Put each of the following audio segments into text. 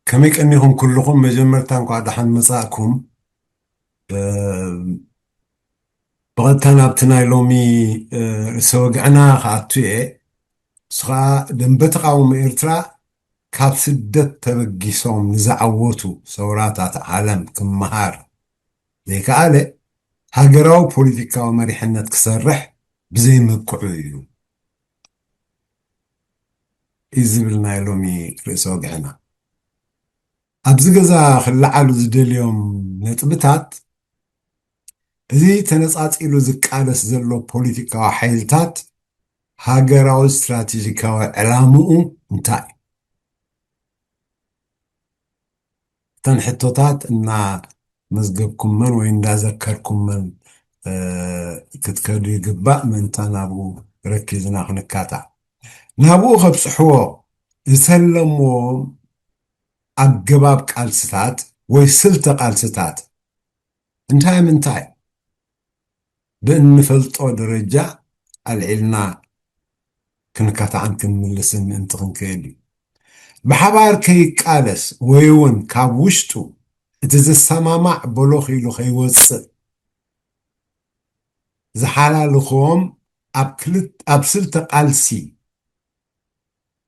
ከመይ ቀኒኹም ኩልኹም? መጀመርታ እንኳዕ ደሓን መጻእኩም። ብቐጥታ ናብቲ ናይ ሎሚ ርእሰ ወግዕና ክኣቱ እየ። እሱ ኸዓ ደንበ ተቓውሞ ኤርትራ ካብ ስደት ተበጊሶም ንዝዓወቱ ሰውራታት ዓለም ክመሃር ዘይከኣለ ሃገራዊ ፖለቲካዊ መሪሕነት ክሰርሕ ብዘይምብቅዑ እዩ እዩ ዝብል ናይ ሎሚ ርእሰ ወግዕና። ኣብዚ ገዛ ክለዓሉ ዝደልዮም ነጥብታት፣ እዚ ተነጻጺሉ ዝቃለስ ዘሎ ፖለቲካዊ ሓይልታት ሃገራዊ ስትራቴጂካዊ ዕላምኡ እንታይ እዩ? እተን ሕቶታት እናመዝገብኩመን ወይ እንዳዘከርኩመን ክትከዱ ይግባእ። ምእንታን ናብኡ ረኪዝና ክንካታዕ፣ ናብኡ ከብጽሕዎ ዝተለምዎም ኣገባብ ቃልስታት ወይ ስልተ ቃልስታት እንታይ ምንታይ ብእንፈልጦ ደረጃ ኣልዒልና ክንካታዕን ክንምልስን ምእንቲ ክንክእል እዩ። ብሓባር ከይቃለስ ወይ እውን ካብ ውሽጡ እቲ ዝሰማማዕ በሎኽ ኢሉ ከይወፅእ ዝሓላልኽዎም ኣብ ክልት-፣ ኣብ ስልተ ቃልሲ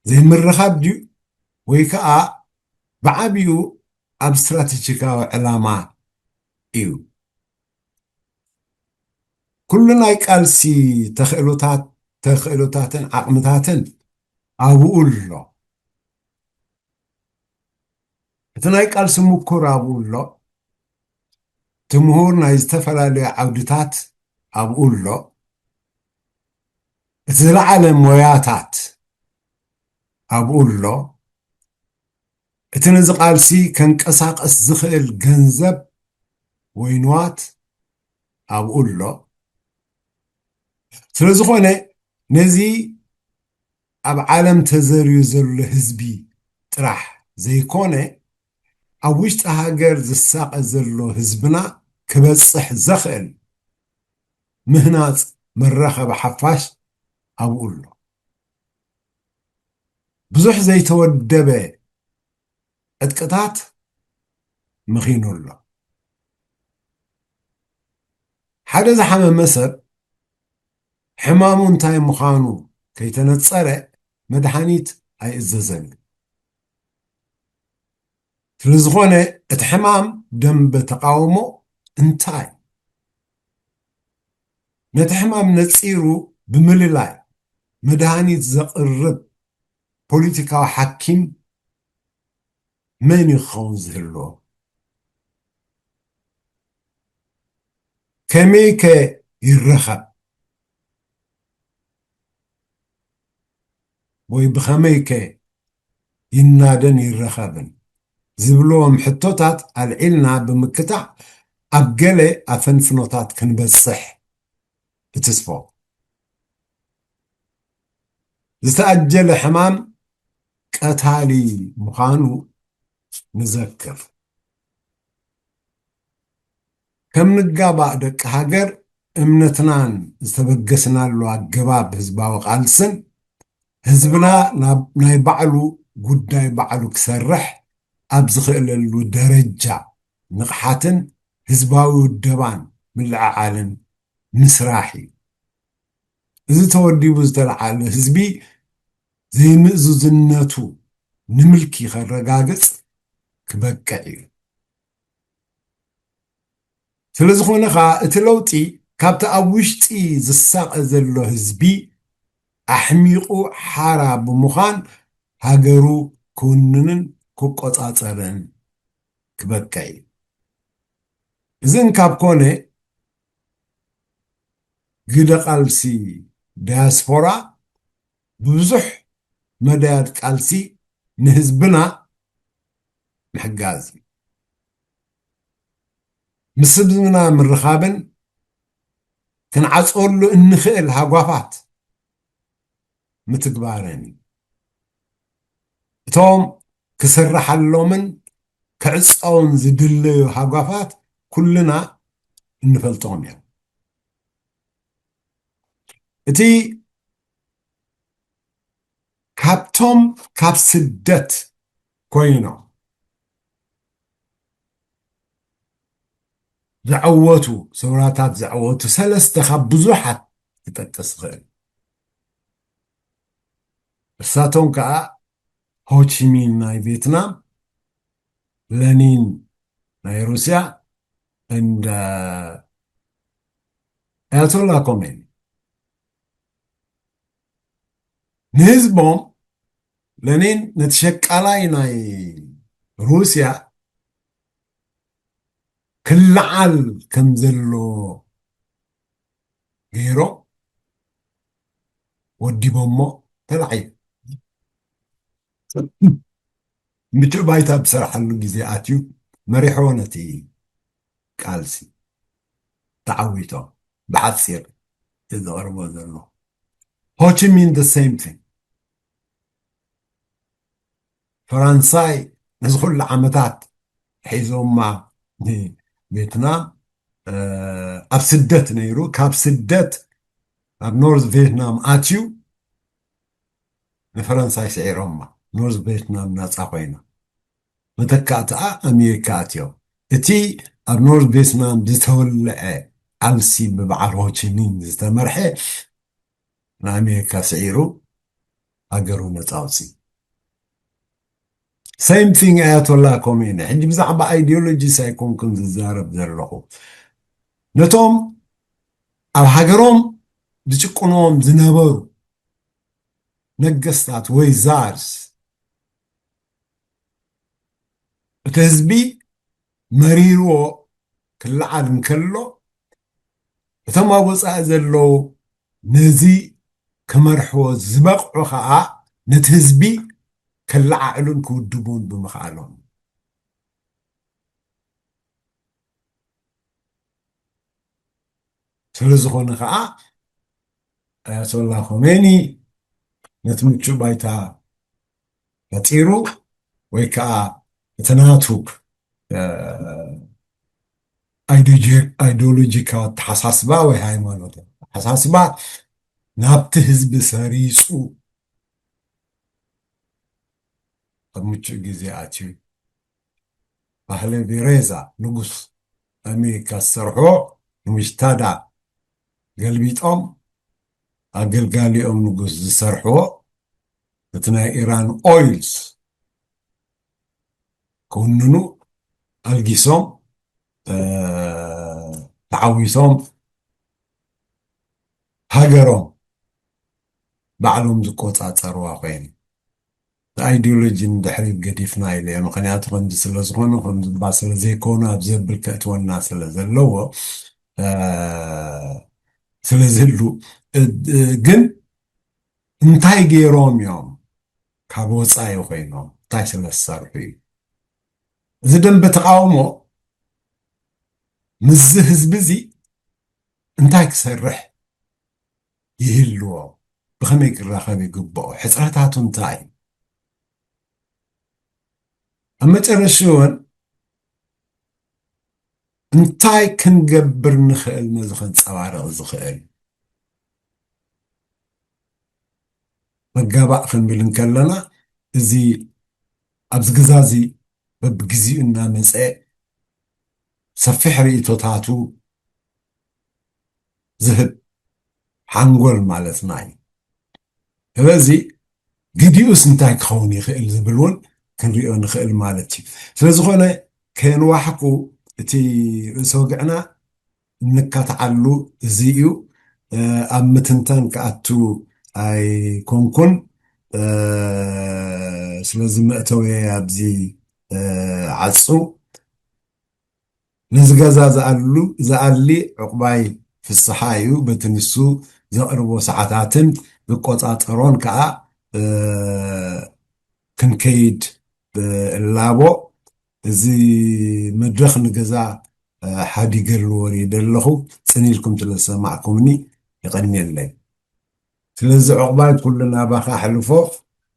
ዘይምርኻብ ድዩ ወይ ከዓ ብዓቢኡ ኣብ ስትራቴጂካዊ ዕላማ እዩ? ኩሉ ናይ ቃልሲ ተኽእሎታት-፣ ተኽእሎታትን ዓቕምታትን ኣብኡ ኣሎ። እቲ ናይ ቃልሲ ምኩር ኣብኡ ኣሎ። እቲ ምሁር ናይ ዝተፈላለዩ ዓውድታት ኣብኡ ኣሎ። እቲ ዝለዓለ ሞያታት ኣብኡ ኣሎ። እቲ ነዚ ቃልሲ ከንቀሳቐስ ዝኽእል ገንዘብ ወይ ንዋት ኣብኡ ኣሎ። ስለ ዝኾነ ነዚ ኣብ ዓለም ተዘርዩ ዘሎ ህዝቢ ጥራሕ ዘይኮነ፣ ኣብ ውሽጢ ሃገር ዝሳቐ ዘሎ ህዝብና ክበጽሕ ዘኽእል ምህናጽ መራኸቢ ሓፋሽ ኣብኡ ኣሎ። ብዙሕ ዘይተወደበ ዕጥቅታት መኺኑ ኣሎ። ሓደ ዝሓመመ ሰብ ሕማሙ እንታይ ምዃኑ ከይተነጸረ መድሓኒት ኣይእዘዘን እዩ። ስለ ዝኾነ እቲ ሕማም ደንበ ተቓውሞ እንታይ? ነቲ ሕማም ነጺሩ ብምልላይ መድሃኒት ዘቕርብ ፖለቲካዊ ሓኪም መን እዩ ክኸውን ዝህልዎ? ከመይ ከ ይረኸብ? ወይ ብኸመይ ከ ይናደን ይረኸብን? ዝብልዎም ሕቶታት ኣልዒልና ብምክታዕ ኣብ ገለ ኣፈንፍኖታት ክንበጽሕ እትስፎ። ዝተኣጀለ ሕማም ቀታሊ ምዃኑ ንዘክር። ከም ንጋባእ ደቂ ሃገር እምነትናን ዝተበገስናሉ ኣገባብ ህዝባዊ ቃልስን ህዝብና ናብ ናይ ባዕሉ ጉዳይ ባዕሉ ክሰርሕ ኣብ ዝኽእለሉ ደረጃ ንቕሓትን ህዝባዊ ውደባን ምልዕዓልን ምስራሕ እዩ። እዚ ተወዲቡ ዝተለዓለ ህዝቢ ዘይምእዙዝነቱ ንምልኪ ከረጋግጽ ክበቅዕ እዩ። ስለ ዝኾነ ኸኣ እቲ ለውጢ ካብቲ ኣብ ውሽጢ ዝሳቐ ዘሎ ህዝቢ ኣሕሚቑ ሓራ ብምዃን ሃገሩ ክውንንን ክቆጻጸርን ክበቅዕ እዩ። እዚ እንካብ ኮነ ግደ ቃልሲ ዳያስፖራ ብብዙሕ መዳያት ቃልሲ ንህዝብና ምሕጋዝ እዩ። ምስ ህዝብና ምርኻብን ክንዓጽወሉ እንኽእል ሃጓፋት ምትግባርን እዩ። እቶም ክስርሓሎምን ክዕጸውን ዝድለዩ ሃጓፋት ኩልና እንፈልጦም እዮም። እቲ ካብቶም ካብ ስደት ኮይኖም ዘዐወቱ፣ ሰውራታት ዘዐወቱ ሰለስተ ካብ ብዙሓት ክጠቅስ ይኽእል። እሳቶም ከዓ ሆቺሚን ናይ ቬትናም፣ ለኒን ናይ ሩስያ፣ እንደ ኣያቶላ ኮሜኒ። ንህዝቦም፣ ለኒን ነቲ ሸቃላይ ናይ ሩስያ ክለዓል ከም ዘሎ ገይሮም ወዲቦሞ፣ ተላዕዩ። ምቹእ ባይታ ብሰርሓሉ ግዜ ኣትዩ መሪሕዎ ነቲ ቃልሲ። ተዓዊቶም። ብሓፂር ዘቕርቦ ዘሎ ሆቺሚን፣ the same thing። ፈራንሳይ ነዚ ኩሉ ዓመታት ሒዞማ ንቬትናም፣ ኣብ ስደት ነይሩ። ካብ ስደት ኣብ ኖርዝ ቬትናም ኣትዩ፣ ንፈረንሳይ ስዒሮማ። ኖርዝ ቬትናም ናፃ ኮይና፣ መተካእትኣ ኣሜሪካ ኣትዮም። እቲ ኣብ ኖርዝ ቬትናም ዝተወልዐ ቃልሲ ብበዓል ሆቺሚን ዝተመርሐ ንኣሜሪካ ስዒሩ ሃገሩ ነፃ ኣውፅዩ። Same thing ኣያቶላ ኮሜኒ። ሕጂ ብዛዕባ ኣይዲዮሎጂስ ኣይኮንኩን ዝዛረብ ዘለኹ። ነቶም ኣብ ሃገሮም ዝጭቁኖም ዝነበሩ ነገስታት ወይ ዛርስ፣ እቲ ህዝቢ መሪርዎ ክለዓል እንከሎ፣ እቶም ኣብ ወፃኢ ዘለዉ ነዚ ክመርሕዎ ዝበቕዑ ከዓ ነቲ ህዝቢ ከለዓዕሉን ክውድቡን ብምኽኣሎም። ስለ ዝኾነ ከዓ ኣያቶላ ኮሜኒ ነቲ ምቹእ ባይታ ፈጢሩ፣ ወይ ከዓ እቲ ናቱ ኣይዲዮሎጂካዊ ኣተሓሳስባ ወይ ሃይማኖት ኣተሓሳስባ ናብቲ ህዝቢ ሰሪፁ፣ ኣብ ምቹእ ግዜ ኣትዩ። ፓህለ ቬሬዛ ንጉስ ኣሜሪካ ዝሰርሖ፣ ንጉስ ታዳ ገልቢጦም ኣገልጋሊኦም ንጉስ ዝሰርሕዎ፣ እቲ ናይ ኢራን ኦይልስ ክውንኑ ኣልጊሶም፣ ተዓዊቶም ሃገሮም ባዕሎም ዝቆፃፀርዋ ኮይኑ፣ ኣይዲዮሎጂ ንድሕሪት ገዲፍና ኢለ እየ። ምክንያቱ ከምዚ ስለ ዝኾነ፣ ከምዚ እባ ስለ ዘይኮነ ኣብ ዘብል ከእትወና ስለ ዘለዎ፣ ስለ ዝህሉ፣ ግን እንታይ ገይሮም እዮም ካብ ወፃኢ ኮይኖም እንታይ ስለ ዝሰርሑ እዩ? እዚ ደንበ ተቃውሞ ምስዚ ህዝቢ እዚ እንታይ ክሰርሕ ይህልዎ? ብኸመይ ክራኸብ ይግብኦ? ሕፅረታቱ እንታይ እዩ? ኣብ መጨረሽኡ እውን እንታይ ክንገብር ንኽእል ነዚ ከንፀባርቕ ዝኽእል? መጋባእ ክንብል እንከለና፣ እዚ ኣብዚ ግዛ እዚ በብግዚኡ እናመፀ ሰፊሕ ርእይቶታቱ ዝህብ ሓንጎል ማለትና እዩ። ስለዚ ግዲኡስ እንታይ ክኸውን ይኽእል ዝብል እውን ክንሪኦ ንኽእል ማለት እዩ። ስለዝኾነ ከየንዋሕኩ እቲ ርእሰ ወግዕና እንካትዓሉ እዚ እዩ። ኣብ ምትንታን ክኣቱ ኣይኮንኩን። ስለዚ መእተወየ ኣብዚ ዓፁ። ነዚ ገዛ ዝኣሉ ዝኣሊ ዕቑባይ ፍስሓ እዩ። በቲ ንሱ ዘቕርቦ ሰዓታትን ዝቆፃፀሮን ከዓ ክንከይድ እላቦ። እዚ መድረኽ ንገዛ ሓዲገሉ ወሪደ ኣለኹ። ፅን ኢልኩም ስለ ዝሰማዕኩምኒ የቐንየለይ። ስለዚ ዕቑባይ ኩሉ ናባኻ ኣሕልፎ።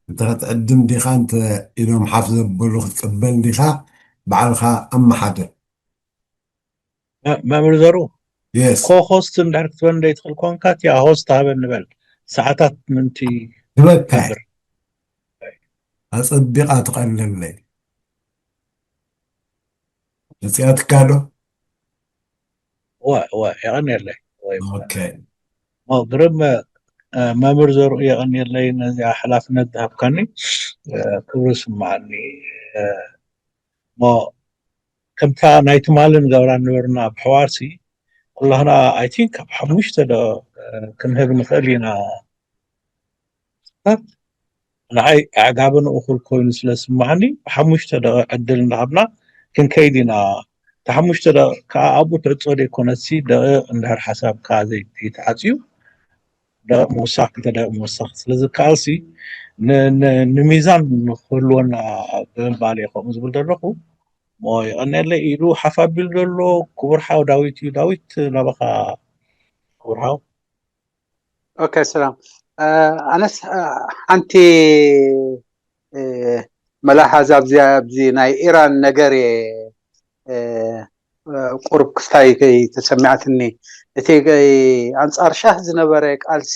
እንተ ክትዕድም ዲኻ፣ እንተ ኢሎም ሓፍ ዘበሉ ክትቅበል ዲኻ፣ ባዕልኻ ኣመሓድር። መምህር ዘሩ፣ የስ ኮ ሆስት እንድሕር ክትበል እንደ ትኽእል ኮንካ፣ እቲኣ ሆስት ሃበ ንበል። ሰዓታት ምንቲ ዝበካ ነብር። ኣጸቢቓ ትቐልለይ። መጺኣትካ ዶ? እወ እወ፣ የቐንየለይ። ወይ ኦኬ። ሞ ግርም፣ እ፣ መምህር ዘርኡ፣ የቐንየለይ ነዚኣ ሓላፍነት ዝሃብካኒ። እ፣ ክብሪ ይስምዓኒ። እ፣ ሞ ከምታ ናይ ትማሊ ንገብራ ነበርና ብሕዋርሲ፣ ኩላህና፣ ኣይ ቲንክ፣ ኣብ ሓሙሽተ ዶ፣ እ፣ ክንህብ ንኽእል ኢና። ንዓይ ኣዕጋብን እኹል ኮይኑ ስለ ዝስምዓኒ፣ ብሓሙሽተ ደቂቕ ዕድል እንዳሃብና ክንከይድ ኢና። እቲ ሓሙሽተ ደቂቕ ከኣ ኣብኡ ትዕጾ ዘይኮነትሲ፣ ደቂቕ እንድሕር ሓሳብካ ዘይ-፣ ዘይተዓጽዩ፣ ደቂቕ ምውሳኽ፣ ክልተ ደቂቕ ምውሳኽ ስለ ዝከኣልሲ፣ ን-፣ ን-፣ ንሚዛን ንክህልወና ብምባል እየ ከምኡ ዝብል ዘለኹ። እሞ የቐንየለይ። ኢዱ ሓፍ ኣቢሉ ዘሎ ክቡር ሓው ዳዊት እዩ። ዳዊት፣ ናባኻ ክቡር ሓው። ኦኬ፣ ሰላም። እ፣ ኣነስ፣ እ፣ ሓንቲ፣ እ፣ መላሓዝ ኣብዚ፣ ኣብዚ ናይ ኢራን ነገር እየ፣ እ፣ እ፣ ቁሩብ ክስታይ ከይተሰሚዓትኒ። እቲ ከይ-፣ ኣንጻር ሻህ ዝነበረ ቃልሲ፣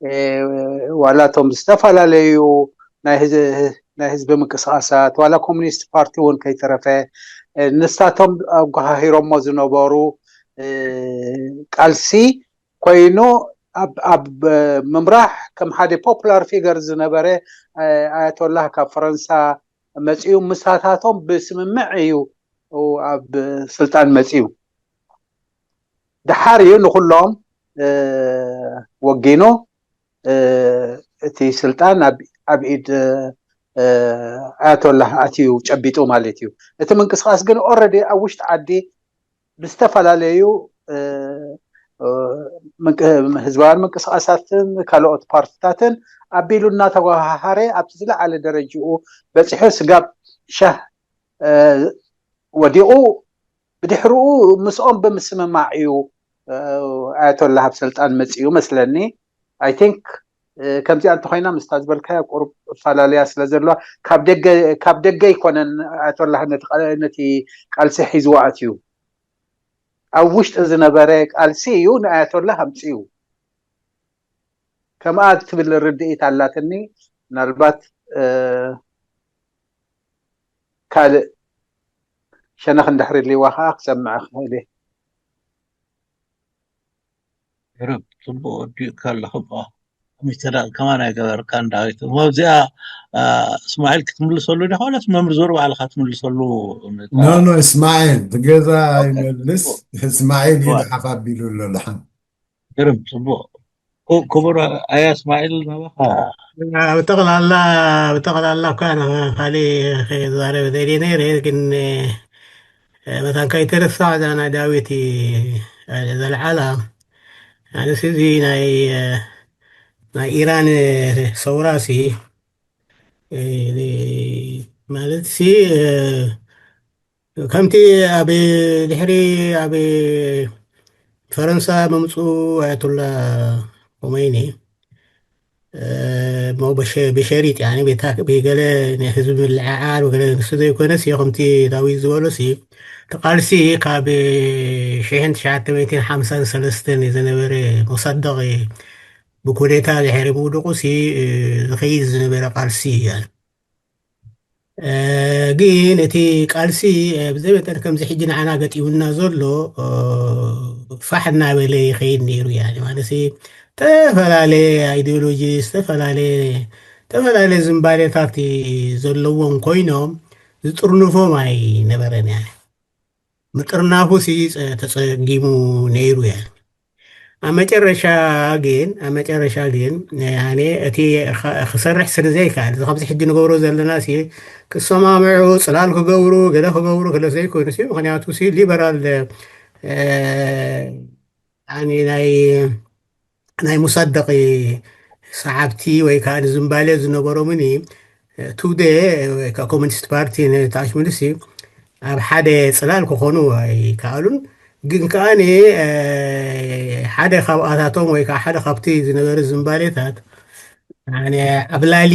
እ፣ ዋላ እቶም ዝተፈላለዩ ናይ ህዝ-፣ ናይ ህዝቢ ምንቅስቃሳት፣ ዋላ ኮሚኒስት ፓርቲ እውን ከይተረፈ፣ እ፣ ንሳቶም ኣጓሃሂሮሞ ዝነበሩ፣ እ፣ ቃልሲ ኮይኑ፣ ኣብ፣ ኣብ ምምራሕ ከም ሓደ ፖፑላር ፊገር ዝነበረ፣ እ፣ ኣያቶላህ ካብ ፈረንሳ መጺኡ፣ ምሳታቶም ብስምምዕ እዩ ኣብ ስልጣን መጺኡ። ደሓር እዩ ንኹሎም፣ እ፣ ወጊኑ፣ እ፣ እቲ ስልጣን ኣብ፣ ኣብ ኢድ፣ እ፣ ኣያቶላህ ኣትዩ ጨቢጡ ማለት እዩ። እቲ ምንቅስቃስ ግን ኦልሬዲ ኣብ ውሽጢ ዓዲ ብዝተፈላለዩ፣ እ፣ እ፣ ምንቅ-፣ ህዝባውያን ምንቅስቃሳትን ካልኦት ፓርቲታትን ኣቢሉ እናተጓሃሃረ ኣብቲ ዝለዓለ ደረጅኡ በፂሑ፣ ስጋብ ሻህ፣ እ፣ ወዲቑ፣ ብድሕርኡ ምስኦም ብምስምማዕ እዩ፣ እ፣ ኣያቶላህ ኣብ ስልጣን መፂኡ መስለኒ። ኣይ ቲንክ፣ እ፣ ከምዚኣ እንተኮይና ምስታ ዝበልካያ ቁሩብ እፈላለያ ስለ ዘለዋ፣ ካብ ደገ፣ ካብ ደገ ኣይኮነን ኣያቶላህ ነቲ ቃ-፣ ነቲ ቃልሲ ሒዝዎ ኣትዩ። ኣብ ውሽጢ ዝነበረ ቃልሲ እዩ ንኣያቶላህ ኣምፂኡ። ከምኣ ትብል ርድኢት ኣላትኒ። ምናልባት፣ እ፣ ካልእ ሸነኽ እንድሕር ሊዋ ከዓ ክሰምዕ ክኽእል እየ። ግርም፣ ጽቡቕ ወዲእካ ኣለኹ። እሞ ኮሚቴ ዳ-፣ ከማን ኣይገበርካን ዳዊት። እሞ ኣብዚኣ፣ አ፣ እስማዒል ክትምልሰሉ ዲኻ ዋላስ መምህር ዞር ባዕልኻ ትምልሰሉ? ኖ፣ ኖ፣ እስማዒል፣ ብገዛ ኦኬ፣ ይመልስ። ጽቡቕ። እስማዒል እዩ ጽቡቕ። ሓፍ ኣቢሉ ኣሎ፣ ደሓን። ግርም፣ ጽቡቕ። ክ-፣ ክቡር ኣያ እስማዒል፣ ናባኻ። ብጠቕላላ፣ ብጠቕላላ እኳ ንኻልእ ክዛረብ ደልየ ነይረ፣ ግን፣ እ፣ መታን ከይተረሳዕ እዛ ናይ ዳዊት፣ እ፣ ዘልዓላ፣ ኣነስ እዚ ናይ፣ እ፣ ናይ ኢራን፣ እ፣ ሰውራ ሲ፣ እ፣ ማለት ሲ፣ እ፣ ከምቲ ኣብ ድሕሪ ኣብ ፈረንሳ ምምፅኡ ኣያቶላ ኾመይኒ፣ እ፣ እሞ ብሸ-፣ ብሸሪጥ፣ ያኒ፣ ቤታ-፣ ብገለ ንህዝቢ ምልዕዓል ወገለ ንሱ ዘይኮነስ፣ ከምቲ ዳዊት ዝበሎሲ፣ እቲ ቃልሲ ካብ ሽሕን ትሽዓተ ሚእትን ሓምሳን ሰለስተን ዝነበረ ሞሳደቕ ብኩዴታ ድሕሪ ምውድቑሲ፣ እ፣ ዝኸይድ ዝነበረ ቃልሲ እዩ። እ፣ ግን እቲ ቃልሲ፣ እ፣ ብዘይ መጠን ከምዚ ሕጂ ንዓና ገጢሙና ዘሎ፣ እ፣ ፋሕ እናበለ ይኸይድ ነይሩ። ያኒ፣ ማለት፣ ዝተፈላለየ ኣይዲዮሎጂ፣ ዝተፈላለየ፣ ዝተፈላለየ ዝንባሌታት ዘለዎም ኮይኖም፣ ዝጥርንፎም ኣይነበረን። ያኒ፣ ምጥርናፉ ሲ ጸ-፣ ተጸጊሙ ነይሩ። ያኒ፣ ኣብ መጨረሻ ግን፣ ኣብ መጨረሻ ግን፣ ያኒ፣ እቲ ኸ-፣ ክሰርሕ ስለ ዘይከኣል፣ እዚ ከምዚ ሕጂ ንገብሮ ዘለና ሲ፣ ክሰማምዑ፣ ጽላል ክገብሩ፣ ገለ ክገብሩ፣ ገለ ዘይኮይኑ ሲ፣ ምኽንያቱ ሲ፣ ሊበራል፣ እ፣ ያኒ፣ ናይ፣ ናይ ሙሳደቂ ሰዓብቲ ወይ ከዓ ንዝንባሌ ዝነበሮምኒ፣ ቱዴ ወይ ከዓ ኮሚኒስት ፓርቲ ንታሽምልሲ ኣብ ሓደ ጽላል ክኾኑ ኣይከኣሉን። ግን ከኣ ን-፣ እ፣ ሓደ ካብኣታቶም ወይ ከዓ ሓደ ካብቲ ዝነበረ ዝንባሌታት፣ ያኒ፣ ዓብላሊ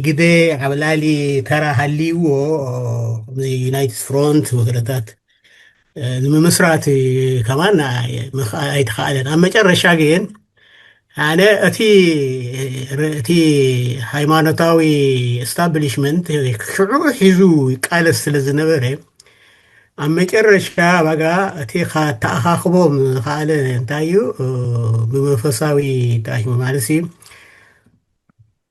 ግደ፣ ዓብላሊ ተራ ሃልይዎ፣ ከምዚ ዩናይትድ ፍሮንት ወገለታት፣ እ፣ ንምምስራት ከማን ኣይ-፣ ምኽ-፣ ኣይተኻእለን። ኣብ መጨረሻ ግን፣ ኣነ እቲ እቲ ሃይማኖታዊ ኤስታብሊሽመንት ሽዑ ሒዙ ይቃለስ ስለ ዝነበረ፣ ኣብ መጨረሻ ባጋ እቲ ተኣኻኽቦም ዝኸኣለ እንታይ እዩ? ብመንፈሳዊ ተኣሽሙ ማለት ሲ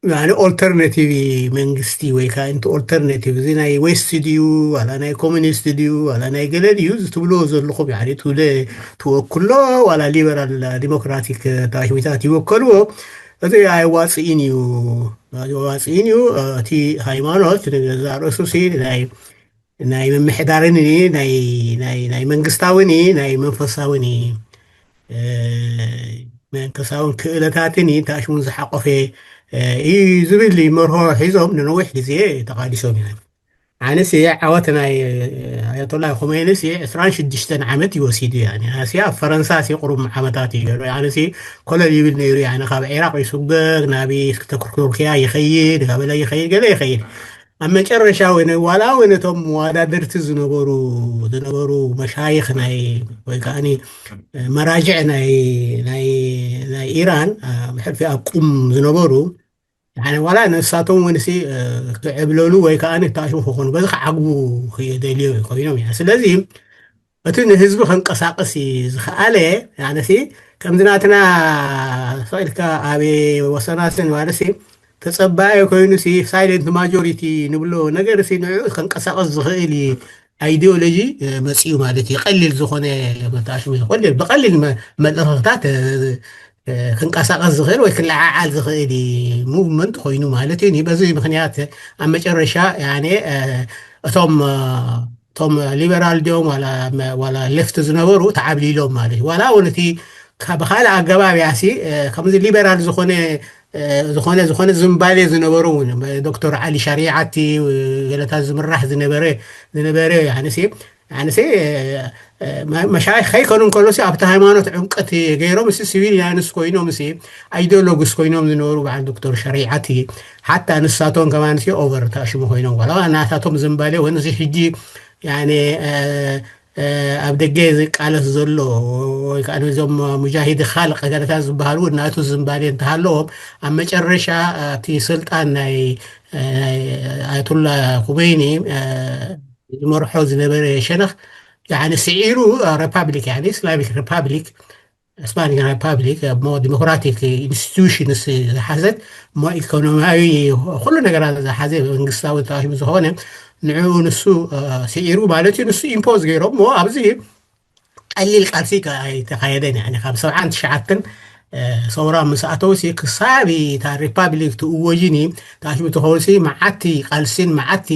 ኣነ ኦልተርናቲቭ መንግስቲ ወይ ከዓ እንቲ ኦልተርናቲቭ እዚ ናይ ዌስት ድዩ ዋላ ናይ ኮሚኒስት ድዩ ዋላ ናይ ገለ ድዩ ዝትብልዎ ዘለኹም ትውለ ትወክሎ ዋላ ሊበራል ዲሞክራቲክ ተዋሽሚታት ይወከልዎ። እዚ ኣይዋፅእን እዩ። ዋፅእን እዩ። እቲ ሃይማኖት ንገዛ ርእሱ ሲ ናይ ናይ ምምሕዳርን ናይ መንግስታውን ናይ መንፈሳውን መንፈሳውን ክእለታትን ተኣሽሙን ዝሓቆፈ እዩ ዝብል መርሆ ሒዞም ንነዊሕ ግዜ ተቃዲሶም እዮም። ኣነሲ ዓወት ናይ ኣያቶላ ኮሜንሲ ዕስራን ሽዱሽተን ዓመት ይወሲዱ። ኣሲ ኣብ ፈረንሳ ሲ ቁሩብ ዓመታት እዩ ገይሩ። ኣነሲ ኮለል ይብል ነይሩ። ኣነ ካብ ዒራቅ ይስጎግ ናብ ቱርኪያ ይኸይድ፣ ካበለ ይኸይድ፣ ገለ ይኸይድ። ኣብ መጨረሻ ወይ ዋላ እውን እቶም መዋዳድርቲ ዝነበሩ ዝነበሩ መሻይኽ ናይ ወይ ከዓ መራጅዕ ናይ ናይ ናይ ኢራን ብሕልፊ ኣብ ቁም ዝነበሩ ዋላ ንሳቶም እውን ክዕብለሉ ወይ ከዓ ተኣሽሙ ክኾኑ በዚ ክዓግቡ ክደልዮ ኮይኖም እያ። ስለዚ እቲ ንህዝቢ ከንቀሳቅስ ዝኸኣለ ያነሲ ከምዚ ናትና ሰኢልካ ኣብ ወሰናስን ማለት ተጸባኢ ኮይኑ ሲ ሳይለንት ማጆሪቲ ንብሎ ነገር ሲ ንዕኡ ከንቀሳቀስ ዝኽእል ኣይዲዮሎጂ መጽኡ ማለት እዩ። ቀሊል ዝኾነ መታሽሙ ይኾን ብቐሊል መልእኽታት ክንቀሳቀስ ዝኽእል ወይ ክለዓዓል ዝኽእል ሙቭመንት ኮይኑ ማለት እዩ። በዚ ምክንያት ኣብ መጨረሻ እቶም እቶም ሊበራል ዲኦም ዋላ ሌፍት ዝነበሩ ተዓብሊሎም ማለት እዩ። ዋላ እውን እቲ ብካልእ ኣገባብ ያሲ ከምዚ ሊበራል ዝኾነ ዝኾነ ዝኾነ ዝምባሌ ዝነበሩ እውን ዶክተር ዓሊ ሻሪዓቲ ገለታት ዝምራሕ ዝነበረ ዝነበረ ያንሲ ያንሲ መሻይኽ ከይኮኑ እንከሎ ኣብቲ ሃይማኖት ዕምቀት ገይሮም ሲ ሲቪል ያንስ ኮይኖም ሲ ኣይዲዮሎግስ ኮይኖም ዝነበሩ በዓል ዶክተር ሸሪዓቲ ሓታ ንሳቶም ከማን ሲ ኦቨር ተኣሽሙ ኮይኖም ዋላ ናታቶም ዝምባሌ ወንዚ ሕጂ ያኔ ኣብ ደገ ዝቃለስ ዘሎ ወይ ከዓ ነዞም ሙጃሂድ ካልቅ ገለታት ዝበሃሉ ናቱ ዝምባሌ እንተሃለዎም ኣብ መጨረሻ እቲ ስልጣን ናይ ኣያቱላ ኩመይኒ ዝመርሖ ዝነበረ ሸነኽ ስዒሩ ሪፓብሊክ ኢስላሚክ ሪፓብሊክ ስፓኒክ ሪፓብሊክ ሞ ዲሞክራቲክ ኢንስቲቱሽንስ ዝሓዘት ሞ ኢኮኖሚያዊ ኩሉ ነገራት ዝሓዘ መንግስታዊ ተዋሽሙ ዝኾነ ንዕኡ ንሱ ስዒሩ ማለት እዩ። ንሱ ኢምፖዝ ገይሮም ሞ ኣብዚ ቀሊል ቃልሲ ኣይተኻየደን። ካብ ሰብዓን ትሽዓትን ሰውራ ምስ ኣተውሲ ክሳብ እታ ሪፓብሊክ ትእወጅኒ ታሽሙ ትኸውን መዓቲ ቃልሲን መዓቲ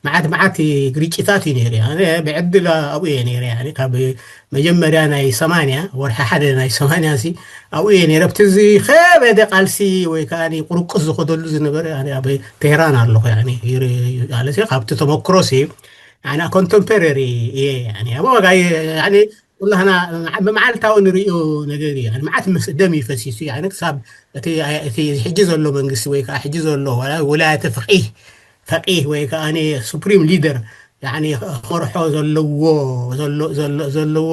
መዓት መዓት ግርጭታት እዩ ነይሩ። ኣነ ብዕድል ኣብኡ እየ ነይረ። ካብ መጀመርያ ናይ ሰማንያ ወርሒ ሓደ ናይ ሰማንያ ሲ ኣብኡ እየ ነይረ። ኣብቲ ዝኸበደ ቃልሲ ወይ ከዓ ቁርቁስ ዝኸደሉ ዝነበረ ኣብ ቴህራን ኣለኹ። ማለት ካብቲ ተመክሮ ሲ ኮንተምፖረሪ እየ። ኣብ ዋጋ ኩላህና ብመዓልታዊ ንርእዮ ነገር እዩ። መዓት ምስ ደም ይፈሲሱ ክሳብ እቲ ሕጂ ዘሎ መንግስቲ ወይ ከዓ ሕጂ ዘሎ ወላያተ ፍቂህ ፈቂህ ወይ ከዓ ሱፕሪም ሊደር ክመርሖ ዘለዎ ዘለዎ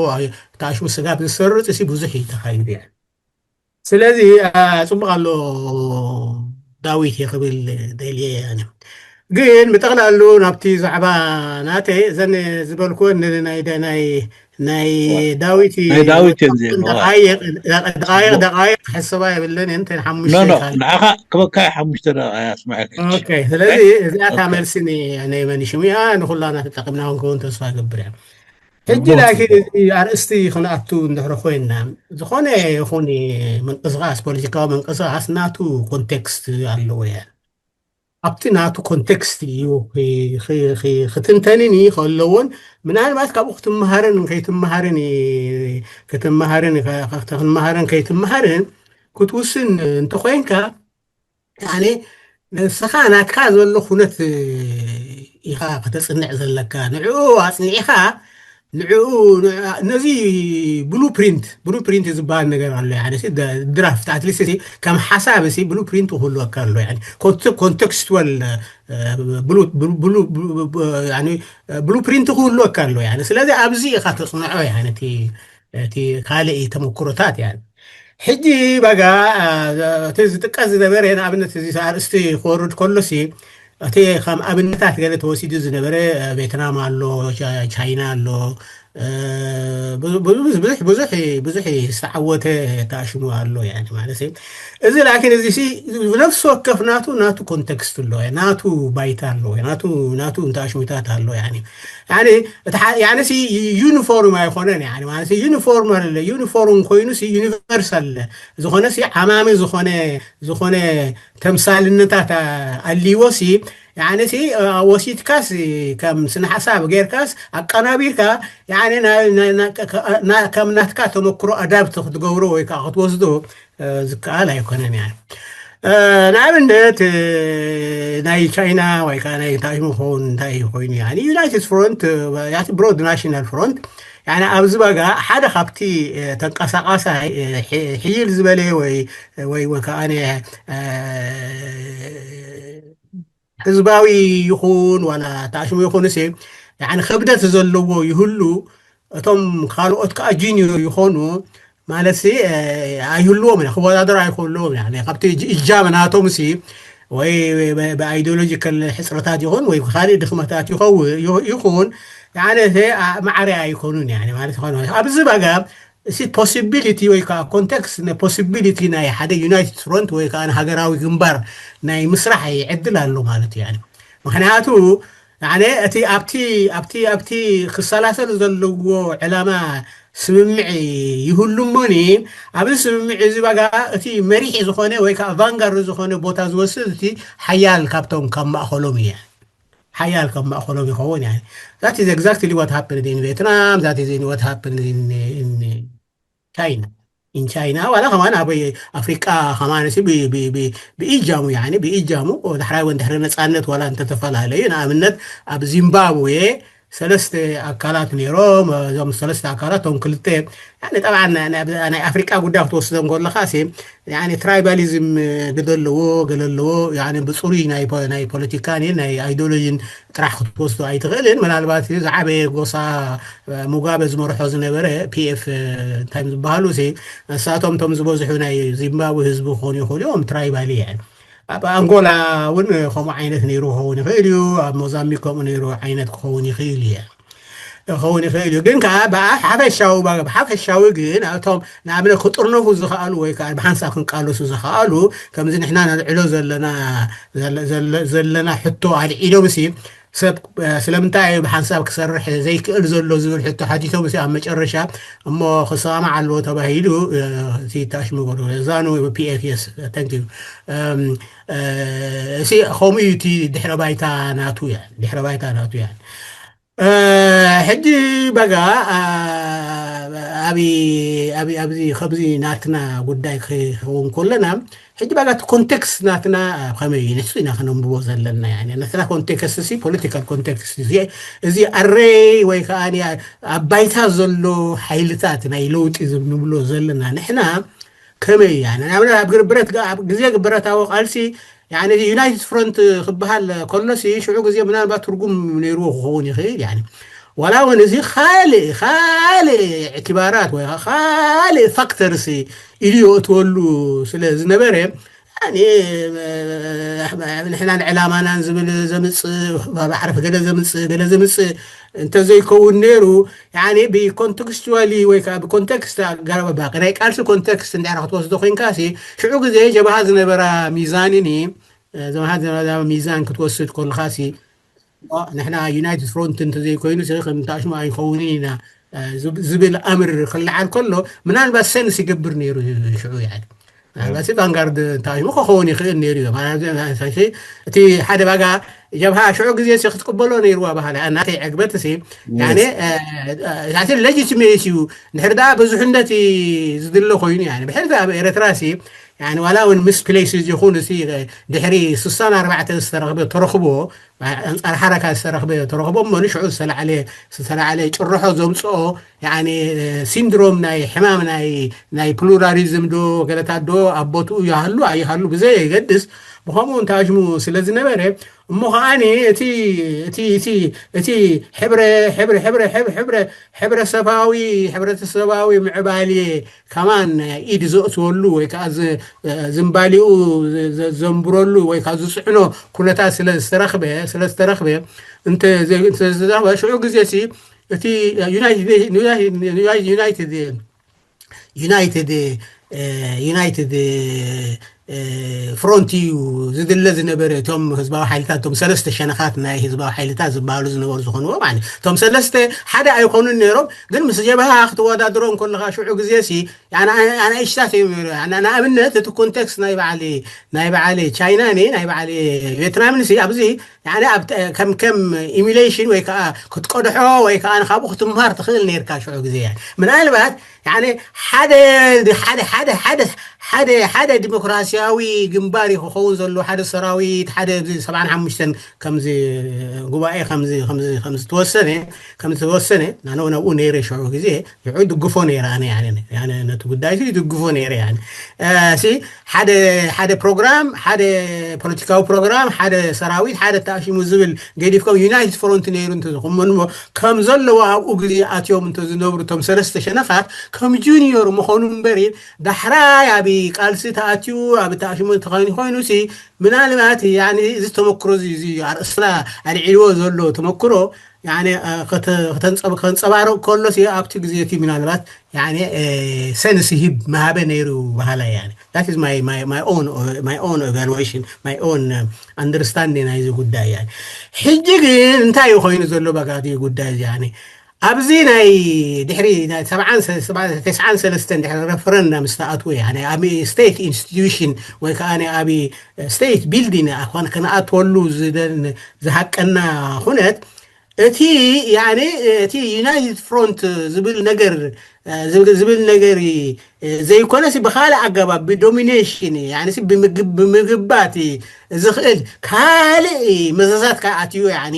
ታሽሙ ስጋብ ዝሰርጥ ሲ ብዙሕ እዩ ተኻይዱ። ስለዚ ፅቡቅ ኣሎ ዳዊት ክብል ደልየ። ግን ብጠቕላሉ ናብቲ ዛዕባ ናተ ዘን ዝበልኩወን ናይ ናይ ዳዊት ናይ ዳዊት እዮም ዜማ ደቃይቅ ደቃይቅ ሕሰባ የብለን እንተ ሓሙሽተ ንዓኻ ክበካ ሓሙሽተ ደቃ ኣስማዕካ ስለዚ እዚኣታ መልሲ ናይ መን ሽሙ እያ ንኩላና ተጠቂምና ክንከውን ተስፋ ገብር እያ። ሕጂ ላኪን እዚ ኣርእስቲ ክንኣቱ እንድሕሪ ኮይና ዝኾነ ይኹን ምንቅስቃስ ፖለቲካዊ ምንቅስቃስ ናቱ ኮንቴክስት ኣለዎ እያ። ኣብቲ ናቱ ኮንቴክስት እዩ ክትንተንን ከለዎን ምናልባት ካብኡ ክትመሃርን ከይትመሃርን ክትመሃርን ክትመሃርን ከይትመሃርን ክትውስን እንተኮይንካ ያኔ ንስኻ ናትካ ዘሎ ኩነት ኢኻ ከተፅንዕ ዘለካ ንዕኡ ኣፅኒዕኻ ንዕኡ ነዚ ብሉ ፕሪንት ብሉ ፕሪንት ዝበሃል ነገር ኣሎ ድራፍት ኣትሊስት ከም ሓሳብ ሲ ብሉ ፕሪንት ክህልወካ ኣሎ ኮንቴክስቱዋል ብሉ ፕሪንት ክህልወካ ኣሎ ስለዚ ኣብዚ ኢኻ ተፅንዖ እቲ ካልእ ተመክሮታት ሕጂ በጋ እቲ ዝጥቀስ ዝነበረ ንኣብነት እዚ ኣርእስቲ ክወርድ ከሎሲ እቲ ከም ኣብነታት ገለ ተወሲዱ ዝነበረ ቬትናም ኣሎ፣ ቻይና ኣሎ፣ ብዙሕ ብዙሕ ዝተዓወተ ተኣሽሙ ኣሎ። ማለት እዚ ላኪን እዚ ነፍሲ ወከፍ ናቱ ናቱ ኮንቴክስት ኣሎ፣ ናቱ ባይታ ኣሎ፣ ናቱ ናቱ እንተኣሽሙታት ኣሎ። ያኔ ሲ ዩኒፎርም ኣይኮነን። ማለት ዩኒፎርም ዩኒፎርም ኮይኑ ዩኒቨርሳል ዝኾነ ዓማሚ ዝኾነ ዝኾነ ተምሳልነታት ኣልዎ ሲ ያኔ ሲ ወሲድካስ ከም ስነ ሓሳብ ጌርካስ ኣቀናቢርካ ያኔ ከም ናትካ ተመክሮ ኣዳብት ክትገብሮ ወይ ከዓ ክትወስዶ ዝከኣል ኣይኮነን። ያ ንኣብነት ናይ ቻይና ወይ ከዓ ናይ ታሽሙ ክኸውን እንታይ ኮይኑ ዩናይትድ ፍሮንት ብሮድ ናሽናል ፍሮንት ኣብዚ በጋ ሓደ ካብቲ ተንቀሳቃሳይ ሕይል ዝበለ ወይ ወይ ከዓ ህዝባዊ ይኹን ዋላ ታሽሙ ይኹን ሲ ክብደት ዘለዎ ይህሉ እቶም ካልኦት ከዓ ጂኒዮ ይኾኑ ማለት ሲ ኣይህልዎም ኢና ክወዳደሩ ኣይክህልዎም ኢና ካብቲ እጃም ናቶም ሲ ወይ ብኣይዲዮሎጂካል ሕፅረታት ይኹን ወይ ካልእ ድኽመታት ይኸውን ይኹን ማዕረ ኣይኮኑን ማለት ይኾነ ኣብዚ በጋ እዚ ፖሲቢሊቲ ወይ ከዓ ኮንቴክስት ፖሲቢሊቲ ናይ ሓደ ዩናይትድ ፍሮንት ወይ ከዓ ሃገራዊ ግንባር ናይ ምስራሕ ዕድል ኣሎ ማለት እዩ። ምክንያቱ እቲ ኣብቲ ኣብቲ ኣብቲ ክሰላሰል ዘለዎ ዕላማ ስምምዕ ይህሉ እሞኒ ኣብዚ ስምምዕ እዚ በጋ እቲ መሪሒ ዝኾነ ወይ ከዓ ቫንጋርድ ዝኾነ ቦታ ዝወስድ እቲ ሓያል ካብቶም ካብ ማእኸሎም እየ ሓያል ካብ ማእኸሎም ይኸውን። That is exactly what happened in Vietnam, that is what happened in, in China. In China ዋላ ከማን ኣብ ኣፍሪቃ ከማን ብኢጃሙ ብኢጃሙ ዳሕራይ ወን ድሕሪ ነፃነት ዋላ እንተተፈላለዩ ንኣብነት ኣብ ዚምባብዌ ሰለስተ ኣካላት ነይሮም። እዞም ሰለስተ ኣካላት ቶም ክልተ ጠብዓ ናይ ኣፍሪቃ ጉዳይ ክትወስዶ ከለካ ትራይባሊዝም ገለ ኣለዎ ገለ ኣለዎ። ብፅሩይ ናይ ፖለቲካን ናይ ኣይዲዮሎጂን ጥራሕ ክትወስዶ ኣይትኽእልን። ምናልባት ዝዓበየ ጎሳ ሙጋበ ዝመርሖ ዝነበረ ፒኤፍ እንታይ ዝበሃሉ እሳቶም ቶም ዝበዝሑ ናይ ዚምባብዌ ህዝቢ ክኾኑ ይኽእሉ እዮም። ትራይባሊ እየን ኣብ ኣንጎላ እውን ከምኡ ዓይነት ነይሩ ክኸውን ይኽእል እዩ። ኣብ ሞዛምቢክ ከምኡ ነይሩ ዓይነት ክኸውን ይኽእል እዩ ክኸውን ይኽእል እዩ። ግን ከዓ ብሓፈሻዊ ሓፈሻዊ ግን ኣብቶም ንኣብነት ክጥርነፉ ዝኽኣሉ ወይ ከዓ ብሓንሳብ ክንቃለሱ ዝኽኣሉ ከምዚ ንሕና ነልዕሎ ዘለና ዘለና ሕቶ ኣልዒሎም ሲ ሰብ ስለምንታይ እዩ ብሓንሳብ ክሰርሕ ዘይክእል ዘሎ ዝብል ሕቶ ሓቲቶም ሲ ኣብ መጨረሻ እሞ ክሰማማዕ ኣለዎ ተባሂሉ እቲ ታሽሙ ጎዶ ዛኑ ፒኤፍ የስ ተንክ ዩ። እሲ ከምኡ እዩ እቲ ድሕረ ባይታ ናቱ እያ ድሕረ ባይታ ናቱ እያ። ሕጂ በጋ ኣብ ኣብዚ ከምዚ ናትና ጉዳይ ክኸውን ከለና ሕጂ በጋ እቲ ኮንቴክስት ናትና ከመይ እዩ ንሱ ኢና ክነንብቦ ዘለና። ናትና ኮንቴክስት ሲ ፖለቲካል ኮንቴክስት እዚ ኣረይ ወይ ከዓ ኣብ ባይታ ዘሎ ሓይልታት ናይ ለውጢ ዝንብሎ ዘለና ንሕና ከመይ እያ ንኣብነት ኣብ ግርብረት ኣብ ግዜ ግብረታዊ ቃልሲ ዩናይትድ ፍሮንት ክበሃል ከሎሲ ሽዑ ግዜ ምናልባት ትርጉም ነይርዎ ክኸውን ይኽእል። ዋላ እውን እዚ ካልእ ካልእ ዕትባራት ወይ ካልእ ፋክተርስ ኢልዮ እትወሉ ስለ ዝነበረ ንሕናን ዕላማናን ዝብል ዘምፅእ ባዕርፍ ገለ ዘምፅእ ገለ ዘምፅእ እንተዘይከውን ነይሩ ብኮንቴክስቹዋሊ ወይ ከዓ ብኮንቴክስት ኣገባብ ናይ ቃልሲ ኮንቴክስት እንድሕር ክትወስዶ ኮይንካ ሲ ሽዑ ግዜ ጀብሃ ዝነበራ ሚዛንኒ ጀብሃ ዝነበራ ሚዛን ክትወስድ ከለካ ሲ ንሕና ዩናይትድ ፍሮንት እንተዘይኮይኑ ሲ ከም ታሽሙ ኣይንኸውንን ኢና ዝብል ኣምር ክልዓል ከሎ ምናልባት ሰንስ ይገብር ነይሩ ሽዑ ያ ምናልባት ቫንጋርድ ታሽሙ ክኸውን ይኽእል ነይሩ እዩ። እቲ ሓደ ባጋ ጀብሃ ሽዑ ግዜ ክትቅበሎ ነይርዋ ባህላ ናተይ ዕግበት ሲ ሌጂቲሜት እዩ። ንሕር ዳ ብዙሕነት ዝድለ ኮይኑ ብሕር ኣብ ኤረትራ ሲ ዋላ እውን ምስ ፕሌስ ይኹን ድሕሪ ስሳን ኣርባዕተ ዝተረኽበ ተረኽቦ ኣንጻር ሓረካ ዝተረኽበ ተረኽቦ እሞ ንሽዑ ዝተላዕለ ዝተላዕለ ጭርሖ ዘምፅኦ ያኒ ሲንድሮም ናይ ሕማም ናይ ናይ ፕሉራሊዝም ዶ ገለታት ዶ ኣብ ቦትኡ ይሃሉ ኣይሃሉ ብዘየገድስ ብኸምኡ እንተኣሽሙ ስለ ዝነበረ እሞ ከዓኒ እቲ እቲ እቲ እቲ ሕብረ ሕብረ ሕብረ ሕብረ ሕብረ ሕብረሰባዊ ሕብረተሰባዊ ምዕባሌ ከማን ኢድ ዘእትወሉ ወይ ከዓ ዝንባሊኡ ዘንብረሉ ወይ ከዓ ዝፅዕኖ ኩነታት ስለ ዝተረኽበ ስለ ዝተረኽበ እንተ ዘይተረኽበ ሽዑ ግዜ ሲ እቲ ዩናይትድ ዩናይትድ ዩናይትድ ፍሮንት እዩ ዝድለ ዝነበረ እቶም ህዝባዊ ሓይልታት እቶም ሰለስተ ሸነኻት ናይ ህዝባዊ ሓይልታት ዝበሃሉ ዝነበሩ ዝኾንዎ ማለት እቶም ሰለስተ ሓደ ኣይኮኑን ነይሮም ግን ምስ ጀብሃ ክትወዳድሮ እንከለኻ ሽዑ ግዜ ሲ ኣናእሽታት እዮም ነይሩ ንኣብነት እቲ ኮንቴክስት ናይ በዓል ናይ በዓል ቻይና ኒ ናይ በዓል ቬትናም ንሲ ኣብዚ ከም ከም ኢሚሌሽን ወይ ከዓ ክትቀድሖ ወይ ከዓ ካብኡ ክትምሃር ትኽእል ነርካ ሽዑ ግዜ ምናልባት ሓደ ሓደ ሓደ ሓደ ሓደ ሓደ ሓደ ዲሞክራሲያዊ ግንባር እዩ ክኸውን ዘሎ ሓደ ሰራዊት ሓደ ሰብዓን ሓሙሽተን ከምዚ ጉባኤ ከምዚ ከምዚ ከምዚ ተወሰነ ከምዚ ተወሰነ ናነው ነብኡ ነይረ ሽዑ ግዜ ሽዑ ይድግፎ ነይረ ኣነ ያነ ያነ ነቲ ጉዳይ ይድግፎ ነይረ ያነ ሲ ሓደ ሓደ ፕሮግራም ሓደ ፖለቲካዊ ፕሮግራም ሓደ ሰራዊት ሓደ ተኣሽሙ ዝብል ገዲፍኩም ዩናይትድ ፍሮንት ነይሩ እንተዝኹም እሞ ከም ዘለዎ ኣብኡ ግዜ ኣትዮም እንተዝነብሩ እቶም ሰለስተ ሸነኻት ከም ጁኒዮር ምኾኑ እምበር ዳሕራይ ኣብ ቃልሲ ተኣትዩ ኣብ ተኣሽሙ ተኾይኑ ኮይኑ ሲ ምናልባት ያኒ እዚ ተመክሮ እዚ እዚ ኣርእስትና ኣልዒልዎ ዘሎ ተመክሮ ያኒ ከተንጸብ ከንጸባርቕ ከሎ ሲ ኣብቲ ግዜ እቲ ምናልባት ያኒ ሰንስ ይህብ መሃበ ነይሩ በሃላ ያኒ that is my my my own my own evaluation my own understanding ናይዚ ጉዳይ ያኒ ሕጂ ግን እንታይ እዩ ኮይኑ ዘሎ በጋቲ ጉዳይ ያኒ ኣብዚ ናይ ድሕሪ ናይ ሰብዓን ሰ- ሰብዓ- ተስዓን ሰለስተን ድሕሪ ረፈረንዳም ዝተኣትወ ያኒ ኣብ ስቴት ኢንስቲትዩሽን ወይ ከዓ ኣብ ስቴት ቢልዲን ኣኳን ክንኣትወሉ ዝደ- ዝሃቀና ኩነት እቲ ያኒ እቲ ዩናይትድ ፍሮንት ዝብል ነገር ዝብል ነገር ዘይኮነስ ብካልእ ኣገባብ ብዶሚኔሽን ያኒ ብምግባት ዝኽእል ካልእ መዘዛት ከኣትዩ ያኒ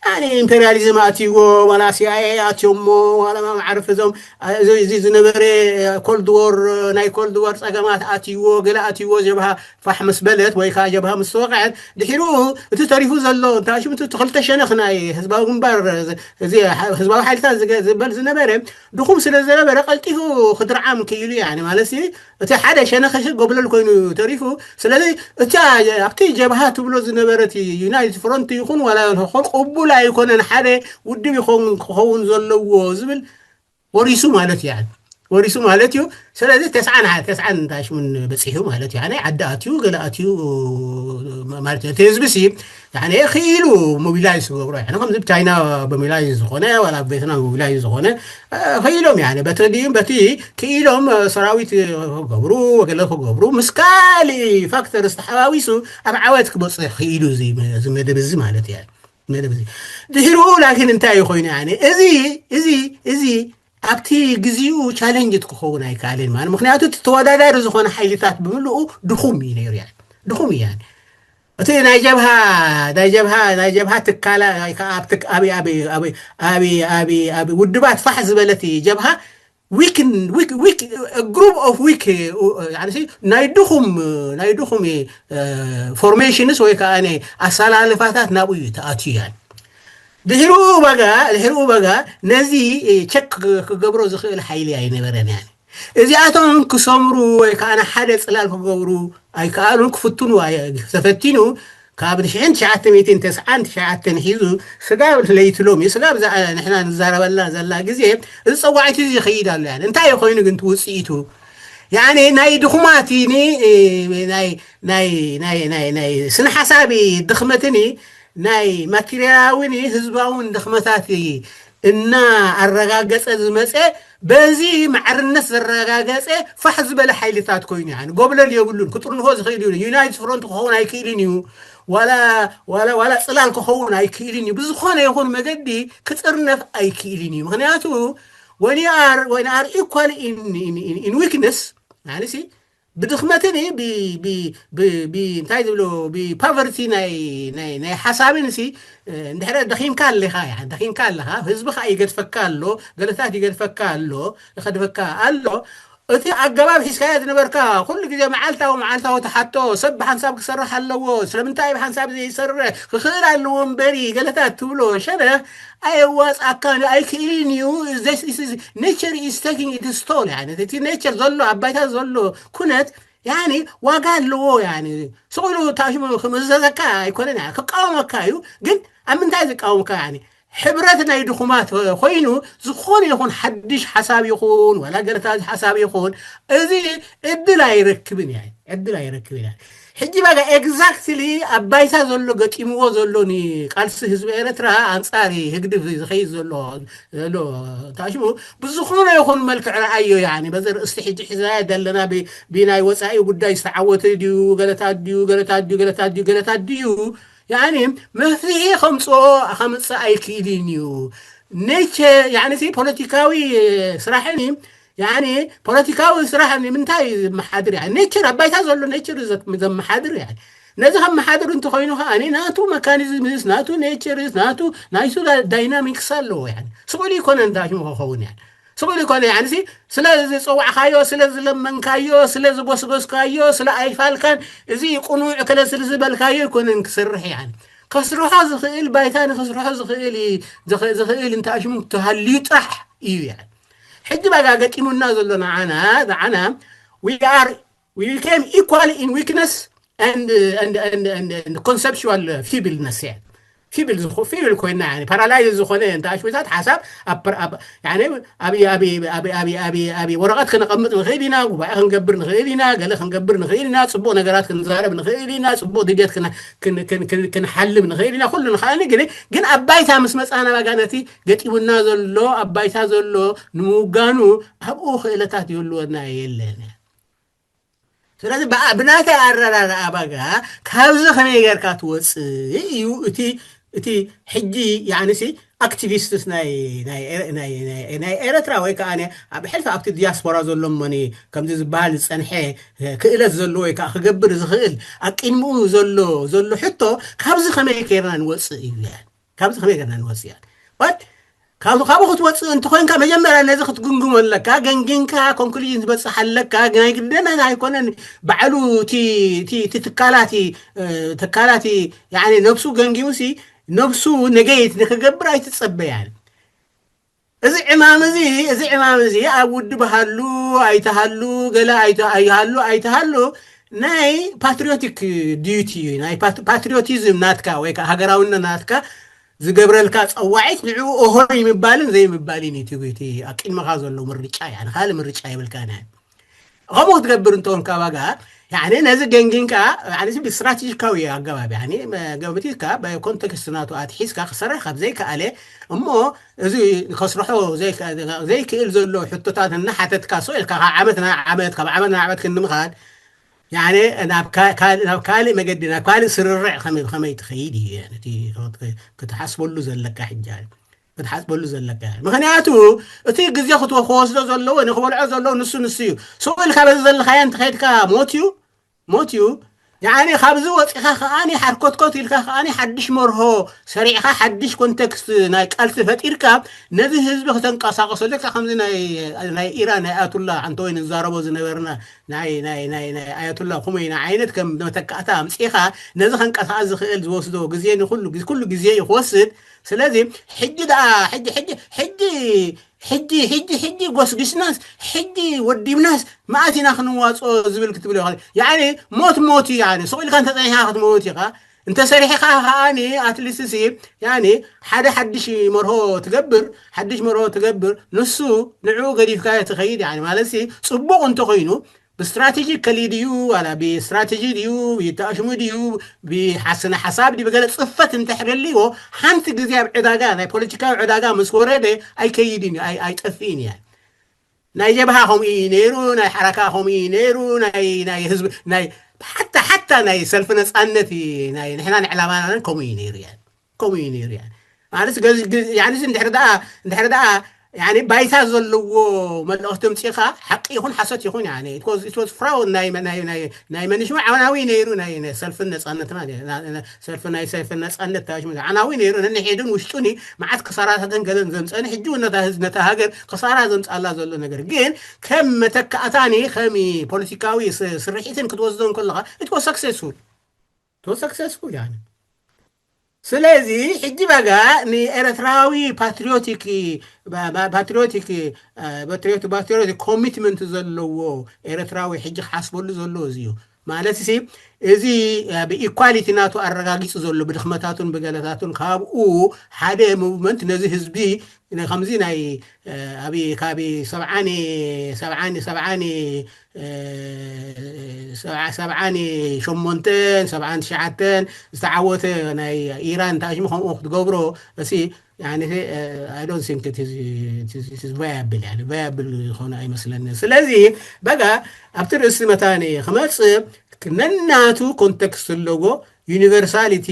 ያኒ ኢምፔሪያሊዝም ኣትይዎ ዋላ ሲኣይኤ ኣትዮሞ ዋላ ማዕርፍ እዞም እዚ ዝነበረ ኮልድ ዎር ናይ ኮልድ ዎር ፀገማት ኣትይዎ ገለ ኣትይዎ ጀብሃ ፋሕ ምስ በለት ወይ ከዓ ጀብሃ ምስ ተወቅዐት ድሒሩ እቲ ተሪፉ ዘሎ እንታሽምቱ ክልተ ሸነኽ ናይ ህዝባዊ ግንባር እዚ ህዝባዊ ሓይልታት ዝበል ዝነበረ ድኹም ስለ ዝነበረ ቀልጢፉ ክድርዓም ክኢሉ ያኒ ማለት እቲ ሓደ ሸነኸ ጎብለል ኮይኑ ተሪፉ ስለዚ እቲ ኣብቲ ጀብሃ ትብሎ ዝነበረት ዩናይትድ ፍሮንት ይኹን ዋላ ቅቡል ኣይኮነን ሓደ ውድብ ይኸውን ክኸውን ዘለዎ ዝብል ወሪሱ ማለት እዩ ወሪሱ ማለት እዩ ስለዚ ተስዓን ተስዓን ታሽሙን በፂሑ ማለት እዩ ናይ ዓዲ ኣትዩ ገለ ኣትዩ ማለት እዩ እቲ ህዝቢ ሲ ክኢሉ ሞቢላይዝ ክገብሮ ከምዚ ቻይና ሞቢላይዝ ዝኾነ ዋላ ቬትናም ሞቢላይዝ ዝኾነ ክኢሎም ያ በቲ ድዩም በቲ ክኢሎም ሰራዊት ክገብሩ ወገለ ክገብሩ ምስ ካልእ ፋክተርስ ተሓዋዊሱ ኣብ ዓወት ክበፅሕ ክኢሉ እዚ መደብ እዚ ማለት እዩ መደብ እዚ ድሕሪኡ ላኪን እንታይ እዩ ኮይኑ ያኒ እዚ እዚ እዚ ኣብቲ ግዜኡ ቻሌንጅ ክኸውን ኣይከኣልን ማለት ምክንያቱ እቲ ተወዳዳሪ ዝኾነ ሓይልታት ብምልኡ ድኹም እዩ ነይሩ ያ ድኹም እዩ ያኒ እቲ ናይ ጀብሃ ናይ ጀብሃ ናይ ጀብሃ ትካላ ኣብ ውድባት ፋሕ ዝበለት ጀብሃ ዊክ ዊክ ዊክ ግሩፕ ኦፍ ዊክ ናይ ድኹም ናይ ድኹም ፎርሜሽንስ ወይ ከዓ ኣሰላልፋታት ናብኡ እዩ ተኣትዩ ያ ድሕሪኡ በጋ ድሕሪኡ በጋ ነዚ ቸክ ክገብሮ ዝኽእል ሓይሊ ኣይነበረን ያ እዚኣቶም ክሰምሩ ወይ ከዓ ሓደ ፅላል ክገብሩ ኣይከኣሉን ክፍትኑ ተፈቲኑ ካብ ሽሕን ትሽዓተ ሚእትን ተስዓን ትሽዓተን ሒዙ ስጋብ ለይትሎም እዩ ስጋብ ንሕና ንዛረበላ ዘላ ግዜ እዚ ፀዋዒት እዚ ይኸይድ ኣሎ ያ እንታይ ኮይኑ ግን ውፅኢቱ ያኒ ናይ ድኹማት ናይ ናይ ናይ ናይ ናይ ስነ ሓሳቢ ድኽመትኒ ናይ ማቴሪያላዊን ህዝባውን ድኽመታት እና ኣረጋገጸ ዝመጸ በዚ ማዕርነት ዘረጋገጸ ፋሕ ዝበለ ሓይልታት ኮይኑ ያ ጎብለል የብሉን ክጥርንፎ ዝኽእል እዩ ዩናይትድ ፍሮንት ክኸውን ኣይክእልን እዩ ዋላ ዋላ ዋላ ጽላል ክኸውን ኣይክእልን እዩ ብዝኾነ ይኹን መገዲ ክጥርነፍ ኣይክእልን እዩ ምክንያቱ when you are when are equal in in in weakness ማለት ብድኽመትን ብ- ብ- ብ- ብ- እንታይ ዝብሎ ብፓቨርቲ ናይ ናይ ናይ ሓሳብን ሲ እንድሕረ ደኺምካ ኣለኻ፣ ያ ደኺምካ ኣለኻ። ህዝብኻ ይገድፈካ ኣሎ፣ ገለታት ይገድፈካ ኣሎ፣ ይኸድፈካ ኣሎ። እቲ ኣገባብ ሒዝካዮ ዝነበርካ ኩሉ ግዜ መዓልታዊ መዓልታዊ ተሓቶ፣ ሰብ ብሓንሳብ ክሰርሕ ኣለዎ፣ ስለምንታይ ብሓንሳብ ዘይሰርሕ ክኽእል ኣለዎ እምበሪ ገለታት ትብሎ ሸነኽ ኣየዋፅኣካን ኣይክእልን እዩ። This is nature is taking its toll። ያኒ እቲ ኔቸር ዘሎ ኣብ ባይታ ዘሎ ኩነት ያኒ ዋጋ ኣለዎ። ያኒ ስቕ ኢሉ ታሽሙ ክምዘዘካ ኣይኮነን፣ ያኒ ክቃወመካ እዩ። ግን ኣብ ምንታይ ዝቃወመካ? ያኒ ሕብረት ናይ ድኹማት ኮይኑ ዝኾነ ይኹን ሓድሽ ሓሳብ ይኹን ዋላ ገለታት ሓሳብ ይኹን እዚ ዕድል ኣይረክብን እያ፣ ዕድል ኣይረክብን እያ። ሕጂ በቃ ኤግዛክትሊ ኣብ ባይታ ዘሎ ገጢምዎ ዘሎ ንቃልሲ ህዝቢ ኤርትራ ኣንጻር ህግድፍ ዝኸይድ ዘሎ ዘሎ ታሽሙ ብዝኾነ ይኹን መልክዕ ረኣዮ። ያኒ በዚ ርእስቲ ሕጂ ሒዝናዮ ዘለና ብ- ብናይ ወፃኢ ጉዳይ ዝተዓወተ ድዩ ገለታት ድዩ ገለታት ድዩ ገለታት ድዩ ገለታት ድዩ ያኒ መፍትሒ ከምፅኦ ከምፅእ ኣይክእልን እዩ። ኔቸ ያኒ ሲ ፖለቲካዊ ስራሕን ያኒ ፖለቲካዊ ስራሕ ንምንታይ ዘመሓድር? ያኒ ኔቸር ኣብ ባይታ ዘሎ ኔቸር ዘመሓድር። ያኒ ነዚ ከመሓድር እንተኮይኑ ከዓ ናቱ መካኒዝምስ ናቱ ኔቸርስ ናቱ ናይሱ ዳይናሚክስ ኣለዎ። ያኒ ስቕ ኢሉ ይኮነ እንታይ ክኸውን ያኒ ስቕ ኢሉ ይኮነ ያኒ ሲ ስለ ዝፀዋዕካዮ ስለ ዝለመንካዮ ስለ ዝጎስጎስካዮ ስለ ኣይፋልካን እዚ ቅኑዕ ከለ ስለ ዝበልካዮ ይኮነን ክሰርሕ። ያኒ ከስርሖ ዝኽእል ባይታ ንክስርሖ ዝኽእል ዝኽእል እንታይ ሽሙ ተሃልዩ ጥራሕ እዩ። ያኒ ሕጂ ባጋ ገጢሙና ዘሎ ንዓና ንዓና we are we became equal in weakness and and and and, and conceptual feebleness. ያኒ ፊብል ዝኾ ፊብል ኮይና ያኒ ፓራላይዝ ዝኾነ እንተ ኣሽሙታት ሓሳብ ኣብ ፕር- ኣብ ያኒ ኣብ ኣብ ኣብ ኣብ ኣብ ወረቐት ክነቐምጥ ንኽእል ኢና፣ ጉባኤ ክንገብር ንኽእል ኢና፣ ገለ ክንገብር ንኽእል ኢና፣ ጽቡቕ ነገራት ክንዛረብ ንኽእል ኢና፣ ጽቡቕ ድልየት ክን- ክን- ክን- ክን- ክንሓልም ንኽእል ኢና፣ ኩሉ ንኽእል ኢና። ግን ግን ኣብ ባይታ ምስ መጻና ባጋ ነቲ ገጢሙና ዘሎ ኣብ ባይታ ዘሎ ንምውጋኑ ኣብኡ ክእለታት ይህልወና የለን። ስለዚ ብኣ- ብናተይ ኣረዳድኣ ባጋ ካብዚ ከመይ ጌርካ ትወፅእ እዩ እቲ እቲ ሕጂ ያዕንሲ ኣክቲቪስትስ ናይ ናይ ኤረ- ናይ ናይ- ናይ ኤረትራ ወይ ከዓ ነ- ኣብ ሕልፊ ኣብቲ ዲያስፖራ ዘሎ መኒ ከምዚ ዝበሃል ዝፀንሐ ክእለት ዘሎ ወይ ከዓ ክገብር ዝኽእል ኣብ ቅድሚኡ ዘሎ ዘሎ ሕቶ ካብዚ ከመይ ጌርና ንወፅእ እዩ። ያኒ ካብዚ ከመይ ጌርና ንወፅእ? ያኒ ባት ካብዚ ካብኡ ክትወፅእ እንተኮይንካ መጀመርያ ነዚ ክትግምግሞ ኣለካ። ገንጊንካ ኮንክሉዥን ትበፅሕ ኣለካ። ናይ ግደና ኣይኮነን ባዕሉ እቲ እቲ- እቲ ትካላቲ ትካላቲ ያኒ ነብሱ ገንጊሙሲ ነብሱ ነገይት ንክገብር ኣይትፀበያን። እዚ ዕማም እዚ እዚ ዕማም እዚ ኣብ ውድብ ሃሉ ኣይተሃሉ ገለ ኣይተ- ኣይሃሉ ኣይተሃሉ ናይ ፓትሪዮቲክ ዲዩቲ እዩ። ናይ ፓት- ፓትሪዮቲዝም ናትካ ወይ ከዓ ሃገራውነት ናትካ ዝገብረልካ ፀዋዒት ንዕኡ ኦሆይ ምባልን ዘይምባልን እዩ። እቲ እቲ ኣብ ቅድመኻ ዘሎ ምርጫ ያኒ ካልእ ምርጫ የብልካን። ከምኡ ክትገብር እንተኾንካ ባጋ ያኒ ነዚ ገንጊንካ ያኒ ብስትራቴጂካዊ ኣገባብ ያኒ ገምቲካ ብኮንቴክስት ናቱ ኣትሒዝካ ክሰርሕ ካብ ዘይከኣለ እሞ እዚ ከስርሖ ዘይከ- ዘይክእል ዘሎ ሕቶታት እናሓተትካ ስቕ ኢልካ ካብ ዓመት ናብ ዓመት ካብ ዓመት ናብ ዓመት ክንምኻድ ያኒ ናብ ካ- ካል- ናብ ካልእ መገዲ ናብ ካልእ ስርርዕ ከመይ ብኸመይ ትኸይድ እዩ። ያኒ እቲ ክትሓስበሉ ዘለካ ሕጂ ክትሓስበሉ ዘለካ። ምክንያቱ እቲ ግዜ ክትወ- ክወስዶ ዘለዎ ንክበልዖ ዘለዎ ንሱ ንሱ እዩ። ስቕ ኢልካ በዚ ዘለኻዮ እንተኸይድካ ሞት እዩ፣ ሞት እዩ። ያኒ ካብዚ ወፂኻ ከዓኒ ሓርኮትኮት ኢልካ ከዓኒ ሓድሽ መርሆ ሰሪዕኻ ሓድሽ ኮንቴክስት ናይ ቃልሲ ፈጢርካ ነዚ ህዝቢ ክተንቀሳቀሰሉ ከ ከምዚ ናይ ናይ ኢራን ናይ ኣያቱላ ዓንተወይ ንዛረቦ ዝነበርና ናይ ናይ ናይ ናይ ኣያቱላ ኩመይና ዓይነት ከም መተካእታ ኣምፂኻ ነዚ ከንቀሳቀስ ዝኽእል ዝወስዶ ግዜ ንኩሉ ግዜ ኩሉ ግዜ እዩ ክወስድ። ስለዚ ሕጂ ደኣ ሕጂ ሕጂ ሕጂ ሕጂ ሕጂ ሕጂ ጎስጊስናስ ሕጂ ወዲብናስ መኣት ኢና ክንዋፅኦ ዝብል ክትብል ይኽእል። ያኒ ሞት ሞት እዩ። ያኒ ስቕ ኢልካ እንተፀኒሕካ ክትመውት ኢኻ። እንተሰሪሕኻ ከዓኒ ኣትሊስት ሲ ያኒ ሓደ ሓድሽ መርሆ ትገብር ሓድሽ መርሆ ትገብር ንሱ ንዕኡ ገዲፍካዮ ትኸይድ። ያኒ ማለት ሲ ፅቡቕ እንተኾይኑ ብስትራቴጂ ከሊድ እዩ ዋላ ብስትራቴጂ ድዩ ብተኣሽሙ ድዩ ብሓስነ ሓሳብ ድዩ ብገለ ፅፈት እንተሕደልዎ ሓንቲ ግዜ ኣብ ዕዳጋ ናይ ፖለቲካዊ ዕዳጋ ምስ ወረደ ኣይከይድን እዩ ኣይ- ኣይጠፍእን እያ። ናይ ጀብሃ ከምኡ እዩ ነይሩ፣ ናይ ሓረካ ከምኡ እዩ ነይሩ፣ ናይ ናይ ህዝቢ ናይ ሓታ ሓታ ናይ ሰልፊ ነፃነት እዩ፣ ናይ ንሕና ንዕላማና ከምኡ እዩ ነይሩ እያ ከምኡ እዩ ነይሩ እያ። ማለት ገዝ- ገዝ- ያኒ እንድሕር ደኣ እንድሕር ደኣ ያኒ ባይታ ዘለዎ መልእኽቲ ምፂኻ ሓቂ ይኹን ሓሶት ይኹን ያኒ it was it was fraud ናይ ናይ ናይ ናይ መንሽማ ዓናዊ ነይሩ ናይ ናይ ሰልፍን ነፃነት ማለት እዩ። ና- ና- ሰልፊ ናይ ሰልፊ ነፃነት ታሽ ዓናዊ ነይሩ። ነንሕድን ውሽጡኒ መዓት ክሳራታትን ገለን ዘምፀኒ ሕጂ እውን ነታ ህዝብ ነታ ሃገር ክሳራ ዘምፃላ ዘሎ ነገር ግን ከም መተካእታኒ ከም ፖለቲካዊ ስ- ስርሒትን ክትወስዶ እንከለኻ it was successful it was successful ያኒ ስለዚ ሕጂ በጋ ንኤርትራዊ ፓትሪዮቲክ ፓትሪዮቲክ ፓትሪዮቲክ ኮሚትመንት ዘለዎ ኤርትራዊ ሕጂ ክሓስበሉ ዘለዎ እዚ እዩ ማለት ሲ እዚ ብኢኳሊቲ ናቱ ኣረጋጊጹ ዘሎ ብድኽመታቱን ብገለታቱን ካብኡ ሓደ ሙቭመንት ነዚ ህዝቢ ከምዚ ናይ ኣብ ካብ ሰብዓኒ ሰብዓኒ ሰብዓኒ ሰብዓን ሸሞንተን ሰብዓን ትሽዓተን ዝተዓወተ ናይ ኢራን ታሽሚ ከምኡ ክትገብሮ እሲ I don't think viable viable ዝኾነ ኣይመስለኒ ስለዚ በጋ ኣብቲ ርእሲ መታኒ ክመፅእ ነናቱ ኮንቴክስት ኣለዎ ዩኒቨርሳሊቲ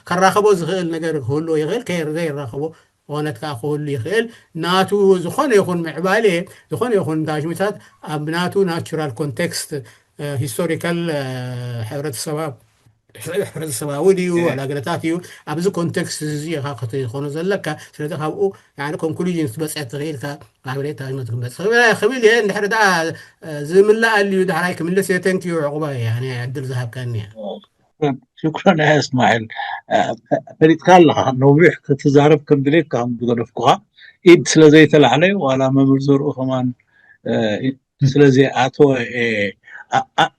ከራኸቦ ዝኽእል ነገር ክህልዎ ይኽእል ከየር ዘይራኸቦ ኮነት ከዓ ክህሉ ይኽእል ናቱ ዝኾነ ይኹን ምዕባሌ ዝኾነ ይኹን ታሽሚታት ኣብ ናቱ ናቹራል ኮንቴክስት ሂስቶሪካል ሕብረተሰባዊ ድዩ ኣላገለታት እዩ ኣብዚ ኮንቴክስት እዚ ኢኻ ክትኾኖ ዘለካ ስለዚ ካብኡ ኮንክሉዥን ክትበፅሕ ትኽእል ኢልካ ማሕበሬት ታሽመት ክመፅእ ክብል እየ እንድሕር ደኣ ዝምላኣሉ እዩ ዳሕራይ ክምልስ እየ ተንክዩ ዕቑባ እየ ዕድል ዝሃብካኒ እያ ሽኩራን ያ እስማኤል ፈሊጥካ ኣለኻ ነዊሕ ክትዛረብ ከም ድሌትካ ከም ዝገደፍኩኻ ኢድ ስለ ዘይተላዕለ ዋላ መምህር ዘርኡ ከማን ስለ ዘይኣተወ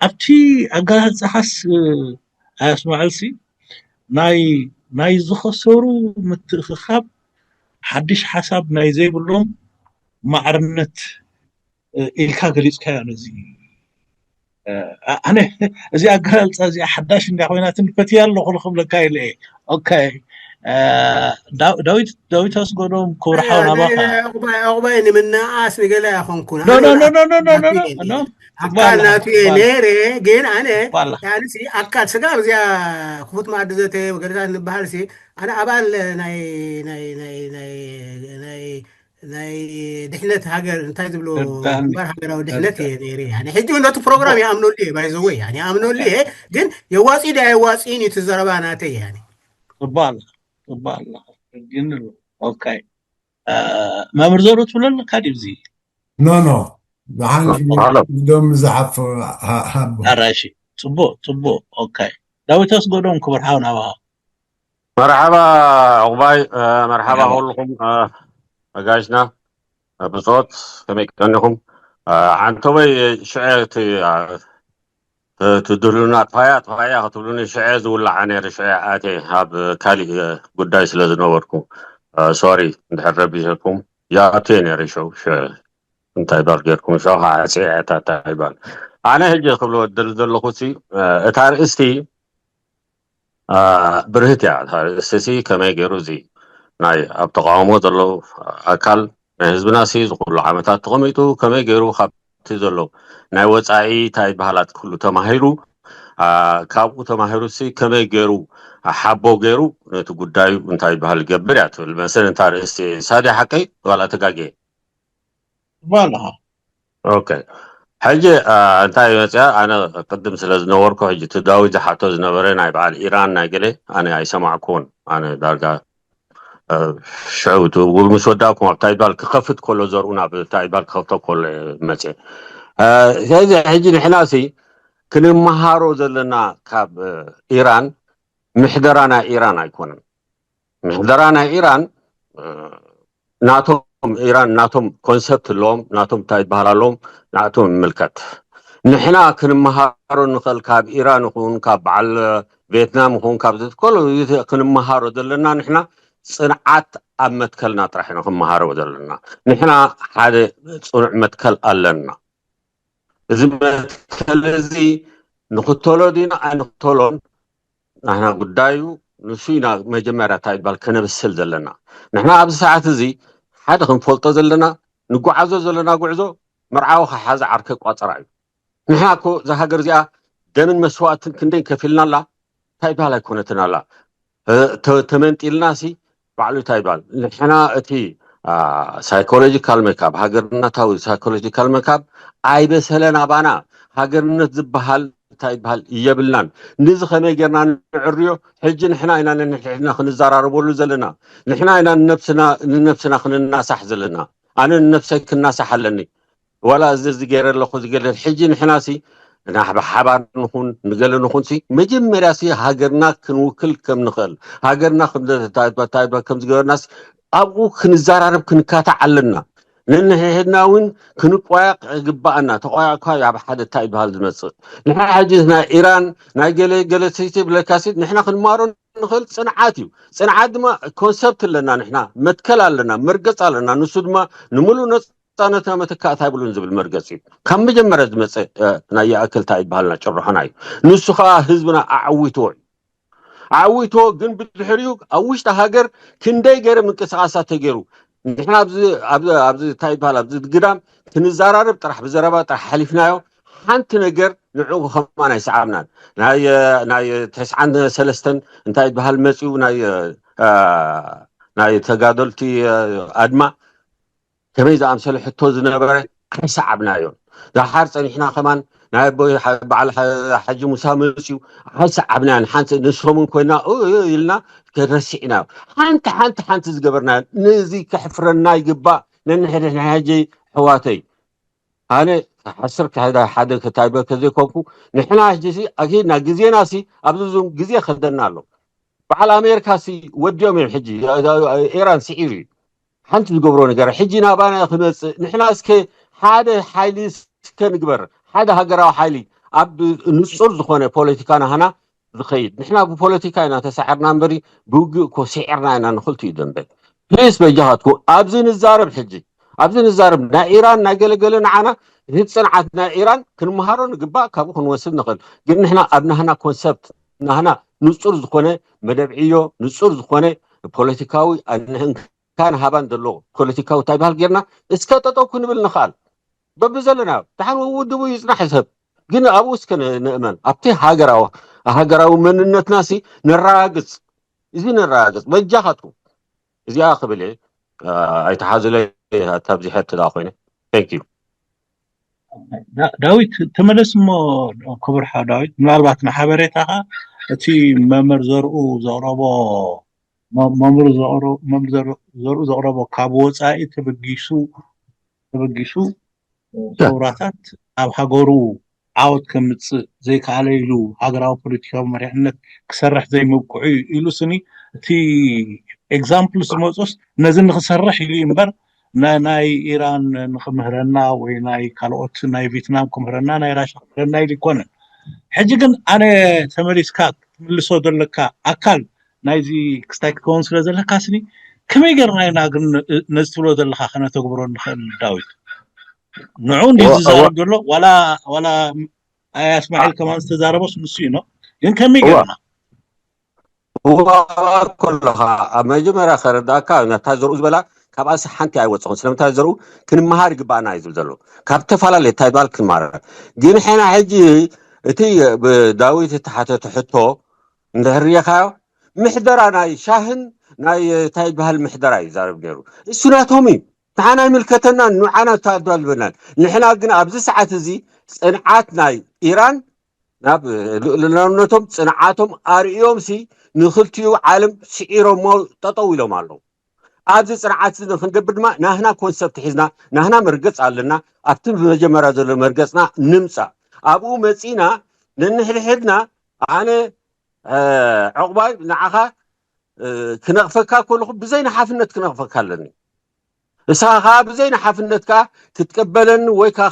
ኣብቲ ኣገላልፃኻስ ኣስማዕልሲ ናይ ናይ ዝኸሰሩ ምትእኽኻብ ሓድሽ ሓሳብ ናይ ዘይብሎም ማዕርነት ኢልካ ገሊፅካዮ ነዚ ኣነ እዚ ኣገላልፃ እዚኣ ሓዳሽ እንዳ ኮይና ትንፈትያ ኣለኹ ንክብለካ ኢለ እየ ኦካይ ዳዊት ዳዊት ኣስጎዶም ክብርሓው ናባኻ ዕቑባይ ንምንኣስ ንገለ ኣይኮንኩን ኣካል ናቱ እየ ነይረ ግን ኣነ ኣካል ስጋብ እዚኣ ክፉት መኣዲ ዘተ ገለታት ንበሃል ሲ ኣነ ኣባል ናይ ናይ ናይ ናይ ናይ ናይ ድሕነት ሃገር እንታይ ዝብሎ ግንባር ሃገራዊ ድሕነት እየ ነይረ ሕጂ ነቱ ፕሮግራም ይኣምነሉ እየ ባይዘወይ ይኣምነሉ እየ ግን የዋፂ ዳ የዋፂን እዩ ትዘረባ ናተይ እየ ጽባል ጽባል ግን ኦካይ መምህር ዘሩ ትብለኒ ካዲ ብዚ ኖ ኖ ብሓንሽ ዶም ዝሓፍ ሃቦ ኣራሺ ጽቡቅ ጽቡቅ ኦካይ ዳዊት ኣስጎዶም ክብር ሓው ናባኻ መርሓባ ዕቑባይ መርሓባ ኩልኹም ኣጋሽና ብጾት ከመይ ቀኒኹም ዓንተወይ ሽዐ ትድህሉና ጥፋያ ጥፋያ ክትብሉኒ ሽዐ ዝውላዓ ነይረ ሽዐ ኣትየ ኣብ ካሊእ ጉዳይ ስለ ዝነበርኩ ሶሪ እንድሕር ረቢሸኩም ይኣቱ እየ ነይረ ሸው እንታይ ባር ጌርኩም ሸው ከዓ ዕፅዕዕታት ኣይባል ኣነ ሕጂ ክብሎ ድል ዘለኹ ሲ እታ ርእስቲ ብርህት እያ እታ ርእስቲ ሲ ከመይ ገይሩ እዚ ናይ ኣብ ተቃውሞ ዘለዉ ኣካል ናይ ህዝብና ሲ ዝኩሉ ዓመታት ተቐሚጡ ከመይ ገይሩ ካብቲ ዘሎ ናይ ወፃኢ እንታይ በሃላት ኩሉ ተማሂሩ ካብኡ ተማሂሩ ሲ ከመይ ገይሩ ሓቦ ገይሩ ነቲ ጉዳዩ እንታይ በሃል ይገብር እያ ትብል መሰል እንታ ርእስቲ ሳዲ ሓቀይ ዋላ ተጋጌ ትባል ኣለኻ ኦኬ ሕጂ እንታይ መፅያ ኣነ ቅድም ስለ ዝነበርኩ ሕጂ እቲ ዳዊት ዝሓቶ ዝነበረ ናይ በዓል ኢራን ናይ ገለ ኣነ ኣይሰማዕኩዎን ኣነ ዳርጋ ሽዑ እቲ ውግእ ምስ ወዳእኩም ኣብ ታይባል ክኸፍት ከሎ ዘርኡ ናብ ታይባል ክኸፍቶ ከሎ መፅየ ስለዚ ሕጂ ንሕና ሲ ክንመሃሮ ዘለና ካብ ኢራን ምሕደራ ናይ ኢራን ኣይኮነን ምሕደራ ናይ ኢራን ናቶም ኢራን ናቶም ኮንሰፕት ኣለዎም ናቶም እንታይ ይበሃል ኣለዎም ናቶም ይምልከት ንሕና ክንመሃሮ ንኽእል ካብ ኢራን ይኹን ካብ በዓል ቬትናም ይኹን ካብ ዝትከሉ ክንመሃሮ ዘለና ንሕና ፅንዓት ኣብ መትከልና ጥራሕ ኢና ክንመሃሮ ዘለና ንሕና ሓደ ፅኑዕ መትከል ኣለና እዚ መትከል እዚ ንኽተሎ ዲና ኣይንኽተሎን ናህና ጉዳዩ ንሱ ኢና መጀመርያ እንታይ ይባል ከነብስል ዘለና ንሕና ኣብዚ ሰዓት እዚ ሓደ ክንፈልጦ ዘለና ንጓዓዞ ዘለና ጉዕዞ መርዓዊ ከሓዘ ዓርከ ቋፀራ እዩ ንሕና እኮ እዛ ሃገር እዚኣ ደምን መስዋእትን ክንደይ ከፊልና ኣላ እንታይ ይባል ኣይኮነትን ኣላ ተመንጢልና ሲ ባዕሉ እንታይ ይባል ንሕና እቲ ሳይኮሎጂካል ሜካፕ፣ ሃገርነታዊ ሳይኮሎጂካል ሜካፕ ኣይበሰለን ኣባና። ሃገርነት ዝበሃል እንታይ ይበሃል የብልናን። ንዚ ከመይ ጌርና ንዕርዮ? ሕጂ ንሕና ኢና ነንሕድሕድና ክንዘራረበሉ ዘለና። ንሕና ኢና ንነብስና ንነብስና ክንናሳሕ ዘለና። ኣነ ንነብሰይ ክናሳሕ ኣለኒ። ዋላ እዚ እዚ ገይረ ኣለኹ፣ እዚ ገለ። ሕጂ ንሕናሲ ንሓባር ንኹን ንገለ ንኹንሲ መጀመርያሲ ሃገርና ክንውክል ከም ንኽእል፣ ሃገርና ከም እንታይ ይበሃል ከም ዝገበርናሲ ኣብኡ ክንዘራረብ ክንካታዕ ኣለና። ነንሕድና እውን ክንቆያቕ ይግባኣና። ተቆያቕኳ ኣብ ሓደ እንታይ ይበሃል ዝመፅእ። ንሕና ሕጂ ናይ ኢራን ናይ ገለ ገለ ሰይቲ ብለካሲ ንሕና ክንማሮ ንኽእል ጽንዓት እዩ። ጽንዓት ድማ ኮንሰፕት ኣለና፣ ንሕና መትከል ኣለና፣ መርገጽ ኣለና። ንሱ ድማ ንምሉእ ነጻነትና መተካእታ ይብሉን ዝብል መርገጽ እዩ። ካብ መጀመርያ ዝመጸ እ፣ ናይ ይኣክል እንታይ ይበሃልና ጭርሖና እዩ። ንሱ ኸኣ ህዝብና ኣዕዊትዎ እዩ። ኣዕዊትዎ ግን ብድሕሪኡ ኣብ ውሽጢ ሃገር ክንደይ ገይረ ምንቅስቃሳት ተገይሩ። ንሕና ኣብዚ ኣብዚ ኣብዚ እንታይ ይበሃል ኣብዚ ግዳም ክንዘራረብ ጥራሕ ብዘረባ ጥራሕ ሓሊፍናዮ። ሓንቲ ነገር ንዕኡ ከማን ኣይሰዓብናን። ናይ ናይ ተስዓን ሰለስተን እንታይ ዝበሃል መፂኡ ናይ እ፣ ናይ ተጋደልቲ እ፣ ኣድማ ከመይ ዝኣምሰለ ሕቶ ዝነበረ ኣይሰዓብናዮን። ደሓር ፀኒሕና ከማን ናይ ኣቦይ ሓ- በዓል ሓ- ሓጂ ሙሳ መፅዩ ኣይሰዓብናዮን። ሓንቲ ንሶምን ኮይና ኡ ኡ ኢልና ከረሲዕናዮ። ሓንቲ ሓንቲ ሓንቲ ዝገበርናዮ ነዚ ከሕፍረና ይግባእ። ነንሕድሕድና ሕጂ ኣሕዋተይ ኣነ ሓስር ሓደ ሓደ ከታይበ ከዘይኮንኩ ንሕና ሕጂ ሲ ኣኪድና ግዜና ሲ ኣብዚ ዙም ግዜ ከደና ኣሎ። በዓል ኣሜሪካ ሲ ወዲኦም እዮም። ሕጂ ኢራን ስዒሩ እዩ። ሓንቲ ዝገብሮ ነገር ሕጂ ናባና ክመፅእ ንሕና እስከ ሓደ ሓይሊ እስከ ንግበር። ሓደ ሃገራዊ ሓይሊ ኣብ ንፁር ዝኾነ ፖለቲካ ናህና ዝኸይድ። ንሕና ብፖለቲካ ኢና ተሳዒርና እምበሪ ብውግእ እኮ ስዒርና ኢና ንኽልቲኡ ደንበ። ፕሊስ በጃኻትኩ ኣብዚ ንዛረብ ሕጂ ኣብዚ ንዛረብ ናይ ኢራን ናይ ገለገለ ንዓና እቲ ፅንዓት ናይ ኢራን ክንመሃሮ ንግባእ ካብኡ ክንወስድ ንኽእል። ግን ንሕና ኣብ ናህና ኮንሰፕት ናህና ንፁር ዝኾነ መደብ ዕዮ ንፁር ዝኾነ ፖለቲካዊ ኣንህንካን ሃባን ዘለዎ ፖለቲካዊ እንታይ ይበሃል ጌርና እስከ ጠጠው ክንብል ንኽኣል በብዘለና ደሓን ውድቡ ይፅናሕ ሰብ ግን ኣብኡ እስከ ን- ንእመን ኣብቲ ሃገራዊ ሃገራዊ መንነትና ሲ ነረጋግፅ እዚ ነረጋግፅ በጃኻትኩም እዚኣ ክብል እየ ኣይተሓዝለ ኣብዚሐ ትዳ ኮይነ thank you ዳ- ዳዊት ተመለስ እሞ ክቡር ሓው ዳዊት ምናልባት ንሓበሬታኻ እቲ መምህር ዘርኡ ዘቕረቦ መ- መምህር ዘቕረ- መምህር ዘር- ዘርኡ ዘቕረቦ ካብ ወፃኢ ተበጊሱ ተበጊሱ ሰውራታት ኣብ ሃገሩ ዓወት ከምፅእ ዘይከኣለ ኢሉ ሃገራዊ ፖለቲካዊ መሪሕነት ክሰርሕ ዘይምብቅዑ እዩ ኢሉ ስኒ እቲ ኤግዛምፕል ዝመፆስ ነዚ ንክሰርሕ ኢሉ እዩ እምበር ናይ ናይ ኢራን ንክምህረና ወይ ናይ ካልኦት ናይ ቪትናም ክምህረና ናይ ራሻ ክምህረና ኢሉ ይኮነን። ሕጂ ግን ኣነ ተመሊስካ ክትምልሶ ዘለካ ኣካል ናይዚ ክስታይ ክትከውን ስለ ዘለካ ስኒ ከመይ ገርና ኢና ግን ነዚ ትብሎ ዘለካ ከነተግብሮ ንኽእል ዳዊት ንዑ እንዲ ዝዛረብ ዘሎ ዋላ ዋላ ኣያ እስማዒል ከማን ዝተዛረበስ ንሱ እዩ ነው ግን ከመይ ገርና ከለካ ኣብ መጀመርያ ከረዳእካ ነታ ዘርኡ ዝበላ ካብኣሲ ሓንቲ ኣይወፅኹን ስለምንታይ ዘርኡ ክንመሃር ይግባኣና እዩ ዝብል ዘሎ ካብ ዝተፈላለየ እንታይ ባል ክንመሃር ግን ሕና ሕጂ እቲ ብዳዊት እተሓተተ ሕቶ እንድሕር ርኢኻዮ ምሕደራ ናይ ሻህን ናይ እንታይ በሃል ምሕደራ እዩ ዛረብ ነይሩ እሱ ናቶም እዩ ንዓና ይምልከተና ንዓና ተኣዳልበናል ንሕና ግን ኣብዚ ሰዓት እዚ ፅንዓት ናይ ኢራን ናብ ልእልናነቶም ፅንዓቶም ኣርእዮም ሲ ንክልቲኡ ዓለም ስዒሮሞ ጠጠው ኢሎም ኣለዉ ኣብዚ ፅንዓት እዚ ንክንገብር ድማ ናህና ኮንሰፕት ሒዝና ናህና መርገፅ ኣለና ኣብቲ መጀመርያ ዘሎ መርገፅና ንምፃእ ኣብኡ መፂና ነንሕድሕድና ኣነ ዕቑባይ ንዓኻ ክነቕፈካ ከለኹ ብዘይ ንሓፍነት ክነቕፈካ ኣለኒ ንስኻ ከዓ ብዘይ ንሓፍነትካ ክትቀበለኒ ወይ ከዓ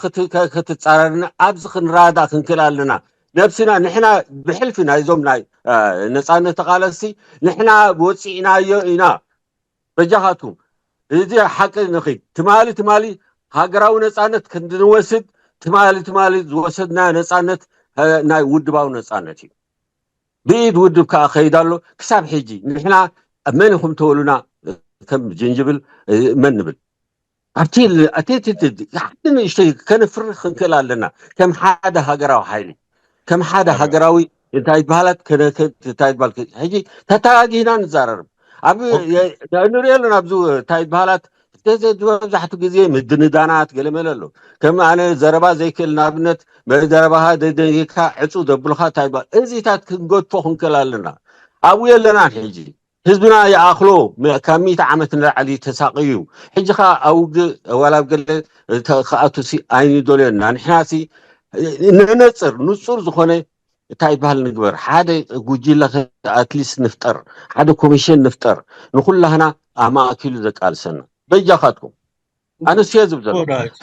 ክትፃረርኒ ኣብዚ ክንረዳእ ክንክእል ኣለና ነብስና ንሕና ብሕልፊ ናይዞም ናይ ነፃነት ተቃለስቲ ንሕና ወፂእናዮ ኢና በጃኻትኩም እዚ ሓቂ ንኺድ ትማሊ ትማሊ ሃገራዊ ነፃነት ክንድንወስድ ትማሊ ትማሊ ዝወሰድና ነፃነት ናይ ውድባዊ ነፃነት እዩ ብኢድ ውድብ ከዓ ከይድ ኣሎ ክሳብ ሕጂ ንሕና መን ኢኹም ተበሉና ከም ጅንጅብል መን ንብል ኣብቲ ኣቴትትድ ሓንቲ ንእሽተይ ከነፍርህ ክንክእል ኣለና ከም ሓደ ሃገራዊ ሓይሊ ከም ሓደ ሃገራዊ እንታይ በሃላት እንታይ በሃል ሕጂ ተተጋጊህና ንዛረርብ ኣብ ንሪኦ ኣለና ኣብዚ እንታይ በሃላት ስለዚ መብዛሕትኡ ግዜ ምድንዳናት ገለመለ ኣሎ። ከም ኣነ ዘረባ ዘይክእል፣ ንኣብነት፣ ዘረባኻ ደደንጊካ ዕጹ ዘብሉኻ እንታይ ይበሃል? እዚታት ክንገድፎ ክንክእል ኣለና። ኣብኡ የለናን ሕጂ። ህዝብና ይኣኽሎ፣ መ-፣ ካብ ሚእቲ ዓመት ንላዕሊ ተሳቕዩ። ሕጂ ኸኣ ኣብ ውግእ ዋላ ኣብ ገለ ተ-፣ ክኣቱ ሲ ኣይንደልዮን ኢና። ንሕና ሲ ነነጽር፣ ንጹር ዝኾነ እንታይ ይበሃል ንግበር። ሓደ ጉጅለ ኸ-፣ ኣትሊስት ንፍጠር። ሓደ ኮሚሽን ንፍጠር። ንኹላህና ኣማእኪሉ ዘቃልሰና። በጃኻትኩም። ኣነስ እየ ዝብል ዘሎ።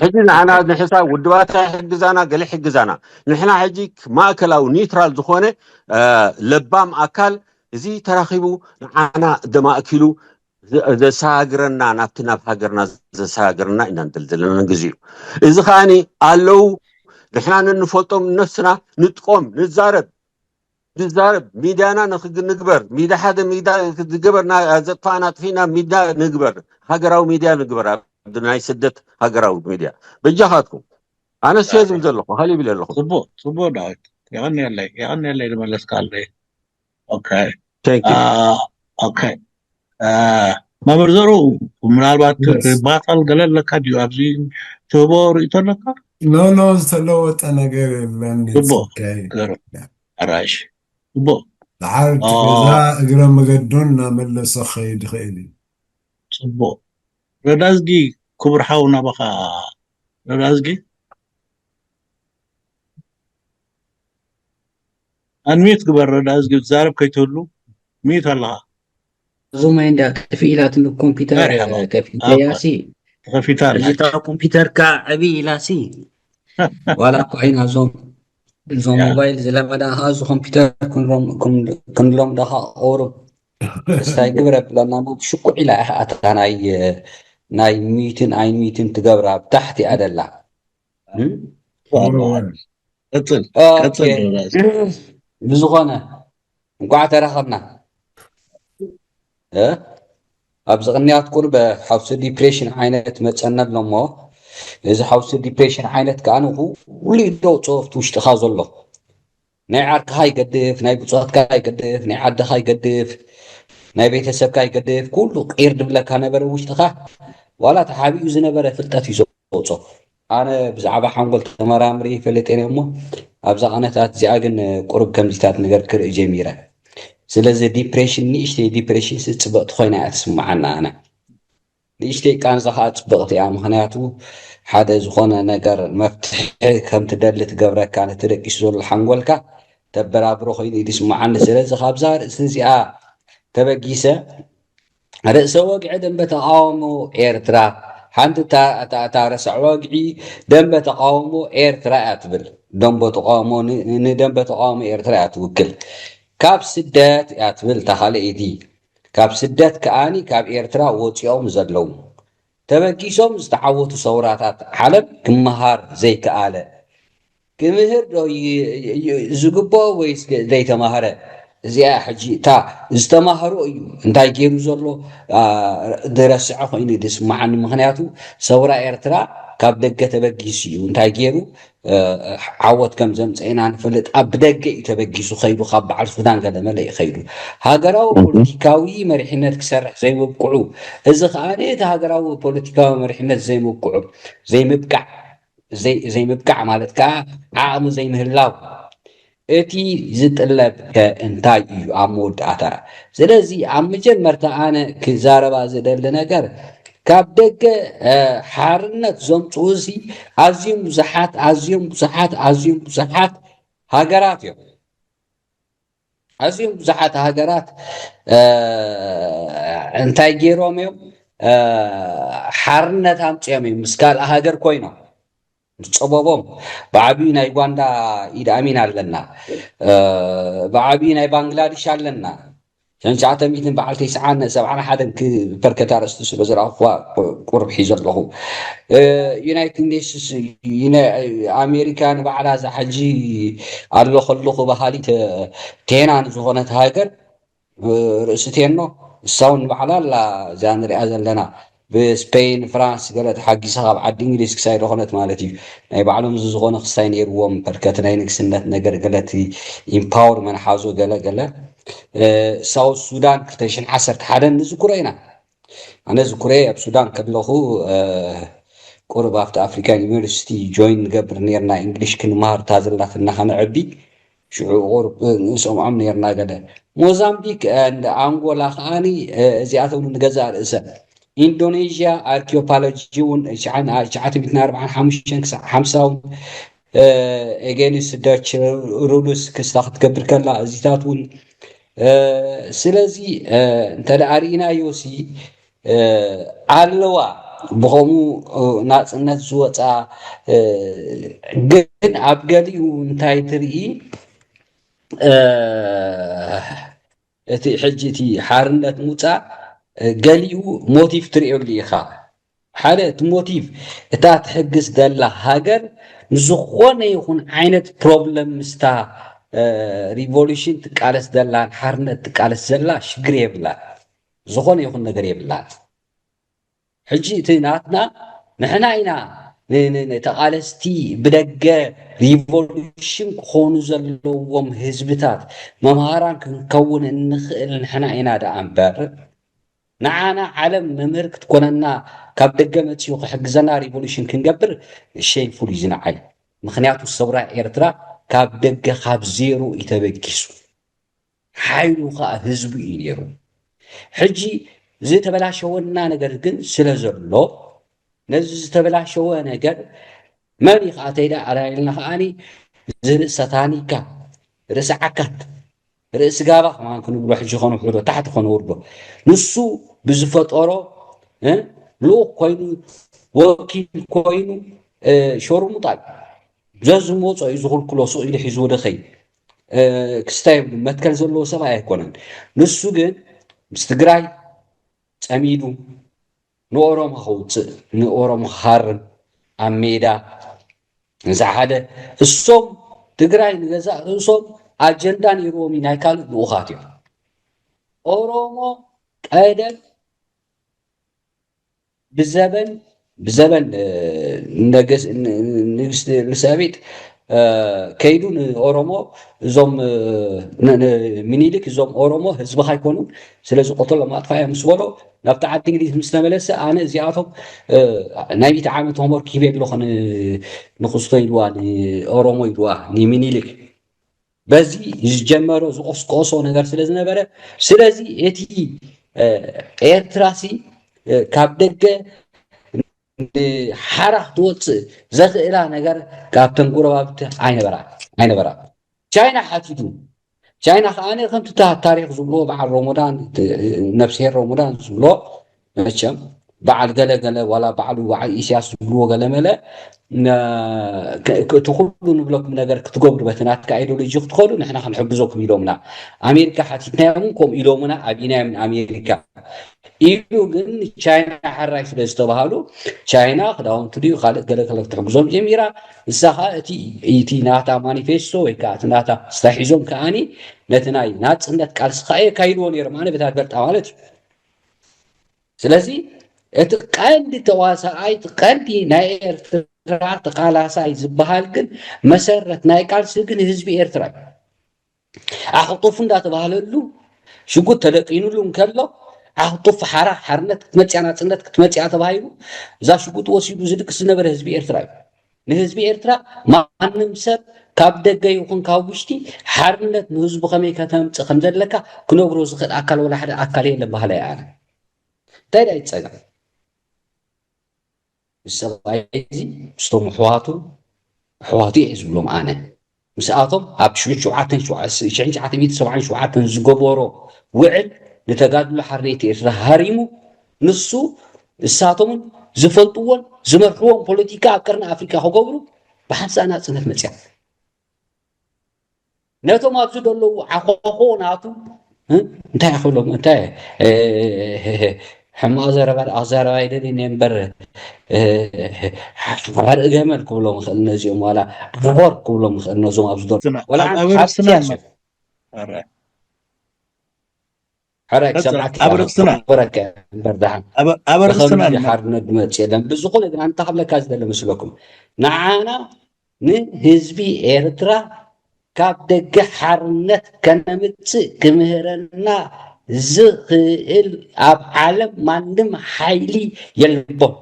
ሕጂ ንዓና ንሕሳብ ውድባት ኣይሕግዛና፣ ገለ ይሕግዛና። ንሕና ሕጂ ማእከላዊ ኒውትራል ዝኾነ፣ እ፣ ለባም ኣካል እዚ ተራኺቡ ንዓና ደማእኪሉ ዘ-፣ ዘሰጋግረና፣ ናብቲ ናብ ሃገርና ዘሰጋግረና ኢና ንደሊ ዘለና ግዜ እዩ። እዚ ከኣኒ ኣለዉ፣ ንሕና ነንፈልጦም ነፍስና ንጥቆም፣ ንዛረብ፣ ንዛረብ፣ ሚድያና ንኽግ-፣ ንግበር፣ ሚድያ ሓደ ሚድያ ዝገበርና፣ ዘጥፋእና ኣጥፊእና ሚድያ ንግበር፣ ሃገራዊ ሚድያ ንግበር፣ ኣብ ናይ ስደት ሃገራዊ ሚድያ። በጃኻትኩም። ኣነስ እየ ዝብል ዘለኹ፣ ካልእ ይብል ኣለኹ። ጽቡቕ፣ ጽቡቕ ዳዊት። የቐንየለይ፣ የቐንየለይ ዝመለስካለይ። ኦኬ። Thank you። አ፣ ኦኬ። አ፣ መምህር ዘሩ፣ ምናልባት ባታል ገለ ኣለካ ድዩ? ኣብዚ ትህቦ ርእይቶ ኣለካ? ኖ፣ ኖ፣ ዝተለወጠ ነገር የለን። ጽቡቕ። It's okay። ገሩ። ኣራሽ። ጽቡቕ። ደሓር እቲ ኦ። ገዛ እግረ መገዱ እናመለሰ ክኸይድ ይኽእል እዩ። ጽቡቕ። ረዳዝጊ፣ ክቡር ሓው ናባኻ። ረዳዝጊ። ኣንሚዩት ግበር ረዳዝጊ፣ ትዛረብ ከይትህሉ። ሚዩት ኣለኻ። ዙመይ እንዳ ከፊ ኢላትኒ ኮምፒውተር፣ በር ያባ። ከፊተያ ሲ። ተኸፊታ ኣላ። እዚታ ኮምፒውተርካ ዕቢ ኢላ ሲ። ዋላ እኮ ዓይና እዞም፣ እዞም ያ። ሞባይል ዝለመዳ ኸዓ እዚ ኮምፒውተር ክንሎም፣ ክን-፣ ክንሎም ዳኻ ቁሩብ እስታይ ግብረ ብለና፣ ሽኩዕ ኢላ ኢኻ ኣታ ናይ፣ ናይ ሚዩትን ኣይሚዩትን ትገብራ ብታሕቲ እያ ደላ። እም? ዋላ። ቀጽል፣ ኦኬ። ቀጽል ራስ። ብዝኾነ፣ እንቋዕ ተራኸብና። እ? ኣብዚ ቅንያት ቁርበ ሓውሲ ዲፕሬሽን ዓይነት መጸና ኣሎ እሞ፣ እዚ ሓውሲ ዲፕሬሽን ዓይነት ከኣ ንኹሉ ኢዶ ጸወፍቲ ውሽጥኻ ዘሎ። ናይ ዓርክኻ ይገድፍ፣ ናይ ብጾትካ ይገድፍ፣ ናይ ዓድኻ ይገድፍ፣ ናይ ቤተሰብካ ይገድፍ፣ ኩሉ ቂር ድብለካ ነበረ ውሽጥኻ። ዋላ ተሓቢኡ ዝነበረ ፍልጠት እዩ ዘውጾ። ኣነ ብዛዕባ ሓንጎል ተመራምሪ ይፈልጥ እየ እሞ፣ ኣብዛ ቐነታት እዚኣ ግን ቁሩብ ከምዚታት ነገር ክርኢ ጀሚረ። ስለዚ ዲፕሬሽን፣ ንእሽተይ ዲፕሬሽን ሲ ጽብቕቲ ኮይና እያ ትስምዓና ኣነ። ንእሽተይ ቃንዛ ኸዓ ጽብቕቲ እያ። ምኽንያቱ ሓደ ዝኾነ ነገር መፍትሒ ከም ትደሊ ትገብረካ፣ ነቲ ደቂሱ ዘሎ ሓንጎልካ ተበራብሮ ኮይኑ እዩ ዝስምዓኒ። ስለዚ ካብዛ ርእሲ እዚኣ ተበጊሰ፣ ርእሰ ወግዒ ደንበ ተቃውሞ ኤርትራ፣ ሓንቲ እታ፣ እታ፣ እታ ርእሰ ወግዒ ደንበ ተቃውሞ ኤርትራ እያ ትብል። ደንበ ተቃውሞ ን-፣ ንደንበ ተቃውሞ ኤርትራ እያ ትውክል። ካብ ስደት እያ ትብል እታ ካልኣይቲ። ካብ ስደት ከኣኒ ካብ ኤርትራ ወጺኦም ዘለዉ፣ ተበጊሶም ዝተዓወቱ ሰውራታት ዓለም ክመሃር ዘይከኣለ፣ ክምህር ዶ ይ-፣ ይ-፣ ዝግብኦ ወይስ ዘይተማህረ? እዚኣ ሕጂ እታ ዝተማህሮ እዩ እንታይ ገይሩ ዘሎ፣ ኣ፣ ዝረስዐ ኮይኑ ዝስምዓኒ። ምኽንያቱ ሰውራ ኤርትራ ካብ ደገ ተበጊሱ እዩ። እንታይ ገይሩ፣ እ፣ ዓወት ከም ዘምጸ ኢና ንፈልጥ። ኣብ ደገ እዩ ተበጊሱ ከይዱ፣ ካብ በዓል ሱዳን ገለ መለ እዩ ከይዱ። ሃገራዊ እህ። ፖለቲካዊ መሪሕነት ክሰርሕ ዘይምብቅዑ፣ እዚ ከኣ እቲ ሃገራዊ ፖለቲካዊ መሪሕነት ዘይምብቅዑ፣ ዘይምብቃዕ፣ ዘይ-፣ ዘይምብቃዕ ማለት ከኣ ዓቕሚ ዘይምህላው። እቲ ዝጥለብ ከ እንታይ እዩ ኣብ መወዳእታ? ስለዚ ኣብ መጀመርታ ኣነ ክዛረባ ዝደሊ ነገር፣ ካብ ደገ፣ እ፣ ሓርነት ዘምጽኡ እዚ ኣዝዮም ብዙሓት፣ ኣዝዮም ብዙሓት፣ ኣዝዮም ብዙሓት ሃገራት እዮም። ኣዝዮም ብዙሓት ሃገራት፣ እ፣ እንታይ ገይሮም እዮም? እ፣ ሓርነት ኣምጺኦም እዮም ምስ ካልእ ሃገር ኮይኖም። ዝጸበቦም። ብዓቢኡ ናይ ዩጋንዳ ኢድ ኣሚን ኣለና። እ፣ ብዓቢኡ ናይ ባንግላዴሽ ኣለና። ሸንሸዓተ ሚእትን በዓል ተስዓን ሰብዓን ሓደን ክ-፣ ፐርከት ኣርእስቲ ስለ ዝረኣኹዋ ቁ-፣ ቁሩብ ሒዘ ኣለኹ። እ፣ ዩናይትድ ኔሽንስ፣ ዩና-፣ ኣሜሪካ ንባዕላ እዛ ሕጂ ኣሎ ከለኹ በሃሊት፣ እ፣ ቴናን ዝኾነት ሃገር፣ እ፣ ርእሲ ቴኖ፣ እሳ እውን ንባዕላ ኣላ እዚኣ ንሪኣ ዘለና። ብስፔን፣ ፍራንስ ገለ ተሓጊሳ ካብ ዓዲ እንግሊዝ ክሳይ ዝኾነት ማለት እዩ። ናይ ባዕሎም እዚ ዝኾነ ክስታይ ነይርዎም፣ በርከት ናይ ንግስነት ነገር ገለ፣ እቲ ኢምፓወር መን ሓዞ ገለ ገለ። እ፣ ሳውት ሱዳን ክልተ ሽሕን ዓሰርተ ሓደን ንዝክሮ ኢና። ኣነ ዝኩረ ኣብ ሱዳን ከለኹ ቁርብ ኣብቲ ኣፍሪካ ዩኒቨርሲቲ ጆይን ንገብር ነርና፣ እንግሊሽ ክንመሃር እታ ዘላትና ከነዕቢ። ሽዑ ቁርብ ንሰምዖም ነርና። ገለ ሞዛምቢክ፣ ኣንጎላ ከዓኒ እዚኣቶም ንገዛእ ርእሰ ኢንዶኔዥያ ኣርኪኦፓሎጂ እውን ትሽዓተ ሚእትን ኣርባዓን ሓሙሽተን ክሳብ ሓምሳ እውን ኤጌንስ ደች ሩሉስ ክስታ ክትገብር ከላ እዚታት እውን ስለዚ እንተ ደኣ ርኢናዮ ሲ ኣለዋ ብኸምኡ ናፅነት ዝወፃ ግን ኣብ ገሊኡ እንታይ ትርኢ እቲ ሕጂ እቲ ሓርነት ምውፃእ ገሊኡ ሞቲቭ ትርእየሉ ኢኻ። ሓደ እቲ ሞቲቭ እታ ትሕግዝ ዘላ ሃገር ንዝኾነ ይኹን ዓይነት ፕሮብለም ምስታ ሪቮሉሽን ትቃለስ ዘላ ሓርነት ትቃለስ ዘላ ሽግር የብላ ዝኾነ ይኹን ነገር የብላ። ሕጂ እቲ ናትና ንሕና ኢና ተቃለስቲ ብደገ ሪቮሉሽን ክኾኑ ዘለዎም ህዝብታት መምሃራን ክንከውን እንኽእል ንሕና ኢና ደኣ እምበር ንዓና ዓለም መምህር ክትኮነና ካብ ደገ መፅኡ ክሕግዘና ሪቮሉሽን ክንገብር ሸይንፉል እዩ ዝንዓይ። ምክንያቱ ሰውራ ኤርትራ ካብ ደገ ካብ ዜሮ እዩ ተበጊሱ። ሓይሉ ከዓ ህዝቡ እዩ ነይሩ። ሕጂ ዝተበላሸወና ነገር ግን ስለ ዘሎ ነዚ ዝተበላሸወ ነገር መን እዩ ከዓ ተይዳ ኣላይልና ከዓኒ ዝርእሰ ታኒካ ርእሲ ዓካት ርእሲ ጋባ ከማን ክንብሎ ሕጂ ከነውሕዶ ታሕቲ ከነውርዶ ንሱ ብዝፈጠሮ ልኡክ ኮይኑ ወኪል ኮይኑ ሸርሙጣ እዩ። ዘዝመፆ እዩ ዝኽልክሎ ሱቕ ኢሉ ሒዝዎ ደኸይ ክስታይ የብሉ መትከል ዘለዎ ሰብኣይ ኣይኮነን። ንሱ ግን ምስ ትግራይ ፀሚዱ ንኦሮሞ ከውፅእ ንኦሮሞ ክሃርም ኣብ ሜዳ እዚ ሓደ እሶም ትግራይ ንገዛእ ርእሶም ኣጀንዳ ነይርዎም እዩ ናይ ካልእ ልኡኻት እዮም። ኦሮሞ ቀደም ብዘበን ብዘበን ንግስቲ ኤልሳቤጥ ከይዱ ንኦሮሞ እዞም ምኒልክ እዞም ኦሮሞ ህዝብኻ ኣይኮኑን ስለዚ ቆተሎም ኣጥፋ እዮም ምስ በሎ ናብቲ ዓዲ እንግሊዝ ምስ ተመለሰ ኣነ እዚኣቶም ናይ ሚእቲ ዓመት ሆምወርክ ሂበ ኣለኹ ንክስቶ ኢልዋ ንኦሮሞ ኢልዋ ንምኒልክ በዚ ዝጀመሮ ዝቆስቆሶ ነገር ስለ ዝነበረ ስለዚ እቲ ኤርትራሲ ካብ ደገ ሓራ ክትወፅእ ዘኽእላ ነገር ካብተን ጎረባብቲ ኣይነበራ ኣይነበራ ቻይና ሓቲቱ ቻይና ከዓ ከምቲ ታሪክ ዝብልዎ በዓል ሮሞዳን ነብስሄር ሮሞዳን ዝብሎ መቸም በዓል ገለ ገለ ዋላ በዓሉ በዓል ኢሳያስ ዝብልዎ ገለ መለ እቲ ኩሉ ንብለኩም ነገር ክትገብሩ በቲ ናትካ ኣይዲዮሎጂ ክትኸዱ ንሕና ክንሕግዘኩም ኢሎምና ኣሜሪካ ሓቲትናዮም እውን ከምኡ ኢሎምና ኣብኢናዮም ንኣሜሪካ ኢሉ ግን ቻይና ሓራይ ስለ ዝተባሃሉ ቻይና ክዳውንቲ ድዩ ካልእ ገለ ገለ ክትሕግዞም ጀሚራ ንሳ ከዓ እቲ እቲ ናታ ማኒፌስቶ ወይ ከዓ እቲ ናታ ስታሒዞም ከዓኒ ነቲ ናይ ናፅነት ቃልሲ ከዓ የካይድዎ ነይሮም ኣነ በታ ገልጣ ማለት እዩ ስለዚ እቲ ቀንዲ ተዋሳኣይ እቲ ቀንዲ ናይ ኤርትራ ተቃላሳይ ዝበሃል ግን መሰረት ናይ ቃልሲ ግን ህዝቢ ኤርትራ እዩ ኣኽጡፍ እንዳተባህለሉ ሽጉጥ ተደቂኑሉ እንከሎ ኣኽጡፍ ሓራ ሓርነት ክትመፅያ ናፅነት ክትመፅያ ተባሂሉ እዛ ሽጉጥ ወሲዱ ዝድቅስ ዝነበረ ህዝቢ ኤርትራ እዩ ንህዝቢ ኤርትራ ማንም ሰብ ካብ ደገ ይኹን ካብ ውሽጢ ሓርነት ንህዝቡ ከመይ ከተምፅእ ከም ዘለካ ክነግሮ ዝኽእል ኣካል ወላ ሓደ ኣካል የለን ባህላይ ኣነ እንታይ ዳ ይፀገም ምስ ሰብኣይ እዚ ምስቶም ኣሕዋቱ ኣሕዋቱ እየ ዝብሎም ኣነ ምስኣቶም ኣብ ሽዑን ሸውዓተን ሽሽን ትሽዓተ ሚእቲ ሰብዓን ሸውዓተን ዝገበሮ ውዕል ንተጋድሎ ሓርነት ኤርትራ ሃሪሙ ንሱ እሳቶምን ዝፈልጥዎን ዝመርሕዎም ፖለቲካ ኣብ ቀርኒ ኣፍሪካ ክገብሩ ብሓንሳእ ናፅነት መፅያ ነቶም ኣብዚ ዘለዉ ዓኾኾ ናቱ እንታይ ክብሎም እንታይ ሕማቕ ዘረባ ኣዛረባ ይደሊ እምበር ሓርኢ ገመል ክብሎም ይኽእል ነዚኦም ዋላ ድቦር ክብሎም ይኽእል ነዞም ኣብዚ ዘሎ ሕራይ ክሰምዓካ ክኽበረካ እምበር ደሓን ኣብ ርእስና ብኸምዚ ሓርነት ዝመፅእ የለን ብዝኾነ ግን ኣንታ ክብለካ ዝደለ መስለኩም ንዓና ንህዝቢ ኤርትራ ካብ ደገ ሓርነት ከነምፅእ ክምህረና ዝኽእል ኣብ ዓለም ማንም ሓይሊ የልቦን።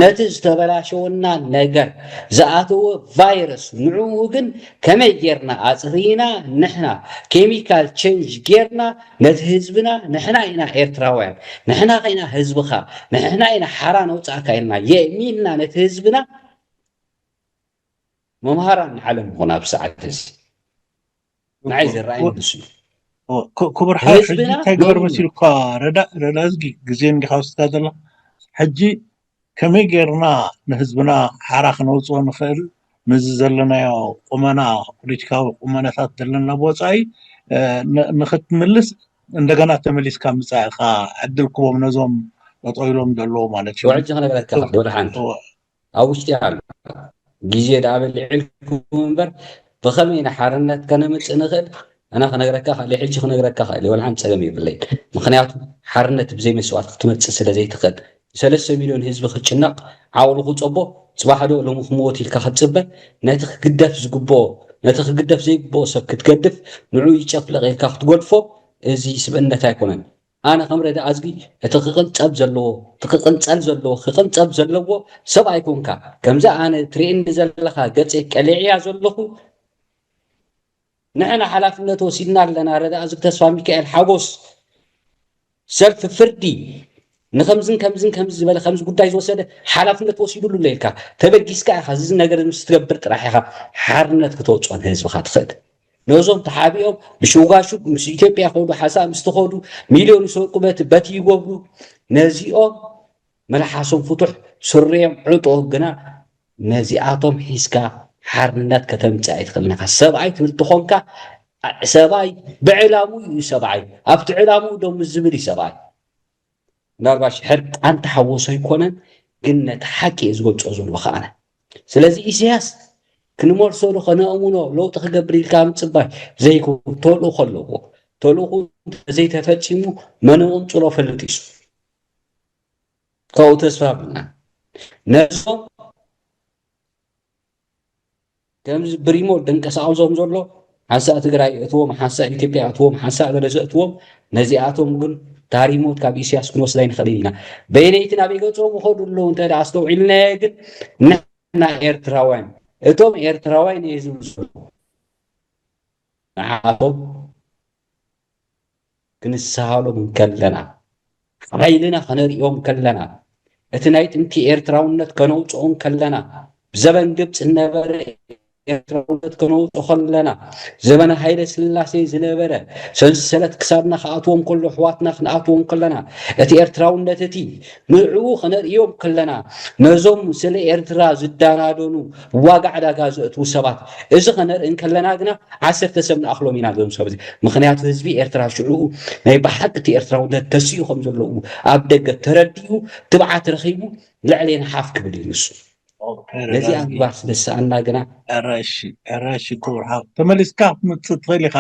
ነቲ ዝተበላሸወና ነገር ዝኣተወ ቫይረስ ንዕኡ ግን ከመይ ጌርና ኣጽሪና ንሕና ኬሚካል ቼንጅ ጌርና ነቲ ህዝብና ንሕና ኢና ኤርትራውያን ንሕና ከይና ህዝብኻ ንሕና ኢና ሓራ ነውጻእካ ኢልና የእሚንና ነቲ ህዝብና መምሃራን ንዓለም ይኹን ኣብ ሰዓት እዚ ንዓይ ዝረኣይ ንሱ እዩ። ክቡር ሓወይ ሕጂ እንታይ ግበር መሲልካ ረዳ ረዳ እዝጊ ግዜ እንዲኻ ውስድካ ዘላ ሕጂ ከመይ ጌርና ንህዝብና ሓራ ክነውፅኦ ንኽእል ነዚ ዘለናዮ ቁመና ፖለቲካዊ ቁመናታት ዘለና ብወፃኢ ንክትምልስ እንደገና ተመሊስካ ምፃእካ ዕድል ክቦም ነዞም ጠጠው ኢሎም ዘለዎ ማለት እዩ። ሕጂ ክነግረካ ወደ ሓንቲ ኣብ ውሽጢ ኣሎ ግዜ ደኣ በሊዕልኩም እምበር ብኸመይ ኢና ሓርነት ከነምፅእ ንኽእል ኣነ ክነግረካ ክእል ሕጂ ክነግረካ ክእል ወላ ሓንቲ ፀገም የብለይ ምክንያቱ ሓርነት ብዘይ መስዋእቲ ክትመፅእ ስለ ዘይትኽእል ሰለስተ ሚልዮን ህዝቢ ክጭነቕ ዓቕሉ ክፀቦ ፅባሕ ዶ ሎሚ ክመወት ኢልካ ክትፅበ ነቲ ክግደፍ ዝግብኦ ነቲ ክግደፍ ዘይግብኦ ሰብ ክትገድፍ ንዑ ይጨፍለቕ ኢልካ ክትገድፎ እዚ ስብእነት ኣይኮነን ኣነ ከም ረዳ ኣዝጊ እቲ ክቕንጸብ ዘለዎ እቲ ክቕንጸል ዘለዎ ክቕንጸብ ዘለዎ ሰብ ኣይኮንካ ከምዚ ኣነ ትርእየኒ ዘለኻ ገጸይ ቀሊዕያ ዘለኹ ንሕና ሓላፍነት ወሲድና ኣለና ረዳ ኣዝጊ ተስፋ ሚካኤል ሓጎስ ሰልፊ ፍርዲ ንከምዝን ከምዝን ከምዚ ዝበለ ከምዚ ጉዳይ ዝወሰደ ሓላፍነት ወሲዱሉ ኣሎ ኢልካ ተበጊስካ ኢኻ እዚ ነገር ምስ ትገብር ጥራሕ ኢኻ ሓርነት ክተውፅኦ ንህዝብኻ ትኽእል ነዞም ተሓቢኦም ብሽውጋሹግ ምስ ኢትዮጵያ ከዱ ሓሳብ ምስ ተኸዱ ሚልዮን ይሰርቁ በቲ በቲ ይገብሩ ነዚኦም መልሓሶም ፍቱሕ ስርዮም ዕጦ ግና ነዚኣቶም ሒዝካ ሓርነት ከተምፅእ ኣይትኽእልን ኢኻ ሰብኣይ ትብል ተኾንካ ሰብኣይ ብዕላሙ እዩ ሰብኣይ ኣብቲ ዕላሙ ዶ ምስ ዝብል እዩ ሰብኣይ ምናልባሽ ሕርቃን ተሓወሶ ኣይኮነን ግን ነቲ ሓቂ እየ ዝገልፆ ዘሎ ከዓነ ስለዚ ኢሳያስ ክንመልሶ ዶ ከነእምኖ ለውጢ ክገብር ኢልካ ምፅባይ ዘይኮን ተልእኾ ኣለዎ ተልእኹ ዘይተፈፂሙ መነቕንፅሎ ፈልጥ እዩ ካብኡ ተስፋ ብልና ነዞም ከምዚ ብሪሞት ደንቀሳቕሶም ዘሎ ሓንሳእ ትግራይ እትዎም ሓንሳእ ኢትዮጵያ እትዎም ሓንሳእ ገለ ዘእትዎም ነዚኣቶም ግን ታሪሞት ካብ ኢስያስ ክንወስድ ኣይንኽእልን ኢና በይነይቲ ናበይ ገፆም ይኸዱ ኣለዉ እንተ ኣስተውዒልናዮ ግን ንሕና ኤርትራውያን እቶም ኤርትራውያን እየ ዝብል ዘሎ ንዓቶም ክንሰሃሎም እንከለና ሓይልና ከነርእዮም ከለና እቲ ናይ ጥንቲ ኤርትራውነት ከነውፅኦ እንከለና ብዘበን ግብፂ ዝነበረ ኤርትራውነት ከነውፅኦ ከለና ዘበነ ሃይለ ስላሴ ዝነበረ ሰንሰለት ክሳድና ክኣትዎም ከሎ ኣሕዋትና ክንኣትዎም ከለና እቲ ኤርትራውነት እቲ ንዕኡ ከነርእዮም ከለና ነዞም ስለ ኤርትራ ዝዳናደኑ ዋጋ ዕዳጋ ዘእትዉ ሰባት እዚ ከነርኢ እንከለና ግና ዓሰርተ ሰብ ንኣኽሎም ኢና ዞም ሰብ እዚ ምኽንያቱ ህዝቢ ኤርትራ ሽዑኡ ናይ ብሓቂ እቲ ኤርትራውነት ተሲኡ ከም ዘለዉ ኣብ ደገ ተረዲኡ ትብዓት ረኺቡ ልዕሌና ሓፍ ክብል እዩ ንሱ ነዚኣ ምግባር ስለ ዝሰኣና ግና ረሺ ረሺ ክቡር ሓው ተመሊስካ ክትምፅእ ትኽእል ኢኻ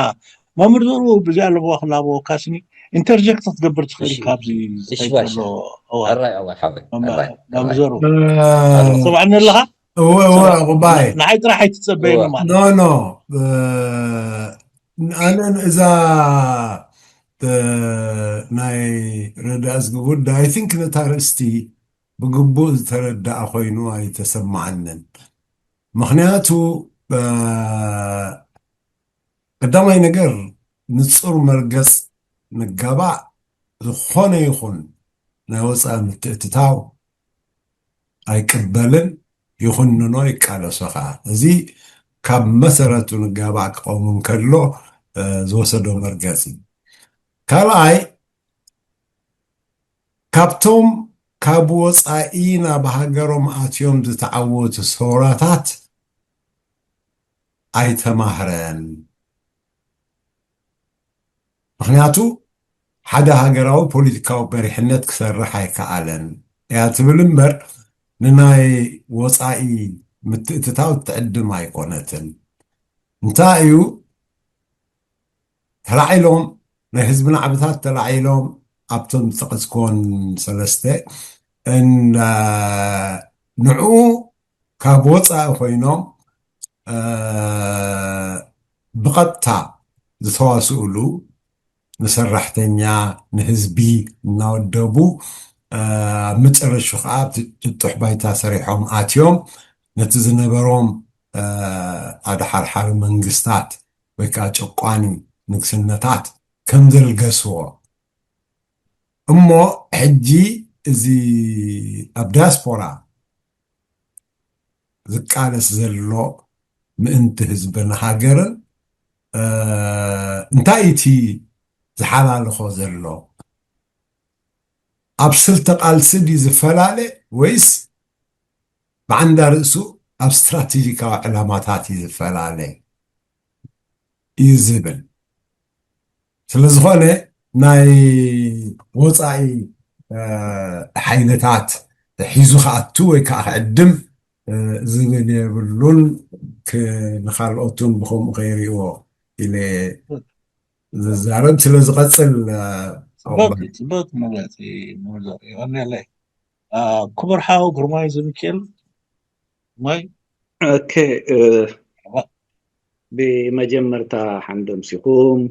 መምህር ዘሩ ብዚኣ ኣለዎ ክላቦ ካስኒ ኢንተርጀክት ክትገብር ትኽእል ኢኻ ኣብዚ ዝካይድ ዘሎ እዋን ሕራይ ኣዋይ ሓወይ ሕራይ መምህር ዘሩ ሰብዓኒ ኣለኻ እወ እወ ኣቁባይ ንዓይ ጥራሕ ኣይትፀበየኒ ማለት ኖ ኖ ኣነ እዛ ናይ ረዳእዝጊ ጉዳይ I think ነታ ርእስቲ ብግቡእ ዝተረደኣ ኮይኑ ኣይተሰማዓንን ምኽንያቱ ቀዳማይ ነገር ንፁር መርገፅ ንጋባእ ዝኾነ ይኹን ናይ ወፃኢ ምትእትታው ኣይቅበልን ይኹንኖ ይቃለሶ ከዓ እዚ ካብ መሰረቱ ንጋባእ ክቐውም ከሎ ዝወሰዶ መርገፂ ካልኣይ ካብቶም ካብ ወፃኢ ናብ ሃገሮም ኣትዮም ዝተዓወቱ ሰውራታት ኣይተማህረን ምኽንያቱ ሓደ ሃገራዊ ፖለቲካዊ መሪሕነት ክሰርሕ ኣይከኣለን እያ ትብል እምበር ንናይ ወፃኢ ምትእትታው ትዕድም ኣይኮነትን እንታይ እዩ ተላዒሎም ናይ ህዝቢ ናዕብታት ተላዒሎም ኣብቶም ዝጠቐስክዎን ሰለስተ ንዕኡ ካብ ወፃኢ ኮይኖም ብቐጥታ ዝተዋስእሉ ንሰራሕተኛ፣ ንህዝቢ እናወደቡ፣ ኣብ መጨረሹ ከዓ ኣብቲ ጥጡሕ ባይታ ሰሪሖም ኣትዮም፣ ነቲ ዝነበሮም ኣድሓርሓሪ መንግስታት ወይ ከዓ ጨቋኒ ንግስነታት ከም ዘልገስዎ። እሞ ሕጂ እዚ ኣብ ዲያስፖራ ዝቃለስ ዘሎ ምእንቲ ህዝብን ሃገርን እንታይ እቲ ዝሓላልኾ ዘሎ? ኣብ ስልተ ቃልሲ ድዩ ዝፈላለ ወይስ ብዓንዳ ርእሱ ኣብ ስትራቴጂካዊ ዕላማታት እዩ ዝፈላለ እዩ ዝብል? ስለዝኾነ ናይ ወፃኢ ሓይልታት ሒዙ ክኣቱ ወይ ከዓ ክዕድም ዝብል የብሉን። ንካልኦቱን ብከምኡ ከይሪእዎ ኢለ ዝዛረብ። ስለዝቐፅል ፅቡቅ መግለፂ። ይቐንየለይ ክቡር ሓው ግርማይ ዘሚካኤል። ማይ ኦኬ፣ ብመጀመርታ ሓንደምሲኹም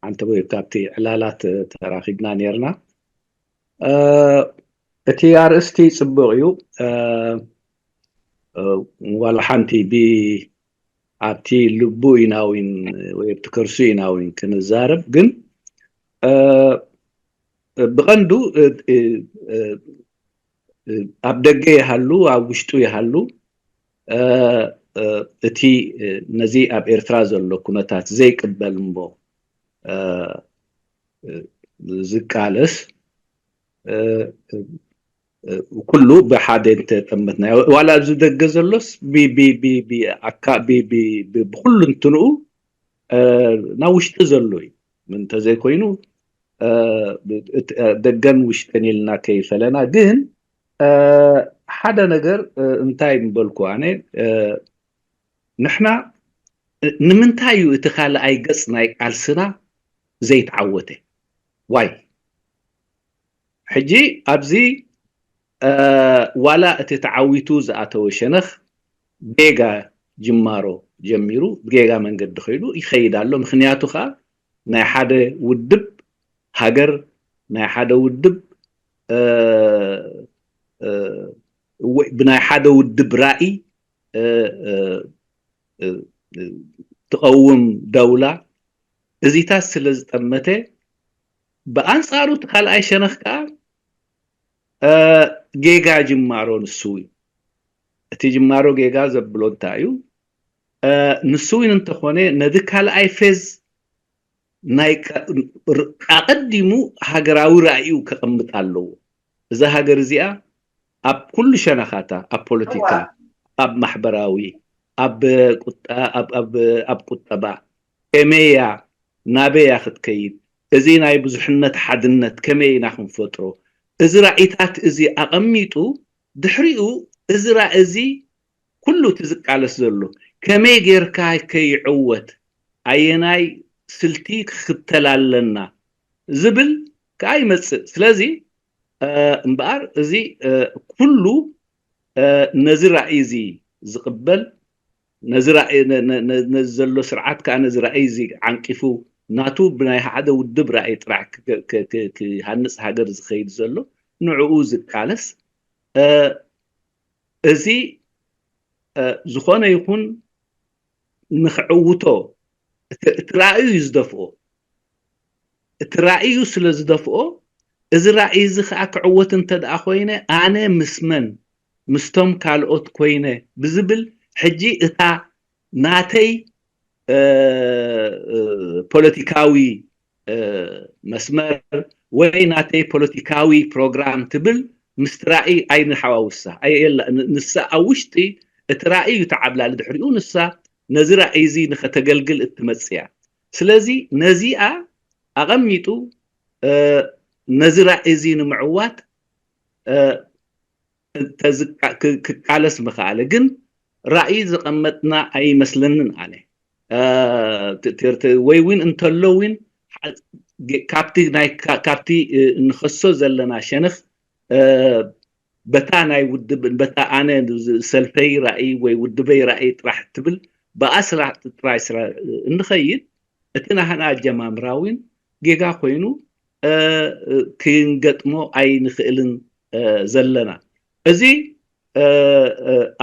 ዓንተቦይ ካብቲ ዕላላት ተራኺብና ነርና። እቲ ኣርእስቲ ጽቡቕ እዩ። ዋላ ሓንቲ ብ ኣብቲ ልቡ ኢና ዊን ወይ ኣብቲ ከርሱ ኢና ዊን ክንዛረብ፣ ግን ብቐንዱ ኣብ ደገ ይሃሉ ኣብ ውሽጡ ይሃሉ እቲ ነዚ ኣብ ኤርትራ ዘሎ ኩነታት ዘይቅበል እሞ ዝቃለስ ኩሉ ብሓደ እንተጠመትና፣ ዋላ ኣብዚ ደገ ዘሎስ ብኩሉ እንትንኡ ናብ ውሽጢ ዘሎ እዩ። እንተዘይኮይኑ ደገን ውሽጥን ኢልና ከይፈለና፣ ግን ሓደ ነገር እንታይ ምበልኩ ኣነ፣ ንሕና ንምንታይ እዩ እቲ ካልኣይ ገጽ ናይ ቃልስና ዘይተዓወተ? ዋይ ሕጂ ኣብዚ ዋላ እቲ ተዓዊቱ ዝኣተወ ሸነኽ ጌጋ ጅማሮ ጀሚሩ ብጌጋ መንገዲ ከይዱ ይኸይድ ኣሎ። ምክንያቱ ከዓ ናይ ሓደ ውድብ ሃገር፣ ናይ ሓደ ውድብ ብናይ ሓደ ውድብ ራእይ ትቐውም ደውላ እዚታት ስለ ዝጠመተ፣ ብኣንጻሩ እቲ ካልኣይ ሸነኽ ከዓ ጌጋ ጅማሮ ንሱ እዩ። እቲ ጅማሮ ጌጋ ዘብሎ እንታይ እዩ? ንሱ እውን እንተኾነ ነዚ ካልኣይ ፌዝ ናይ ኣቐዲሙ ሃገራዊ ራእዩ ከቐምጥ ኣለዎ። እዛ ሃገር እዚኣ ኣብ ኩሉ ሸነኻታ፣ ኣብ ፖለቲካ፣ ኣብ ማሕበራዊ፣ ኣብ ቁጠባ፣ ከመይ እያ፣ ናበይ እያ ክትከይድ፣ እዚ ናይ ብዙሕነት ሓድነት ከመይ ኢና ክንፈጥሮ፣ እዚ ራእይታት እዚ ኣቐሚጡ፣ ድሕሪኡ እዚ ራእይ እዚ ኩሉ እቲ ዝቃለስ ዘሎ ከመይ ጌርካ ከይዕወት፣ ኣየናይ ስልቲ ክኽተል ኣለና ዝብል ከዓ ይመፅእ። ስለዚ እምበኣር እዚ ኩሉ ነዚ ራእይ እዚ ዝቕበል፣ ነዚ ዘሎ ስርዓት ከዓ ነዚ ራእይ እዚ ዓንቂፉ ናቱ ብናይ ሓደ ውድብ ራእይ ጥራሕ ክሃንፅ ሃገር ዝኸይድ ዘሎ፣ ንዕኡ ዝቃለስ፣ እዚ ዝኾነ ይኹን ንክዕውቶ እቲ ራእዩ እዩ ዝደፍኦ። እቲ ራእዩ ስለ ዝደፍኦ፣ እዚ ራእይ እዚ ከዓ ክዕወት እንተ ደኣ ኮይነ፣ ኣነ ምስ መን፣ ምስቶም ካልኦት ኮይነ ብዝብል፣ ሕጂ እታ ናተይ ፖለቲካዊ መስመር ወይ ናተይ ፖለቲካዊ ፕሮግራም ትብል ምስቲ ራእይ ኣይንሓዋውሳ። ንሳ ኣብ ውሽጢ እቲ ራእይ እዩ ተዓብላሊ፣ ድሕሪኡ ንሳ ነዚ ራእይ እዚ ንኸተገልግል እትመጽእ እያ። ስለዚ ነዚኣ ኣቐሚጡ ነዚ ራእይ እዚ ንምዕዋት ክቃለስ ምኽኣለ። ግን ራእይ ዘቐመጥና ኣይመስለንን ኣነ። ወይ እውን እንተሎ እውን ካብቲ እንኸሶ ዘለና ሸነኽ በታ ናይ ውድብ፣ በታ ኣነ ሰልፈይ ራእይ ወይ ውድበይ ራእይ ጥራሕ ትብል ብኣ ስራሕ ጥራይ ስራ እንኸይድ እቲ ናህና ኣጀማምራ እውን ጌጋ ኮይኑ ክንገጥሞ ኣይንኽእልን ዘለና። እዚ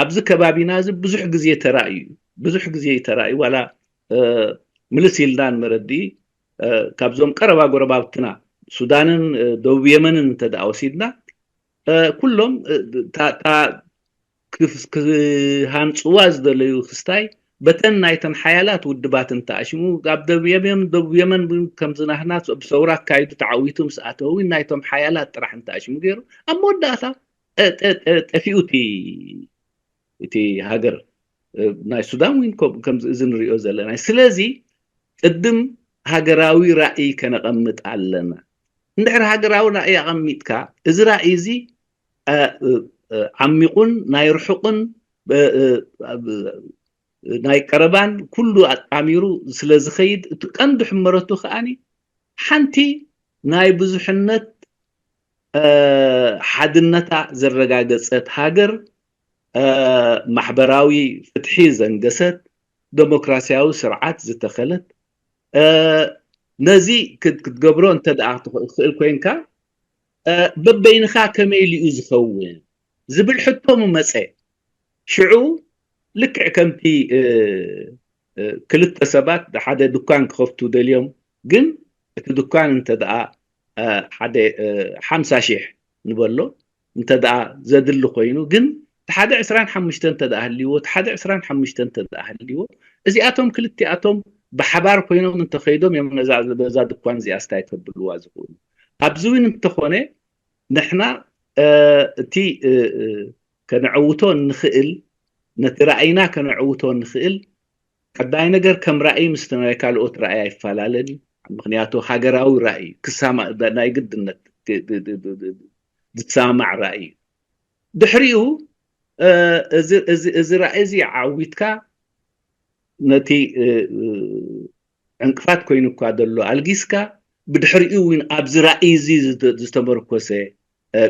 ኣብዚ ከባቢና እዚ ብዙሕ ግዜ ተራእዩ እዩ። ብዙሕ ግዜ እዩ ተራእዩ። ዋላ ምልስ ኢልና ንመረድኢ ካብዞም ቀረባ ጎረባብትና ሱዳንን ደቡብ የመንን እንተ ደኣ ወሲድና ኩሎም ክሃንፅዋ ዝደለዩ ክስታይ በተን ናይተን ሓያላት ውድባት እንተኣሽሙ ኣብ ደቡብ የመን ደቡብ የመን ከምዝናህና ብሰውራ ኣካይዱ ተዓዊቱ ምስ ኣተው ናይቶም ሓያላት ጥራሕ እንተኣሽሙ ገይሩ ኣብ መወዳእታ ጠፊኡ እቲ ሃገር ናይ ሱዳን እውን ከምዚ እዚ ንሪኦ ዘለና። ስለዚ ቅድም ሃገራዊ ራእይ ከነቐምጥ ኣለና። እንድሕር ሃገራዊ ራእይ ኣቐሚጥካ እዚ ራእይ እዚ ዓሚቑን ናይ ርሑቕን ናይ ቀረባን ኩሉ ኣጣሚሩ ስለ ዝኸይድ እቲ ቀንዲ ሕመረቱ ከዓኒ ሓንቲ ናይ ብዙሕነት ሓድነታ ዘረጋገጸት ሃገር ማሕበራዊ ፍትሒ ዘንገሰት ደሞክራሲያዊ ስርዓት ዝተኸለት ነዚ ክትገብሮ እንተ ደኣ ትኽእል ኮይንካ በበይንኻ ከመይ ኢሉ እዩ ዝኸውን ዝብል ሕቶ ምመፀ። ሽዑ ልክዕ ከምቲ ክልተ ሰባት ሓደ ድኳን ክኸፍቱ ደልዮም ግን እቲ ድኳን እንተ ደኣ ሓደ ሓምሳ ሺሕ ንበሎ እንተ ደኣ ዘድሊ ኮይኑ ግን ሓደ ዕስራን ሓሙሽተን እንተ ደኣ ህልይዎ እቲ ሓደ ዕስራን ሓሙሽተን እንተ ደኣ ህልይዎ እዚኣቶም ክልቲኣቶም ብሓባር ኮይኖም እንተኸይዶም እዮም ነዛ ድኳን እዚኣ ስታይ ከብልዋ ዝኽእሉ። ኣብዚ እውን እንተኾነ ንሕና እቲ ከነዕውቶ እንኽእል ነቲ ራእይና ከነዕውቶ እንኽእል ቀዳይ ነገር ከም ራእይ ምስቲ ናይ ካልኦት ራእይ ኣይፈላለን እዩ። ምክንያቱ ሃገራዊ ራእይ ክሳማ ናይ ግድነት ዝሰማማዕ ራእይ እዩ። ድሕሪኡ እዚ ራእይ እዚ ዓዊትካ ነቲ ዕንቅፋት ኮይኑ እኳ ዘሎ ኣልጊስካ ብድሕሪኡ እውን ኣብዚ ራእይ እዚ ዝተመርኮሰ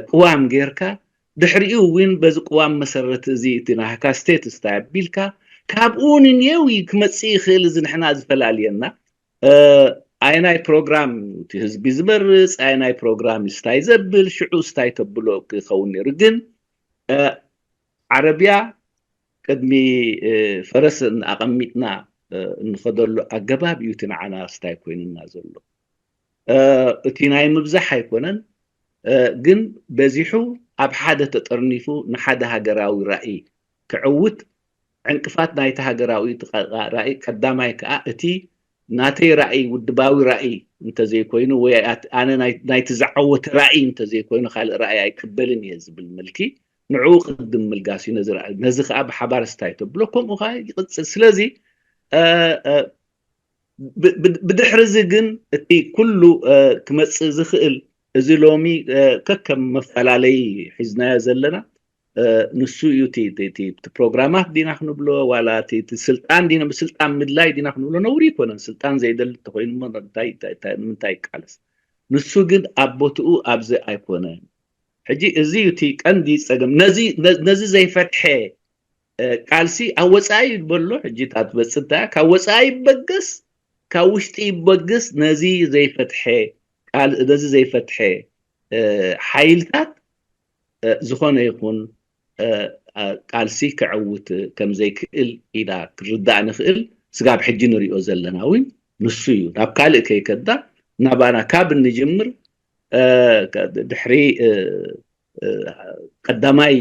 ቅዋም ጌርካ ድሕሪኡ እውን በዚ ቅዋም መሰረት እዚ እቲ ናህካ ስቴት ስታይ ኣቢልካ ካብኡ ንኔው ክመፅእ ይኽእል እዚ ንሕና ዝፈላልየና ኣየናይ ፕሮግራም እቲ ህዝቢ ዝመርፅ ኣየናይ ፕሮግራም ስታይ ዘብል ሽዑ ስታይ ተብሎ ክኸውን ነይሩ ግን ዓረብያ ቅድሚ ፈረስ ኣቐሚጥና እንኸደሉ ኣገባብ እዩ እቲ ንዓና ስታይ ኮይንና ዘሎ። እቲ ናይ ምብዛሕ ኣይኮነን፣ ግን በዚሑ ኣብ ሓደ ተጠርኒፉ ንሓደ ሃገራዊ ራእይ ክዕውት ዕንቅፋት ናይቲ ሃገራዊ ራእይ ቀዳማይ ከዓ እቲ ናተይ ራእይ ውድባዊ ራእይ እንተዘይኮይኑ ወይ ኣነ ናይቲ ዝዓወተ ራእይ እንተዘይኮይኑ ካልእ ራእይ ኣይቅበልን እየ ዝብል ምልኪ ንዕኡ ቅድም ምልጋስ እዩ ነዚ ራእይ ነዚ ከዓ ብሓባር ስታይ ተብሎ ከምኡ ከዓ ይቅፅል ስለዚ ብድሕሪ እዚ ግን እቲ ኩሉ ክመፅእ ዝኽእል እዚ ሎሚ ከከም መፈላለይ ሒዝናዮ ዘለና ንሱ እዩ እቲ ፕሮግራማት ዲና ክንብሎ ዋላ እቲ ስልጣን ዲና ብስልጣን ምድላይ ዲና ክንብሎ ነውሪ ይኮነን ስልጣን ዘይደሊ እንተኮይኑ ንምንታይ ይቃለስ ንሱ ግን ኣብ ቦትኡ ኣብዚ ኣይኮነን ሕጂ እዚ እዩ እቲ ቀንዲ ፀገም ነዚ ዘይፈትሐ ቃልሲ ኣብ ወፃኢ ይበሎ ሕጂ እታ ትመፅእ እንታ ካብ ወፃኢ ይበገስ ካብ ውሽጢ ይበገስ ነዚ ዘይፈትሐ ነዚ ዘይፈትሐ ሓይልታት ዝኾነ ይኹን ቃልሲ ክዕውት ከም ዘይክእል ኢና ክርዳእ ንኽእል ስጋብ ሕጂ ንሪኦ ዘለና እውን ንሱ እዩ ናብ ካልእ ከይከዳ ናባና ካብ እንጅምር ድሕሪ ቀዳማይ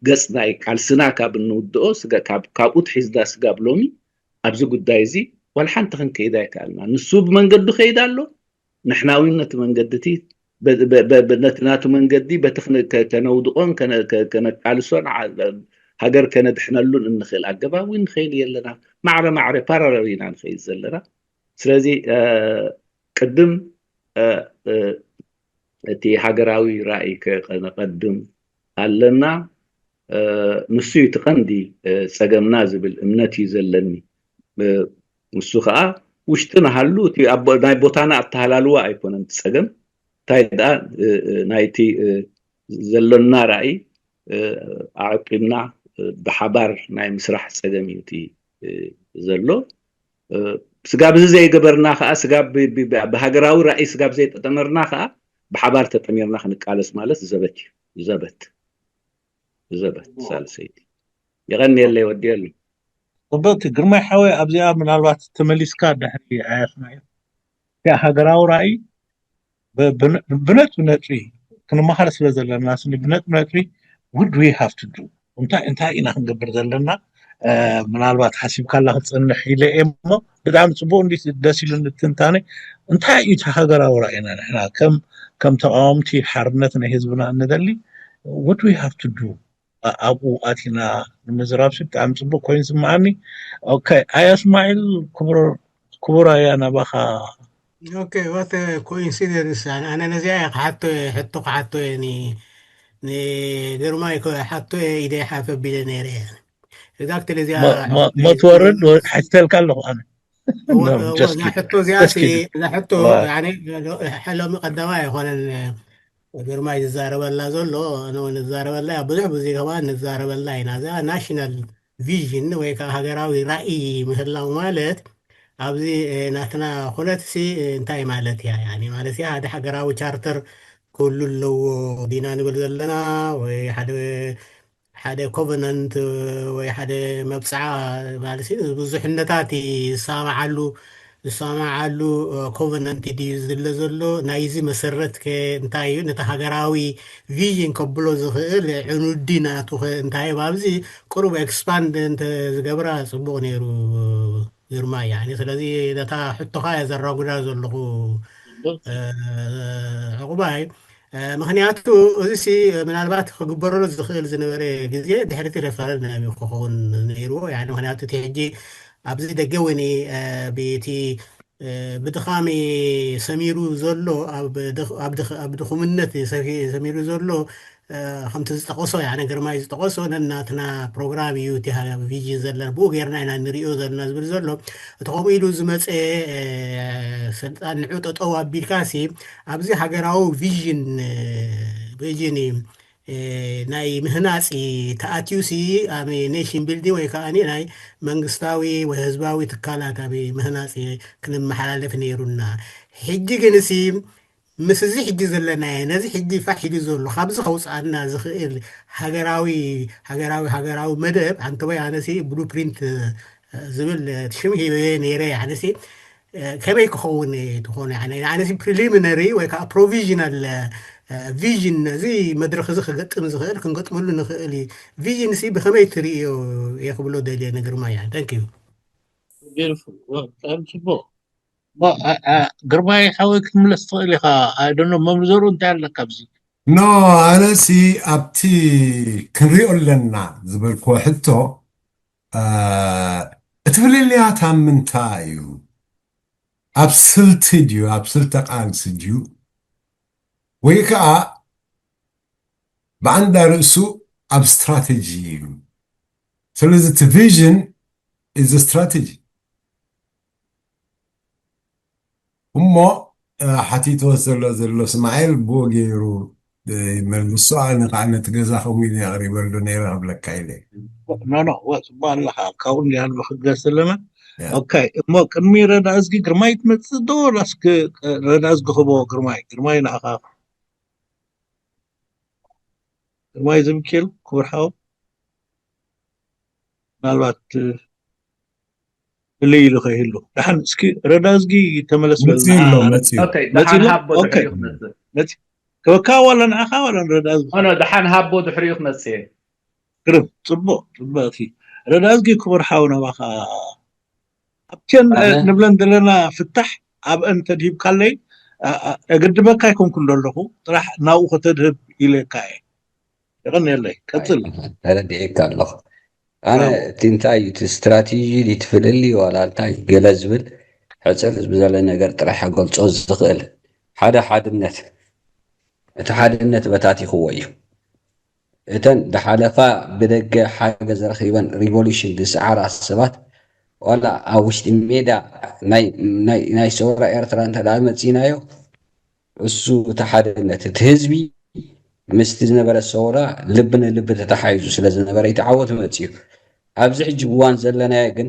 ገፅ ናይ ቃልስና ካብ እንውድኦ ካብኡ ትሒዝና ስጋብ ሎሚ ኣብዚ ጉዳይ እዚ ዋላ ሓንቲ ክንከይድ ኣይከኣልና ንሱ ብመንገዱ ከይድ ኣሎ ንሕና እውን ነቲ መንገዲ እቲ ነቲ ናቱ መንገዲ በቲ ከነውድቆን ከነቃልሶን ሃገር ከነድሕነሉን እንኽእል ኣገባብ እውን ንኸይድ የለና ማዕረ ማዕረ ፓራለል ኢና ንኸይድ ዘለና ስለዚ ቅድም እቲ ሃገራዊ ራእይ ከነቐድም ኣለና ንሱ እዩ እቲ ቀንዲ ፀገምና ዝብል እምነት እዩ ዘለኒ ንሱ ከዓ ውሽጢ ንሃሉ እቲ ናይ ቦታና ኣተሃላልዋ ኣይኮነን እቲ ፀገም እንታይ ደኣ ናይቲ ዘሎና ራእይ ኣዕቂብና ብሓባር ናይ ምስራሕ ፀገም እዩ እቲ ዘሎ ስጋብ እዚ ዘይገበርና ከዓ፣ ስጋብ ብሃገራዊ ራእይ ስጋብ ዘይጠጠመርና ከዓ፣ ብሓባር ተጠሚርና ክንቃለስ ማለት ዘበት እዩ። ዘበት ዘበት ሳልሰይቲ። የቐንየለይ፣ ወዲየሉ። ጽቡቅ ግርማይ ሓወይ፣ ኣብዚኣ ምናልባት ተመሊስካ ድሕሪ ኣያስማኤል፣ እቲኣ ሃገራዊ ራእይ ብነጥቢ ነጥቢ ክንመሃር ስለ ዘለና ስኒ ብነጥቢ ነጥቢ፣ what do we have to do? እንታይ እንታይ ኢና ክንገብር ዘለና? ምናልባት ሓሲብካላ ክትጸንሕ ኢለ እየ እሞ፣ ብጣዕሚ ጽቡቅ እንዲ ደስ ኢሉ ንትንታነ። እንታይ እዩ እቲ ሃገራዊ ራእይና ንሕና ከም ከም ተቃወምቲ ሓርነት ናይ ህዝብና እንደሊ? What do we have to do? ኣብኡ ኣቲና ንምዝራብ ሲ ብጣዕሚ ጽቡቅ ኮይኑ ዝስምዓኒ። ኦኬ፣ ኣያ እስማዒል ክቡር ኣያ ናባኻ። ኦኬ፣ what coincidence። ኣነ ነዚኣ እየ ክሓቶ ሕቶ ክሓቶ እየ ንግርማይ ክሓቶ እየ ኢደ ሓፍ ኣቢለ ነይረ እየ። Exactly እዚኣ ሞትወርድ ሓቲተልካ ኣለኹ ኣነ። እዛ ሕቶ እዚኣ እዛ ሕቶ ሎሚ ቀዳማይ ኣይኮነን ግርማይ ዝዛረበላ ዘሎ፣ ኣነ እውን እዛረበላ እያ። ብዙሕ ብዙ ከማን ንዛረበላ ኢና። እዛ ናሽናል ቪዥን ወይ ከዓ ሃገራዊ ራእይ ምህላው ማለት ኣብዚ ናትና ኩነት ሲ እንታይ ማለት እያ? ያኒ ማለት እያ ሓደ ሃገራዊ ቻርተር ክህሉ ኣለዎ ዲና ንብል ዘለና ወይ ሓደ ሓደ ኮቨናንት ወይ ሓደ መብፅዓ ማለት ብዙሕነታት ይሰማማዓሉ ዝሰማማዓሉ ኮቨናንት ድዩ ዝለ ዘሎ? ናይዚ መሰረት ከ እንታይ እዩ? ነቲ ሃገራዊ ቪዥን ከብሎ ዝኽእል ዕኑዲ ናቱ ከ እንታይ እዩ? ኣብዚ ቅሩብ ኤክስፓንድ እንተ ዝገብራ ፅቡቅ ነይሩ ግርማ። ያኒ ስለዚ ነታ ሕቶኻ እየ ዘራጉዳ ዘለኹ ዕቁባይ። ምክንያቱ እዚ ሲ ምናልባት ክግበረሉ ዝኽእል ዝነበረ ግዜ ድሕሪ እቲ ሬፈረንደም እዩ ክኸውን ነይርዎ። ያኒ ምክንያቱ እቲ ሕጂ ኣብዚ ደገ እውን ብቲ ብድኻሚ ሰሚሩ ዘሎ ኣብ ድኹምነት ሰሚሩ ዘሎ ከምቲ ዝጠቐሶ ያነ ግርማይ ዝጠቐሶ ነናትና ፕሮግራም እዩ እቲ ቪዥን ዘለና ብኡ ገይርና ኢና ንሪኦ ዘለና ዝብል ዘሎ እቲ ከምኡ ኢሉ ዝመፀ ስልጣን ንዑ ጠጠው ኣቢልካ ሲ ኣብዚ ሃገራዊ ቪዥን ቪዥን ናይ ምህናፂ ተኣትዩ ሲ ኣብ ኔሽን ቢልዲንግ ወይ ከዓ ናይ መንግስታዊ ወይ ህዝባዊ ትካላት ኣብ ምህናፂ ክንመሓላለፍ ነይሩና። ሕጂ ግን ሲ ምስ እዚ ሕጂ ዘለናዮ ነዚ ሕጂ ፋሕ ኢሉ ዘሎ ካብዚ ከውፅኣና ዝኽእል ሃገራዊ ሃገራዊ ሃገራዊ መደብ ኣንተወይ ኣነሲ ብሉ ፕሪንት ዝብል ሽም ሂበ ነይረ። ኣነሲ ከመይ ክኸውን ትኾነ ኣነሲ ፕሪሊሚነሪ ወይ ከዓ ፕሮቪዥናል ቪዥን ነዚ መድረክ እዚ ክገጥም ዝኽእል ክንገጥመሉ ንኽእል እዩ። ቪዥን ሲ ብኸመይ ትርእዮ እየ ክብሎ ደልየ ንግርማ እያ። Thank you። ግርማይ ሓወይ ክትምለስ ትኽእል ኢኻ። ኣይደኖ መምዘሩ እንታይ ኣለካ ኣብዚ? ኖ ኣነሲ ኣብቲ ክንሪኦ ኣለና ዝበልክዎ ሕቶ እቲ ፍልልያት ኣብ ምንታይ እዩ? ኣብ ስልቲ ድዩ ኣብ ስልተ ቃልሲ ድዩ ወይ ከዓ ብዓንዳ ርእሱ ኣብ ስትራቴጂ እዩ? ስለዚ እቲ ቪዥን እዚ ስትራቴጂ እሞ ሓቲትዎ ዘሎ ዘሎ እስማኤል ብኡ ገይሩ ይመልሶ። ኣነ ከዓ ነቲ ገዛ ከምኡ ኢለ ኣቕሪበሉ ነይረ ክብለካ ኢለ። ኖ ኖ ወ ጽቡቅ ኣለኻ ካብኡ እንዲያ ንክገስ ዘለና። ኦኬ እሞ ቅድሚ ረዳ እዝጊ ግርማይ ትመጽእ ዶ ላስ ረዳ እዝጊ ክቦ ግርማይ ግርማይ ንኣኻ ግርማይ ዝምኪል ክቡር ሓው ምናልባት ፍልይ ኢሉ ከይህሉ ደሓን እስኪ ረዳ እዝጊ ተመለስ በልና። መጺኡ ኣሎ መጺኡ። ኦኬ ደሓን ሃቦ ድሕሪኡ ክመጽእ። መጺ ከበካ ዋላ ንዓኻ ዋላ ንረዳ እዝጊ። ኖ ኖ ደሓን ሃቦ ድሕሪኡ ክመጽእ እየ። ግርም ጽቡቅ ጽቡቅ እቲ ረዳ እዝጊ ክቡር ሓው ናባኻ ኣብተን ንብለን ዘለና ፍታሕ ኣብአን ተድሂብካለይ ኣገድበካ ኣይኮንኩን ዘለኹ ጥራሕ ናብኡ ከተድህብ ኢለካ እየ። የቐንየለይ ቀጽል። ተረዲኤካ ኣለኹ። ኣነ እቲ እንታይ እዩ እቲ ስትራቴጂ ድዩ እቲ ፍልልይ ዋላ እንታይ ገለ ዝብል ሕጽር ዝበለ ነገር ጥራሕ ክገልጾ ዝኽእል ሓደ ሓድነት እቲ ሓድነት በታቲኽዎ እዩ። እተን ዝሓለፋ ብደገ ሓገዝ ረኺበን ሪቮሉሽን ዝሰዓራ ሰባት ዋላ ኣብ ውሽጢ ሜዳ ናይ ሰውራ ኤርትራ እንተ ደኣ መጺእናዮ እሱ እቲ ሓድነት እቲ ህዝቢ ምስቲ ዝነበረ ሰውራ ልቢ ንልቢ ተተሓሒዙ ስለ ዝነበረ እቲ ዓወት መጺኡ። ኣብዚ ሕጂ እዋን ዘለናዮ ግን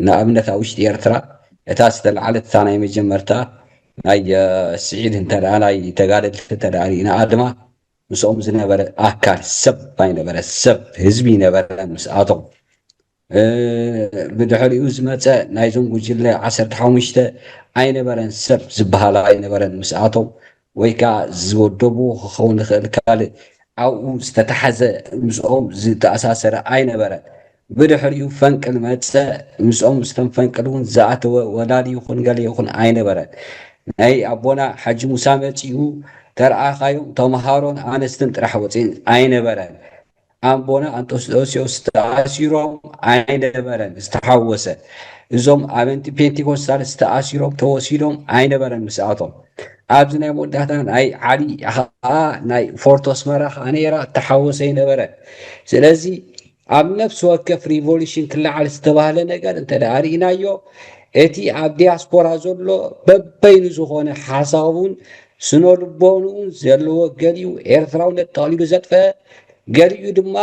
ንኣብነት ኣብ ውሽጢ ኤርትራ እታ ዝተለዓለት እታ ናይ መጀመርታ ናይ ስዒድ እንተ ናይ ተጋደልቲ እንተ ርኢና ድማ ምስኦም ዝነበረ ኣካል ሰብ ኣይነበረ ሰብ ህዝቢ ይነበረ ምስኣቶም ብድሕሪኡ ዝመፀ ናይዞም ጉጅለ ዓሰርተ ሓሙሽተ ኣይነበረን ሰብ ዝበሃል ኣይነበረን ምስኣቶም ወይ ከዓ ዝወደብዎ ክኸውን ይኽእል ካልእ ኣብኡ ዝተተሓዘ ምስኦም ዝተኣሳሰረ ኣይነበረን ብድሕሪኡ ፈንቅል መፀ ምስኦም ዝተም ፈንቅል እውን ዝኣተወ ወላዲ ይኹን ገለ ይኹን ኣይነበረን ናይ ኣቦና ሓጂ ሙሳ መፂኡ ተረኣኻዮም ተምሃሮን ኣነስትን ጥራሕ ወፂን ኣይነበረን ኣምቦና ኣንጦስዮስ ተኣሲሮም ኣይነበረን ዝተሓወሰ እዞም ኣመንቲ ፔንቴኮስታል ዝተኣሲሮም ተወሲዶም ኣይነበረን ምስኣቶም ኣብዚ ናይ መወዳእታ ናይ ዓሊ ከዓ ናይ ፎርቶስ መራ ከዓ ነራ ተሓወሰ ይነበረ ስለዚ ኣብ ነፍሲ ወከፍ ሪቮሉሽን ክለዓል ዝተባህለ ነገር እንተ ርኢናዮ እቲ ኣብ ዲያስፖራ ዘሎ በበይኑ ዝኾነ ሓሳቡን ስነ ልቦንኡን ዘለዎ ገሊኡ ኤርትራውነት ጠቕሊሉ ዘጥፈአ ገሊኡ ድማ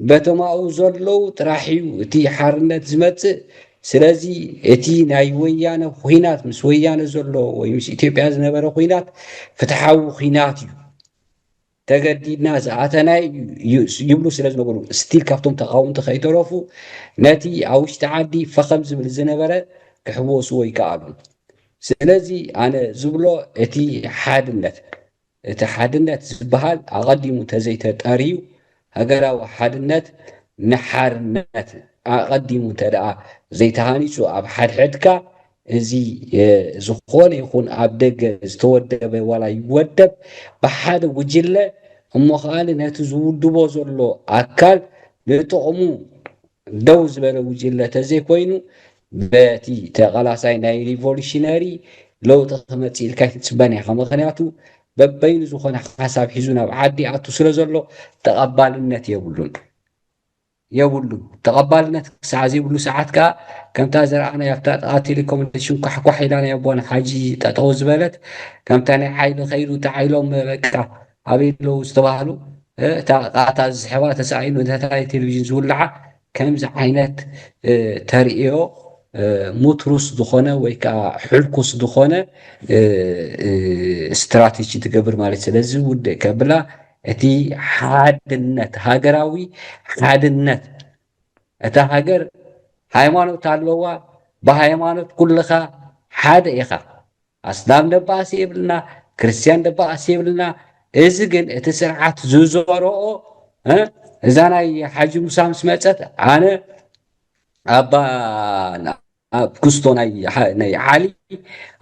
በቶም ኣብኡ ዘለዉ ጥራሕ እዩ እቲ ሓርነት ዝመፅእ። ስለዚ እቲ ናይ ወያነ ኹናት ምስ ወያነ ዘሎ ወይ ምስ ኢትዮጵያ ዝነበረ ኹናት ፍትሓዊ ኹናት እዩ። ተገዲድና ዝኣተናይ ይብሉ ስለ ዝነበሩ ስቲል ካብቶም ተቃወምቲ ከይተረፉ ነቲ ኣብ ውሽጢ ዓዲ ፈኸም ዝብል ዝነበረ ክሕወስዎ ይከኣሉ። ስለዚ ኣነ ዝብሎ እቲ ሓድነት እቲ ሓድነት ዝበሃል ኣቐዲሙ ተዘይተጠርዩ ሃገራዊ ሓድነት ንሓርነት ኣቐዲሙ እንተ ደኣ ዘይተሃኒጹ ኣብ ሓድሕድካ እዚ ዝኾነ ይኹን ኣብ ደገ ዝተወደበ ዋላ ይወደብ ብሓደ ጉጅለ እሞ ከኣ ነቲ ዝውድቦ ዘሎ ኣካል ንጥቕሙ ደው ዝበለ ጉጅለ ተዘይኮይኑ በቲ ተቓላሳይ ናይ ሪቮሉሽነሪ ለውጢ ክመፅእ ኢልካ ኣይትፅበን ኢኻ። ምኽንያቱ በበይኑ ዝኾነ ሓሳብ ሒዙ ናብ ዓዲ ኣቱ ስለ ዘሎ ተቐባልነት የብሉን የብሉ ተቐባልነት ክሳዕ ዘይብሉ ሰዓት ከዓ ከምታ ዝረኣና ኣብታ ጥቓ ቴሌኮሙኒኬሽን ኳሕኳሕ ኢላ ናይ ኣቦና ሓጂ ጠጠው ዝበለት ከምታ ናይ ሓይሊ ከይዱ ተዓይሎም በቃ ኣበይ ኣለዉ ዝተባህሉ እታ ቃታ ዝስሕባ ተሳኢኑ ነታ ቴሌቪዥን ዝውልዓ ከምዚ ዓይነት ተርእዮ ሙትሩስ ዝኾነ ወይ ከዓ ሕልኩስ ዝኾነ ስትራቴጂ ትገብር ማለት ስለዚ ውድእ ከብላ እቲ ሓድነት ሃገራዊ ሓድነት እታ ሃገር ሃይማኖት ኣለዋ ብሃይማኖት ኩልኻ ሓደ ኢኻ ኣስላም ደባኣሲ የብልና ክርስትያን ደባኣሲ የብልና እዚ ግን እቲ ስርዓት ዝዘረኦ እዛ ናይ ሓጂ ሙሳ ምስ መፀት ኣነ ኣባ ኣብ ክስቶ ናይ ዓሊ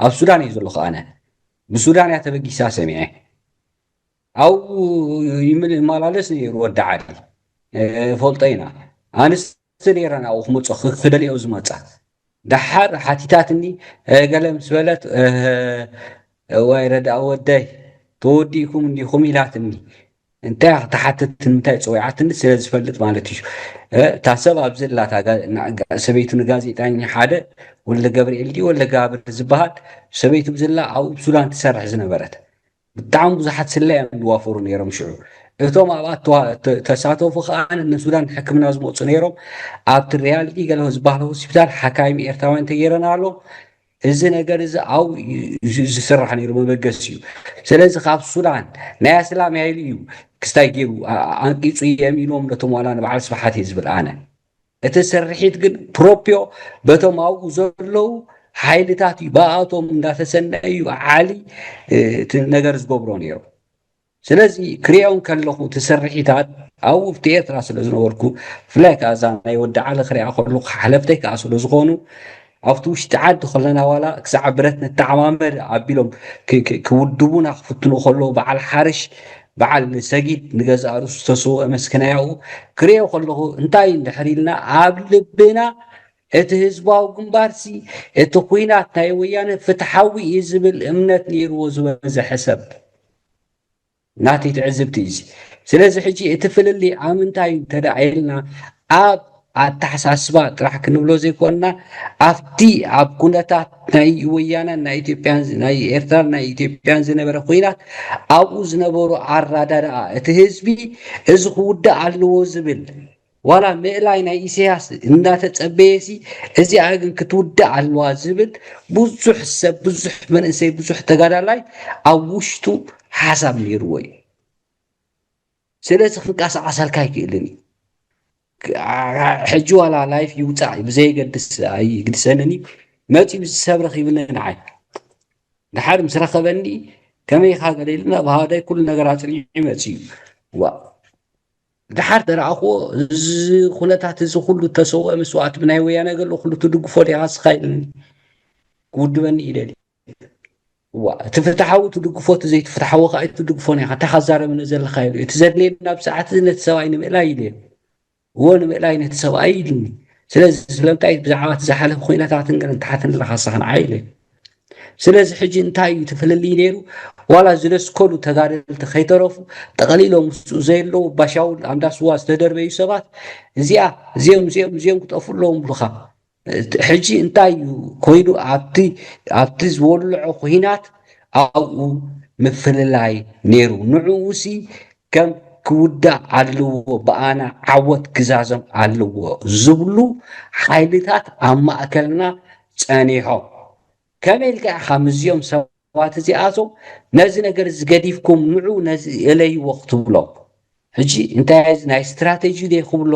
ኣብ ሱዳን እዩ ዘለኹ ኣነ ብሱዳን እያ ተበጊሳ ሰሚዐ ኣብኡ ይመላለስ ነይሩ ወዲ ዓሊ ፈልጦ ኢና ኣንስ ነይረን ኣብኡ ክመፅኦ ክደልዮ ዝመፃ ደሓር ሓቲታትኒ ገለ ምስ በለት እዋይ ረዳእ ወደይ ተወዲእኩም እንዲኹም ኢላትኒ እንታይ ክትሓትት ንምንታይ ፀዊዓትኒ ስለ ዝፈልጥ ማለት እዩ እታ ሰብ ኣብዚ ላታ ሰበይቱ ንጋዜጣኛ ሓደ ወልደ ገብርኤል ድዩ ወልደ ጋብር ዝበሃል ሰበይቱ ብዝላ ኣብኡ ብሱዳን ትሰርሕ ዝነበረት ብጣዕሚ ብዙሓት ስለ እዮም ዝዋፈሩ ነይሮም ሽዑ እቶም ኣብኣ ተሳተፉ ከዓ ንሱዳን ሕክምና ዝመፁ ነይሮም ኣብቲ ሪያልዲ ገለ ዝበሃል ሆስፒታል ሓካይም ኤርትራውያን ተገይረና ኣሎ እዚ ነገር እዚ ኣብ ዝስራሕ ነይሩ መበገሲ እዩ ስለዚ ካብ ሱዳን ናይ ኣስላም ያይሉ እዩ ክስታይ ገይሩ ኣንቂፁ የም ኢሎም ነቶም ዋላ ንበዓል ስብሓት እየ ዝብል ኣነ እቲ ስርሒት ግን ፕሮፕዮ በቶም ኣብኡ ዘለዉ ሓይልታት እዩ ብኣቶም እንዳተሰነዩ ዓሊ እቲ ነገር ዝገብሮ ነይሩ ስለዚ ክሪኦ ከለኹ እቲ ስርሒታት ኣብኡ ኣብቲ ኤርትራ ስለ ዝነበርኩ ብፍላይ ከዓ እዛ ናይ ወዲ ዓሊ ክሪኣ ከለኹ ሓለፍተይ ከዓ ስለ ዝኾኑ ኣብቲ ውሽጢ ዓዲ ከለና ዋላ ክሳዕ ብረት ንተዓማመድ ኣቢሎም ክውድቡና ክፍትኑ ከለዉ በዓል ሓርሽ በዓል ሰጊድ ንገዛእ ርእሱ ዝተሰወአ መስክናያኡ ክሪኦ ከለኹ እንታይ እንድሕር ኢልና ኣብ ልብና እቲ ህዝባዊ ግንባርሲ እቲ ኩናት ናይ ወያነ ፍትሓዊ እዩ ዝብል እምነት ነይርዎ ዝበዝሐ ሰብ ናተይ ትዕዝብቲ እዩ። ስለዚ ሕጂ እቲ ፍልልይ ኣብ ምንታይ እዩ እንተደኣ ኢልና ኣብ ኣተሓሳስባ ጥራሕ ክንብሎ ዘይኮንና ኣብቲ ኣብ ኩነታት ናይ ወያነን ናይ ኢትዮጵያን ናይ ኤርትራን ናይ ኢትዮጵያን ዝነበረ ኩናት ኣብኡ ዝነበሩ ኣራዳድኣ እቲ ህዝቢ እዚ ክውዳእ ኣለዎ ዝብል ዋላ ምእላይ ናይ ኢሳያስ እንዳተጸበየሲ፣ እዚኣ ግን ክትውዳእ ኣለዋ ዝብል ብዙሕ ሰብ፣ ብዙሕ መንእሰይ፣ ብዙሕ ተጋዳላይ ኣብ ውሽጡ ሓሳብ ነይርዎ እዩ። ስለዚ ክንቀሳቐሰልካ ኣይክእልን እዩ። ሕጂ ዋላ ላይፍ ይውፃእ ብዘየገድስ ኣይግድሰንን እዩ። መፂኡ ዝሰብ ረኺብኒ ንዓይ ድሓር ምስ ረኸበኒ፣ ከመይ ኢኻ ገለ ኢልና ብሃዳይ ኩሉ ነገር ኣፅኒዑ መፂኡ። ዋ፣ ድሓር ተረኣኽዎ፣ እዚ ኩነታት እዚ ኩሉ ተሰውአ መስዋእቲ ብናይ ወያነ ገለ ኩሉ ትድግፎ ዲኻ ንስኻ ኢልኒ። ክውድበኒ ይደሊ። ዋ፣ እቲ ፍትሓዊ ትድግፎ፣ እቲ ዘይትፍትሓዊ ከዓ ኣይትድግፎን ኢኻ። እንታይ ካዛረብኒ ዘለኻ ኢሉ። እቲ ዘድልየኒ ኣብ ሰዓት እዚ ነቲ ሰብኣይ ንምእላይ ኢሉ እየ። እዎ ንምእላይ ነቲ ሰብኣይ ኢልኒ። ስለዚ ስለምንታይ ብዛዕባ እቲ ዝሓለፈ ኩነታትን ገለን ትሓተኒ ኣለኻ ንስኻ ንዓይ ኢለ። ስለዚ ሕጂ እንታይ እዩ እቲ ፍልልይ ነይሩ? ዋላ ዝደስከሉ ተጋደልቲ ከይተረፉ ጠቕሊሎም ምስኡ ዘየለዉ ባሻውል ኣንዳ ስዋ ዝተደርበዩ ሰባት እዚኣ እዚኦም እዚኦም እዚኦም ክጠፍኡ ኣለዎም ብሉኻ። ሕጂ እንታይ እዩ ኮይኑ ኣብቲ ኣብቲ ዝወልዖ ኩናት ኣብኡ ምፍልላይ ነይሩ። ንዕኡሲ ከም ክውዳእ ኣለዎ፣ ብኣና ዓወት ግዛዞም ኣለዎ ዝብሉ ሓይልታት ኣብ ማእከልና ጸኒሖም። ከመይ ኢልካ ኢኻ ምስዚኦም ሰባት እዚኣቶም ነዚ ነገር እዚ ገዲፍኩም ንዑ ነዚ እለይዎ ክትብሎም? ሕጂ እንታይ እዚ ናይ ስትራቴጂ ደ ክብሎ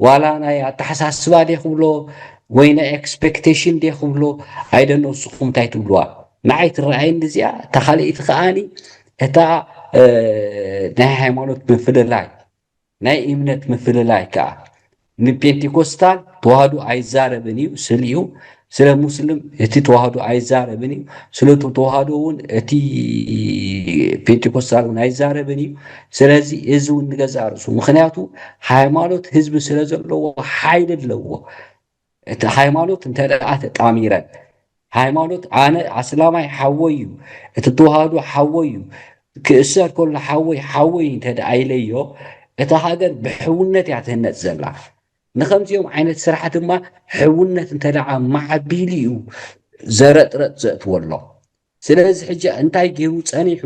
ዋላ ናይ ኣተሓሳስባ ደ ክብሎ ወይ ናይ ኤክስፔክቴሽን ደ ክብሎ? ኣይደኖ ንስኹም እንታይ ትብልዋ? ንዓይ ትረኣየኒ እዚኣ። እታ ካልኣይቲ ከኣኒ እታ እ፣ ናይ ሃይማኖት ምፍልላይ፣ ናይ እምነት ምፍልላይ ከዓ ንፔንቴኮስታል ተዋህዶ ኣይዛረብን እዩ ስል እዩ። ስለ ሙስሊም እቲ ተዋህዶ ኣይዛረብን እዩ። ስለ እቲ ተዋህዶ እውን እቲ ፔንቴኮስታል እውን ኣይዛረብን እዩ። ስለዚ እዚ እውን ንገዛእ ርእሱ፣ ምክንያቱ ሃይማኖት ህዝቢ ስለ ዘለዎ ሓይሊ ኣለዎ። እቲ ሃይማኖት እንተ ደኣ ተጣሚረን፣ ሃይማኖት ኣነ ኣስላማይ ሓወይ እዩ፣ እቲ ተዋህዶ ሓወይ እዩ፣ ክእሰር ከሎ ሓወይ ሓወይ እንተ ደኣ ኢለዮ፣ እታ ሃገር ብሕውነት እያ ትህነጽ ዘላ። ንከምዚኦም ዓይነት ስራሕ ድማ ሕውነት እንተ ደኣ ማዕቢሉ እዩ ዘረጥረጥ ዘእትወሎ። ስለዚ ሕጂ እንታይ ገይሩ ጸኒሑ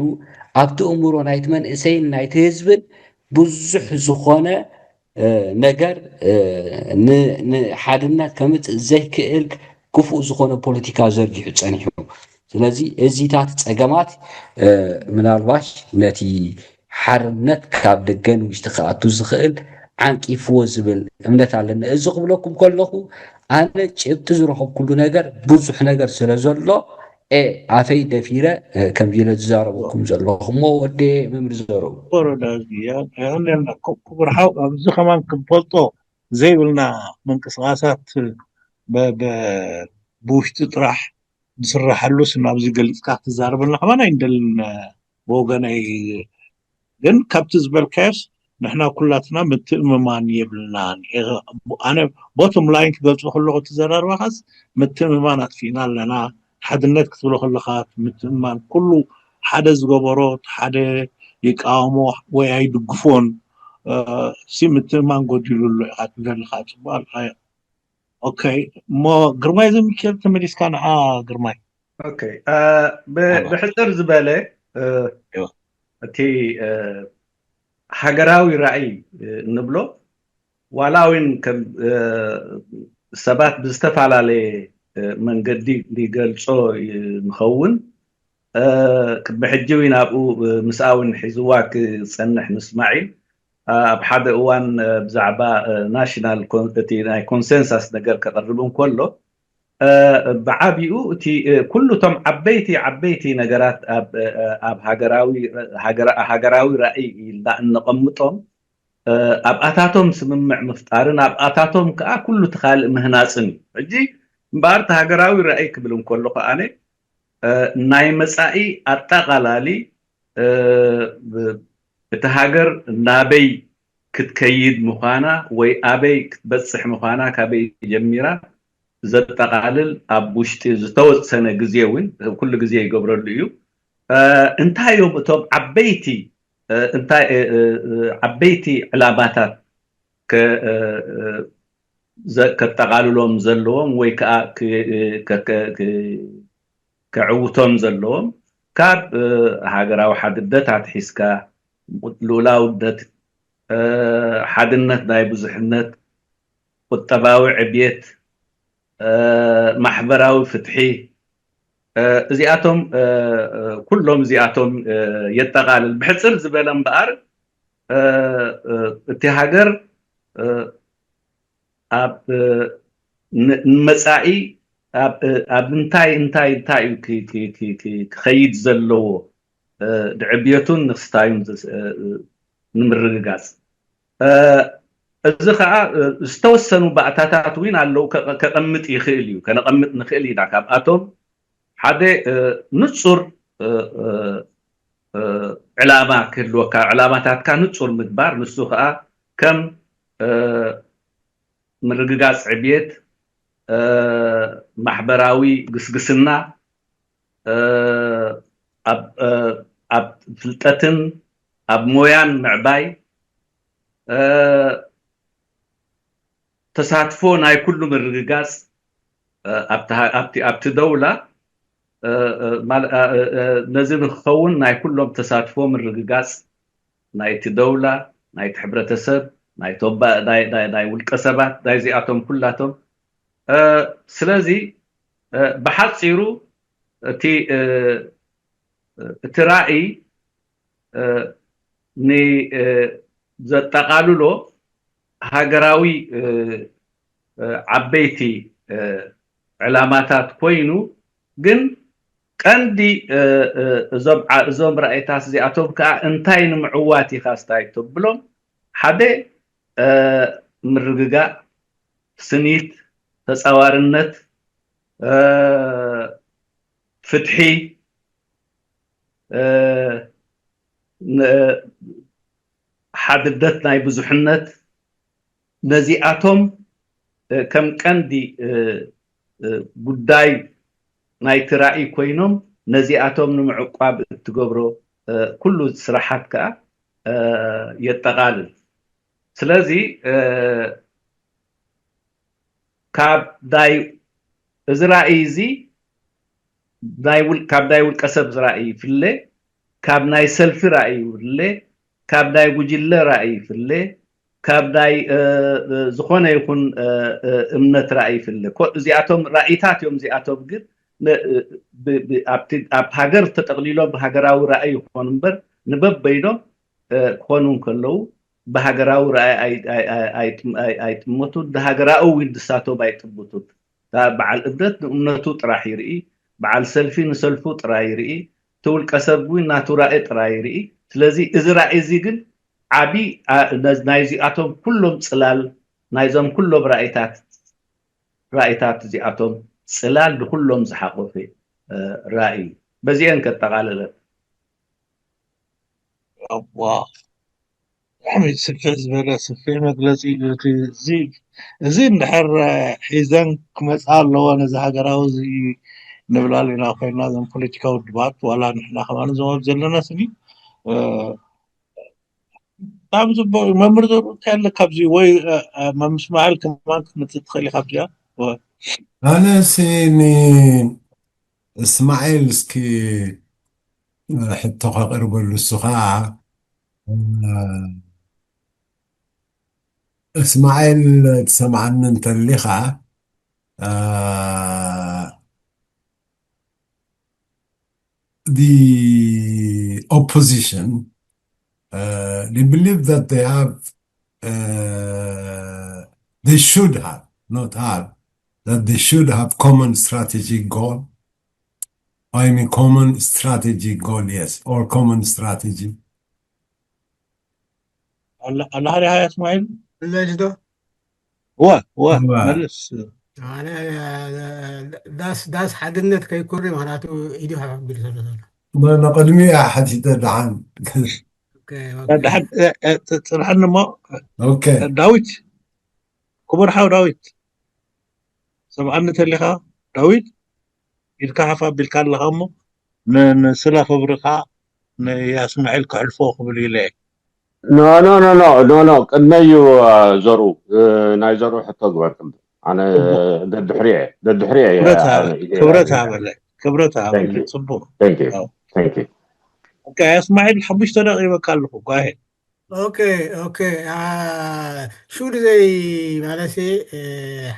ኣብቲ እምሮ ናይቲ መንእሰይን ናይቲ ህዝብን ብዙሕ ዝኾነ እ፣ ነገር እ፣ ን- ንሓድነት ከምጽእ ዘይክእል ክፉእ ዝኾነ ፖለቲካ ዘርጊሑ ጸኒሑ። ስለዚ እዚታት ጸገማት እ፣ ምናልባሽ ነቲ ሓርነት ካብ ደገን ውሽጢ ክኣቱ ዝኽእል ዓንቂፍዎ ዝብል እምነት ኣለኒ። እዚ ክብለኩም ከለኹ ኣነ ጭብጢ ዝረኸብኩሉ ነገር ብዙሕ ነገር ስለ ዘሎ እ፣ ኣፈይ ደፊረ እ፣ ከምዚ ኢለ ዝዛረበኩም ዘለኹ እሞ ወደ መምህር ዘርኡ። ወረዳ እዚ የቐንየልና። ክቡር ሓው፣ ኣብዚ ከማን ክንፈልጦ ዘይብልና ምንቅስቃሳት ብ- ብ- ብውሽጢ ጥራሕ ዝስራሓሉስ ናብዚ ገሊፅካ ክትዛረበልና ከማን ኣይንደልን። ብወገነይ ግን ካብቲ ዝበልካዮስ ንሕና ኩላትና ምትእምማን የብልናን። ኣነ ቦቶም ላይን ክገልፆ ከለኩ እቲ ዘራርባኻስ ምትእምማን ኣጥፊእና ኣለና። ሓድነት ክትብሎ ከለካ ምትእምማን ኩሉ ሓደ ዝገበሮ ሓደ ይቃወሞ ወይ ኣይድግፎን ሲ ምትእምማን ጎዲሉ ኣሎ ኢካ ትብለልካ ጽቡቅ ኣልካዮ። ኦኬ እሞ ግርማይ ዘሚካኤል ተመሊስካ ንዓ ግርማይ። ኦኬ ብሕጽር ዝበለ እቲ ሃገራዊ ራእይ እንብሎ ዋላ እውን ሰባት ብዝተፈላለየ መንገዲ ይገልጾ ንኸውን። ቅድሚ ሕጂ እውን ኣብኡ ምስኣ እውን ሒዝዋ ክጸንሕ ንስማዒል ኣብ ሓደ እዋን ብዛዕባ ናሽናል እቲ ናይ ኮንሰንሳስ ነገር ከቕርብ እንከሎ ብዓቢኡ እቲ ኩሉ እቶም ዓበይቲ ዓበይቲ ነገራት ኣብ ሃገራዊ ራእይ ኢልና እነቐምጦም ኣብኣታቶም ስምምዕ ምፍጣርን ኣብኣታቶም ከዓ ኩሉ እቲ ካልእ ምህናፅን እዩ። ሕጂ እምበኣር እቲ ሃገራዊ ራእይ ክብል እንከሎ ከኣነ ናይ መፃኢ ኣጠቓላሊ እቲ ሃገር ናበይ ክትከይድ ምዃና ወይ ኣበይ ክትበፅሕ ምዃና ካበይ ጀሚራ ዘጠቓልል ኣብ ውሽጢ ዝተወሰነ ግዜ እውን ኩሉ ግዜ ይገብረሉ እዩ። እንታይ እዮም እቶም ዓበይቲ እንታይ ዓበይቲ ዕላማታት ከጠቓልሎም ዘለዎም ወይ ከዓ ከዕውቶም ዘለዎም ካብ ሃገራዊ ሓድነት ኣትሒዝካ ልኡላውነት ሓድነት ናይ ብዙሕነት፣ ቁጠባዊ ዕብየት፣ ማሕበራዊ ፍትሒ፣ እዚኣቶም ኩሎም እዚኣቶም የጠቓልል። ብሕፅር ዝበለ እምበኣር እቲ ሃገር ኣብ ንመፃኢ ኣብ እንታይ እንታይ እንታይ እዩ ክኸይድ ዘለዎ ንዕብየቱን ንክስታዩን ንምርግጋፅ። እዚ ከዓ ዝተወሰኑ ባእታታት እውን ኣለዉ፣ ከቐምጥ ይኽእል እዩ፣ ከነቐምጥ ንኽእል ኢና። ካብኣቶም ሓደ ንፁር ዕላማ ክህልወካ፣ ዕላማታትካ ንፁር ምግባር፣ ንሱ ከዓ ከም ምርግጋፅ ዕብየት፣ ማሕበራዊ ግስግስና፣ ኣብ ፍልጠትን ኣብ ሞያን ምዕባይ፣ ተሳትፎ ናይ ኩሉ ምርግጋፅ ኣብቲ ደውላ፣ ነዚ ንክኸውን ናይ ኩሎም ተሳትፎ ምርግጋፅ ናይቲ ደውላ፣ ናይቲ ሕብረተሰብ፣ ናይ ውልቀ ሰባት፣ ናይዚኣቶም ኩላቶም። ስለዚ ብሓፂሩ እቲ እቲ ራእይ ዘጠቓልሎ ሃገራዊ ዓበይቲ ዕላማታት ኮይኑ፣ ግን ቀንዲ እዞም ራእይታት እዚኣቶም ከዓ እንታይ ንምዕዋት ኢኻ ስታይ ተብሎም፣ ሓደ ምርግጋእ፣ ስኒት፣ ተፃዋርነት፣ ፍትሒ፣ ሓድነት ናይ ብዙሕነት፣ ነዚኣቶም ከም ቀንዲ ጉዳይ ናይቲ ራእይ ኮይኖም፣ ነዚኣቶም ንምዕቋብ እትገብሮ ኩሉ ስራሓት ከዓ የጠቓልል። ስለዚ ካብ ናይ እዚ ራእይ እዚ ካብ ናይ ውልቀ ሰብ ራእይ ይፍለ፣ ካብ ናይ ሰልፊ ራእይ ይፍለ፣ ካብ ናይ ጉጅለ ራእይ ይፍለ፣ ካብ ናይ ዝኾነ ይኹን እምነት ራእይ ይፍለ። እዚኣቶም ራእይታት እዮም። እዚኣቶም ግን ኣብ ሃገር ተጠቕሊሎም ሃገራዊ ራእይ ይኾኑ እምበር ንበበይኖም ክኾኑ እንከለዉ ብሃገራዊ ራእይ ኣይጥመቱን፣ ብሃገራዊ እውን ንሳቶም ኣይጥምቱን። በዓል እምነት ንእምነቱ ጥራሕ ይርኢ፣ በዓል ሰልፊ ንሰልፉ ጥራይ ይርኢ፣ እቲ ውልቀ ሰብ እውን ናቱ ራእይ ጥራይ ይርኢ። ስለዚ እዚ ራእይ እዚ ግን ዓቢ ናይዚኣቶም ኩሎም ፅላል፣ ናይዞም ኩሎም ራእይታት ራእይታት እዚኣቶም ፅላል ንኩሎም ዝሓቆፈ ራእይ እዩ። በዚአን ከጠቓለለን። እዋ ብጣዕሚ ስፍሕ ዝበለ ስፍሕ መግለፂ እዩ። እዚ እንድሕር ሒዘን ክመፃ ኣለዎ ነዚ ሃገራዊ እዚ ንብል ኣለና ኮይንና እዞም ፖለቲካዊ ውድባት ዋላ ንሕና ከማን እዞም ኣብ ዘለና ስኒ ብጣዕሚ ፅቡቅ እዩ። መምህር ዘሩ እንታይ ኣለካ ኣብዚ ወይ መምህር እስማዒል ከማን ክትመፅእ ትኽእል ኢካ ኣብዚኣ። ኣነ ሲ ኒ እስማዒል እስኪ ሕቶ ከቅርበሉ እሱ ከዓ እስማዒል ትሰምዓኒ እንተሊኻ the opposition uh, they believe that they have uh, they should have not have that they should have common strategic goal I mean common strategic goal yes or common strategy ኣለኻ ዲኻ እስማዒል ለሽ ዶ እወ እወ መልስ ዳስ ዳስ ሓድነት ከይኩሪ ምክንያቱ ኢዱ ሓፍ ቢሉ ዘሎ ዘሎ ንቅድሚ እያ ሓቲተ ደሓን ፅንሐኒ እሞ ዳዊት ክቡር ሓው ዳዊት ሰምዓኒ ተሊኻ ዳዊት ኢድካ ሓፍ ኣቢልካ ኣለኻ እሞ ንስለ ክብርኻ ንያስማዒል ከሕልፎ ክብል ኢለ no no no no no no ቅድመይ እዩ ዘሩ ናይ ዘሩ ሕቶ ግበር ቅድም ኣነ ደድሕሪየ ደድሕሪየ ክብረት ሃበለ ክብረት ሃበለ ፅቡቅ እስማዒል ሓሙሽተ ደቂበካ ኣለኹ ጓሄ ኦኬ፣ ኦኬ። ሹድ ዘይ ማለት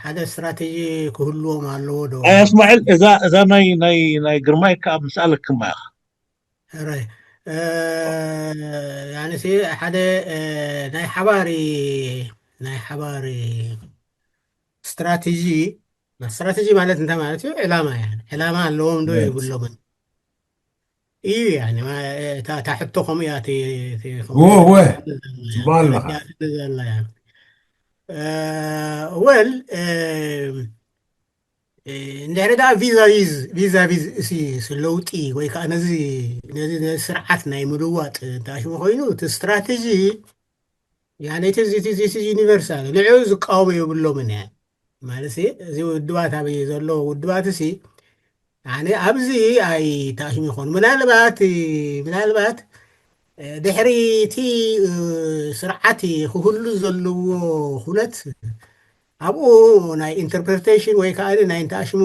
ሓደ ስትራቴጂ ክህልዎም ኣለዎ ዶ? እስማዒል፣ እዛ እዛ ናይ ናይ ናይ ግርማይ ከኣ ምስ ኣለክማ ኢኻ። ሕራይ ያንሲ ሓደ ናይ ሓባሪ ናይ ሓባሪ ስትራቴጂ ስትራቴጂ ማለት እንታይ ማለት እዩ? ዕላማ ያ ዕላማ ኣለዎም ዶ የብሎምን እዩ። እታ ሕቶ ከምኡ እያ። ወል እንድሕሪ ዳ ቪዛቪዝ ቪዛቪዝ ለውጢ ወይ ከዓ ነዚ ስርዓት ናይ ምልዋጥ እንተኣሽሙ ኮይኑ እቲ ስትራቴጂ ያኔ እቲ ዩኒቨርሳል ንዕኡ ዝቃወሙ የብሎምን እያ ማለት እዚ ውድባት ኣብ ዘሎ ውድባት ሲ ያኔ ኣብዚ ኣይተኣሽሙ ይኾኑ ምናልባት ምናልባት ድሕሪ እቲ ስርዓት ክህሉ ዘለዎ ኩነት ኣብኡ ናይ ኢንተርፕሬቴሽን ወይ ከዓ ናይ እንተኣሽሙ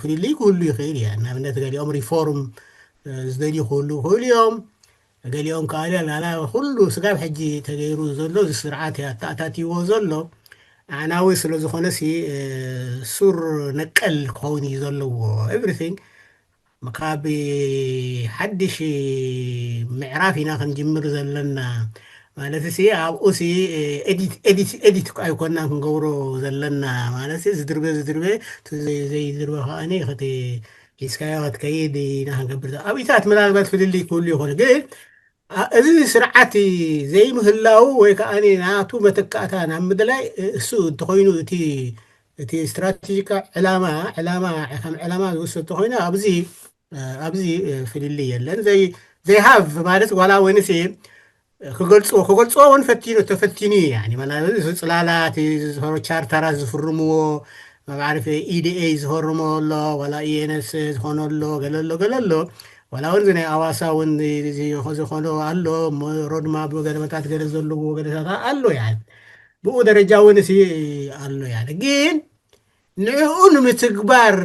ፍልልይ ክህሉ ይኽእል እያ። ንኣብነት ገሊኦም ሪፎርም ዝደልዩ ክህሉ ይኽእሉ እዮም። ገሊኦም ከዓ ላላ ኩሉ ስጋብ ሕጂ ተገይሩ ዘሎ እዚ ስርዓት ኣተኣታትይዎ ዘሎ ኣዕናዊ ስለ ዝኾነ ሲ ሱር ነቀል ክኸውን እዩ ዘለዎ everything ካብ ሓድሽ ምዕራፍ ኢና ክንጅምር ዘለና ማለት ሲ ኣብኡ ሲ ኤዲት ኤዲት ኤዲት ኣይኮና ክንገብሮ ዘለና ማለት ዝድርበ ዝድርበ ዘይድርበ ከዓኒ ከቲ ሒዝካዮ ክትከይድ ኢና ክንገብር ኣብኢታት ምናልባት ፍልልይ ክህሉ ይኾኑ ግን እዚ ስርዓት ዘይምህላው ወይ ከዓ ናቱ መተካእታ ናብ ምድላይ እሱ እንተኮይኑ እቲ እቲ ስትራቴጂካ ዕላማ ዕላማ ከም ዕላማ ዝወሰድ ተኮይኑ ኣብዚ ኣብዚ ፍልልይ የለን። ዘይሃቭ ማለት ዋላ ወንስ ክገልፅዎ ክገልፅዎ እውን ፈቲኑ ተፈቲኑ እዩ። ጽላላት ዝፈሩ ቻርተራት ዝፍርምዎ መብዓርፊ ኢዲኤ ዝፈርሞ ኣሎ ዋላ ኢኤንኤስ ዝኾነ ኣሎ ገለ ኣሎ ገለ ኣሎ ዋላ እውን ናይ ኣዋሳ እውን ዝኾነ ኣሎ ሮድማ ገለመታት ገለ ዘለዎ ገለታት ኣሎ ያ ብኡ ደረጃ እውን ሲ ኣሎ ያ ግን ንዕኡ ንምትግባር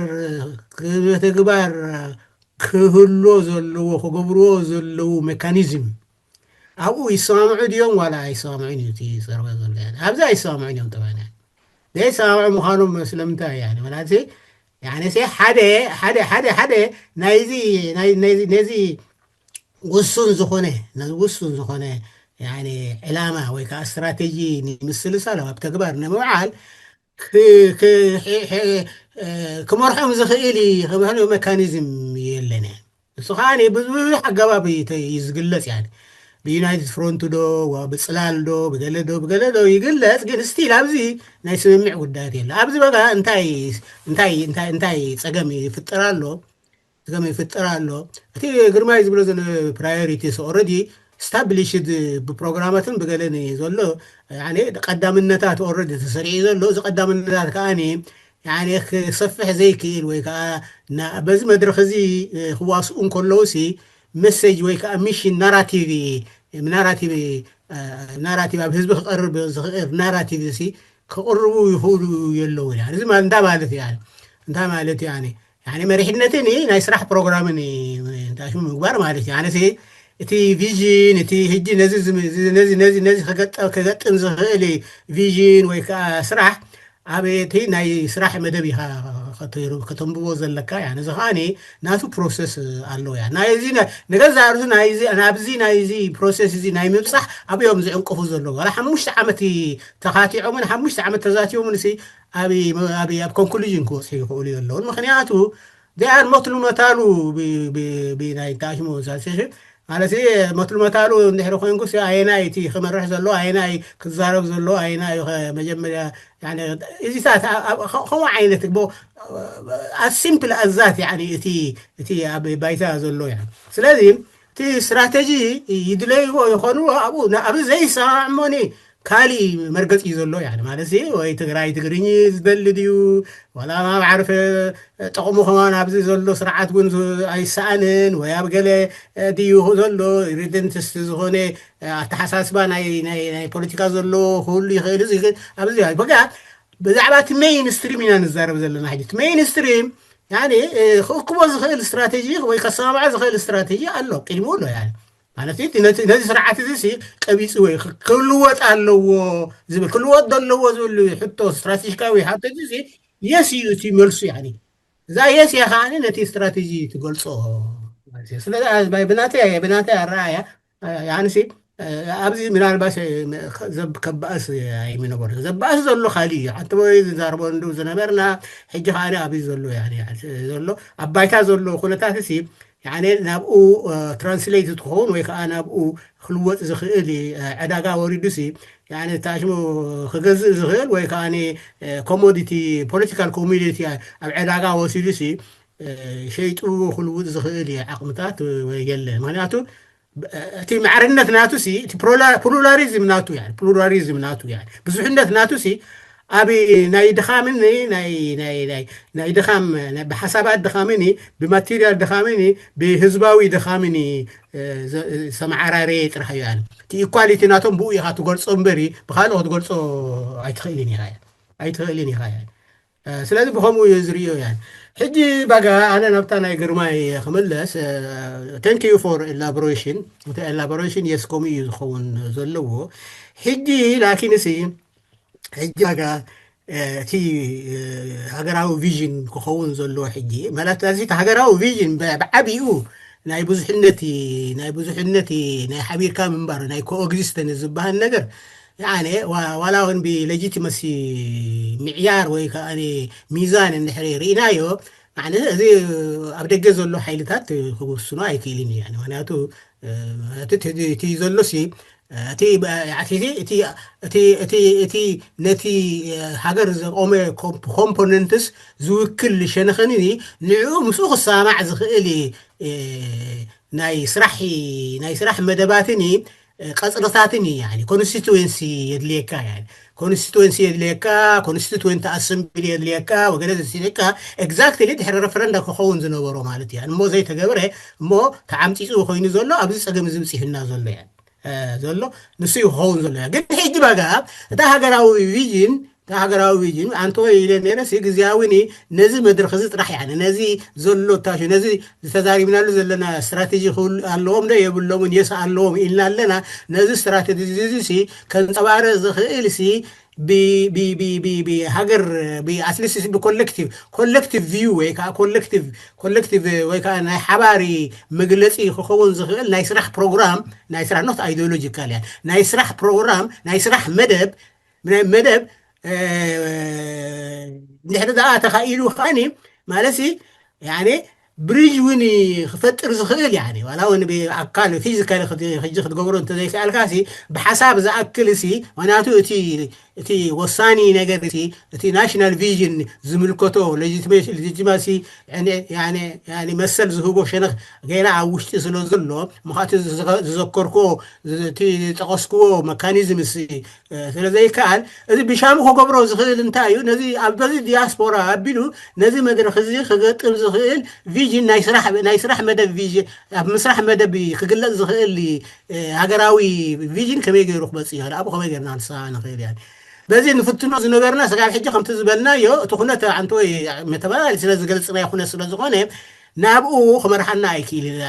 ምትግባር ክህሎ ዘለዎ ክገብርዎ ዘለዉ ሜካኒዝም ኣብኡ ይሰማምዑ ድዮም ዋላ ኣይሰማምዑን እዩ ዝፀርበ ዘሎ ኣብዚ ኣይሰማምዑን እዮም ጠባና ዘይሰማምዑ ምዃኖም ስለምንታይ ያ ማለት ያ ሓደ ሓደ ሓደ ሓደ ናይዚ ነዚ ውሱን ዝኾነ ነዚ ውሱን ዝኾነ ዕላማ ወይ ከዓ ስትራቴጂ ንምስልሳል ኣብ ተግባር ንምውዓል ክመርሖም ዝኽእል ክምህሉ ሜካኒዝም የለን እሱ ከዓ ብዙሕ ኣገባብ እዩ ዝግለፅ ያ ብዩናይትድ ፍሮንት ዶ ብፅላል ዶ ብገለ ዶ ብገለ ዶ ይግለፅ ግን ስቲል ኣብዚ ናይ ስምምዕ ጉዳያት የለ ኣብዚ በጋ እንታይ እንታይ እንታይ እንታይ ፀገም ይፍጠር ኣሎ ፀገም ይፍጠር ኣሎ እቲ ግርማይ ዝብሎ ዘሎ ፕራዮሪቲስ ኦረዲ ስታብሊሽድ ብፕሮግራማትን ብገለን ዘሎ ቀዳምነታት ኦረዲ ተሰሪዑ ዘሎ እዚ ቀዳምነታት ከዓ ክሰፍሕ ዘይክእል ወይ ከዓ በዚ መድረክ እዚ ክዋስኡ እንከለውሲ መሰጅ ወይ ከዓ ሚሽን ናራቲቭ ናራቲቭ ናራቲቭ ኣብ ህዝቢ ክቀርብ ዝኽእል ናራቲቭ ሲ ክቅርቡ ይኽእሉ የለውን እዚ እንዳ ማለት እዩ እንታ ማለት እዩ መሪሕነትን ናይ ስራሕ ፕሮግራምን ሽሙ ምግባር ማለት እዩ ኣነሲ እቲ ቪዥን እቲ ህጂ ነዚ ነዚ ነዚ ነዚ ክገጥም ዝኽእል ቪዥን ወይ ከዓ ስራሕ ኣብ እቲ ናይ ስራሕ መደብ ኢኻ ከተንብቦ ዘለካ ያ ነዚ ከዓ ናቱ ፕሮሰስ ኣለዎ ያ ናይዚ ንገዛ ርእሱ ናይዚ ናብዚ ናይዚ ፕሮሰስ እዚ ናይ ምብፃሕ ኣብዮም ዝዕንቅፉ ዘለዉ ዋላ ሓሙሽተ ዓመት ተኻቲዖምን ሓሙሽተ ዓመት ተዛቲዮምን ሲ ኣብ ኣብ ኮንክሉዥን ክወፅሑ ይኽእሉ የለውን ምክንያቱ ዚኣር መትሉ መታሉ ብናይ ታሽሞ ዛሴሽን ማለት መትሉ መታሉ እንድሕሪ ኮይንኩ ኣየናይ እቲ ክመርሕ ዘሎ ኣየናይ ክዛረብ ዘሎ ኣየናይ መጀመርያ እዚታት ከምኡ ዓይነት ኣሲምፕል ኣዛት እቲ እቲ ኣብ ባይታ ዘሎ ስለዚ እቲ ስትራተጂ ይድለይዎ ይኾኑ ኣብኡ ኣብዚ ዘይሰማዕሞኒ ካሊእ መርገፂ እዩ ዘሎ ማለት ወይ ትግራይ ትግርኝ ዝደሊ ድዩ ዋላ ኣብ ዓርፈ ጠቕሙ ከማን ኣብዚ ዘሎ ስርዓት እውን ኣይሰኣንን ወይ ኣብ ገለ ድዩ ዘሎ ሪደንትስት ዝኾነ ኣተሓሳስባ ናይ ፖለቲካ ዘሎ ክህሉ ይኽእል ኣብዚ በቃ ብዛዕባ እቲ ሜይን ስትሪም ኢና ንዛረብ ዘለና ሕጂ እቲ ሜይን ስትሪም ክእክቦ ዝኽእል ስትራቴጂ ወይ ከሰማምዖ ዝኽእል ስትራቴጂ ኣሎ ቅድሚኡ ኣሎ ማለት እቲ ነቲ ነዚ ስርዓት እዚ ሲ ቀቢፁ ወይ ክ- ክልወጥ ኣለዎ ዝብል ክልወጥ ዘለዎ ዝብል ሕቶ ስትራቴጂካዊ ሓቶ እዚ ሲ የስ እዩ እቲ መልሱ። ያኒ እዛ የስ እያ ከዓ ነቲ ስትራቴጂ ትገልፆ ማለት እዩ። ስለዚ ኣይ- ብናተይ ብናተይ ኣረኣያ ያንሲ ኣብዚ ምናልባት ዘብ ከባእስ ኣይምነበሩ ዘባእስ ዘሎ ካሊእ እዩ። ሓንቲ ወይ ዝዛርቦ እንዱ ዝነበርና ሕጂ ከዓ ኣብዚ ዘሎ ያኒ ዘሎ ኣብ ባይታ ዘሎ ኩነታት ሲ ያኒ ናብኡ ትራንስሌት ትኸውን ወይ ከዓ ናብኡ ክልወጥ ዝኽእል እዩ። ዕዳጋ ወሪዱ ሲ ያኒ ታሽሙ ክገዝእ ዝኽእል ወይ ከዓ ኮሞዲቲ ፖለቲካል ኮሚዲቲ ኣብ ዕዳጋ ወሲዱ ሲ ሸይጡ ክልውጥ ዝኽእል እዩ ዓቕምታት ወይ የለ። ምክንያቱ እቲ ማዕርነት ናቱ ሲ እቲ ፕሉራሊዝም ናቱ ያ ፕሉራሊዝም ናቱ ያ ብዙሕነት ናቱ ሲ ኣብ ናይ ድኻምን ናይ ናይ ናይ ናይ ድኻም ናይ ብሓሳባት ድኻምን ብማቴሪያል ድኻምን ብህዝባዊ ድኻምን ዝተመዓራረየ ጥራሕ እዩ። እቲ ኢኳሊቲ ናቶም ብኡ ኢኻ ትገልጾ እምበሪ ብካልኦ ክትገልጾ ኣይትኽእልን ኢኻ እያ ኣይትኽእልን ኢኻ እያ። ስለዚ ብኸምኡ እዩ ዝርእዮ እያ። ሕጂ ባጋ ኣነ ናብታ ናይ ግርማይ ክምለስ። Thank you for elaboration። እቲ elaboration የስ ከምኡ እዩ ዝኸውን ዘለዎ። ሕጂ ላኪን ሲ ሕጂ ዋጋ እቲ ሃገራዊ ቪዥን ክኸውን ዘለዎ ሕጂ ማለት እዚ እቲ ሃገራዊ ቪዥን ብዓቢኡ ናይ ብዙሕነት ናይ ብዙሕነት ናይ ሓቢርካ ምንባር ናይ ኮኤግዚስተንስ ዝበሃል ነገር ያኔ ዋላ እውን ብሌጂቲመሲ ምዕያር ወይ ከዓ ሚዛን እንድሕር ርኢናዮ እዚ ኣብ ደገ ዘሎ ሓይልታት ክውስኖ ኣይክእልን እዩ። ምክንያቱ እቲ ዘሎ ሲ እቲ ነቲ ሃገር ዘቆመ ኮምፖነንትስ ዝውክል ሸነኸኒ ንዕኡ ምስኡ ክሰማማዕ ዝኽእል ናይ ስራሕ ናይ ስራሕ መደባትን ቀፅርታትን ኮንስቲትዌንሲ የድልየካ። ኮንስቲትዌንሲ የድልየካ፣ ኮንስቲትዌንት ኣሰምብሊ የድልየካ፣ ወገለ ዘሲልካ ኤግዛክትሊ ድሕሪ ረፈረንዳ ክኸውን ዝነበሮ ማለት እዩ። እሞ ዘይተገብረ እሞ ተዓምፂፁ ኮይኑ ዘሎ ኣብዚ ፀገም እዚ ብፂሑና ዘሎ ያ ዘሎ ንሱ እዩ ክኸውን ዘሎ ያ። ግን ሕጂ ባጋ እታ ሃገራዊ ቪዥን እታ ሃገራዊ ቪዥን ኣንተ ወይ ኢለ ነረ ሲ ግዜያዊ ነዚ መድረክ እዚ ጥራሕ ያ ነዚ ዘሎ ታሹ ነዚ ዝተዛሪብናሉ ዘለና ስትራቴጂ ክህሉ ኣለዎም ዶ የብሎምን የስ ኣለዎም ኢልና ኣለና። ነዚ ስትራቴጂ እዚ ሲ ከንፀባርቅ ዝኽእል ሲ ሃገር ኣትሊስት ብኮሌክቲቭ ኮሌክቲቭ ቪው ወይ ከዓ ኮሌክቲቭ ኮሌክቲቭ ወይ ከዓ ናይ ሓባሪ መግለፂ ክኸውን ዝኽእል ናይ ስራሕ ፕሮግራም ናይ ስራሕ ኖት ኣይዲዮሎጂካል ያ ናይ ስራሕ ፕሮግራም ናይ ስራሕ መደብ ናይ መደብ እንድሕሪ ደኣ ተኻኢሉ ከዓኒ ማለት ሲ ያኔ ብሪጅ እውን ክፈጥር ዝኽእል ያኔ ዋላ እውን ብኣካል ፊዚካሊ ሕጂ ክትገብሮ እንተዘይከኣልካ ሲ ብሓሳብ ዝኣክል ሲ ምክንያቱ እቲ እቲ ወሳኒ ነገር እቲ እቲ ናሽናል ቪዥን ዝምልከቶ ሌጂቲማሲ መሰል ዝህቦ ሸነኽ ገና ኣብ ውሽጢ ስለ ዘሎ ምኻቲ ዝዘከርክዎ እቲ ዝጠቐስክዎ መካኒዝም ሲ ስለዘይከኣል እዚ ብሻሙ ክገብሮ ዝኽእል እንታይ እዩ? ነዚ ኣብ በዚ ዲያስፖራ ኣቢሉ ነዚ መድረክ እዚ ክገጥም ዝኽእል ቪዥን ናይ ስራሕ ናይ ስራሕ መደብ ቪዥን ኣብ ምስራሕ መደብ ክግለጽ ዝኽእል ሃገራዊ ቪዥን ከመይ ገይሩ ክመጽእ ይኽእል? ኣብኡ ከመይ ገይርና ንስኻ ንኽእል እያ በዚ ንፍትኖ ዝነበርና ስጋብ ሕጂ ከምቲ ዝበልናዮ እቲ ኩነት ኣንተ ወይ መተባላሊ ስለ ዝገልጽናዮ ኩነት ስለ ዝኾነ ናብኡ ክመርሓና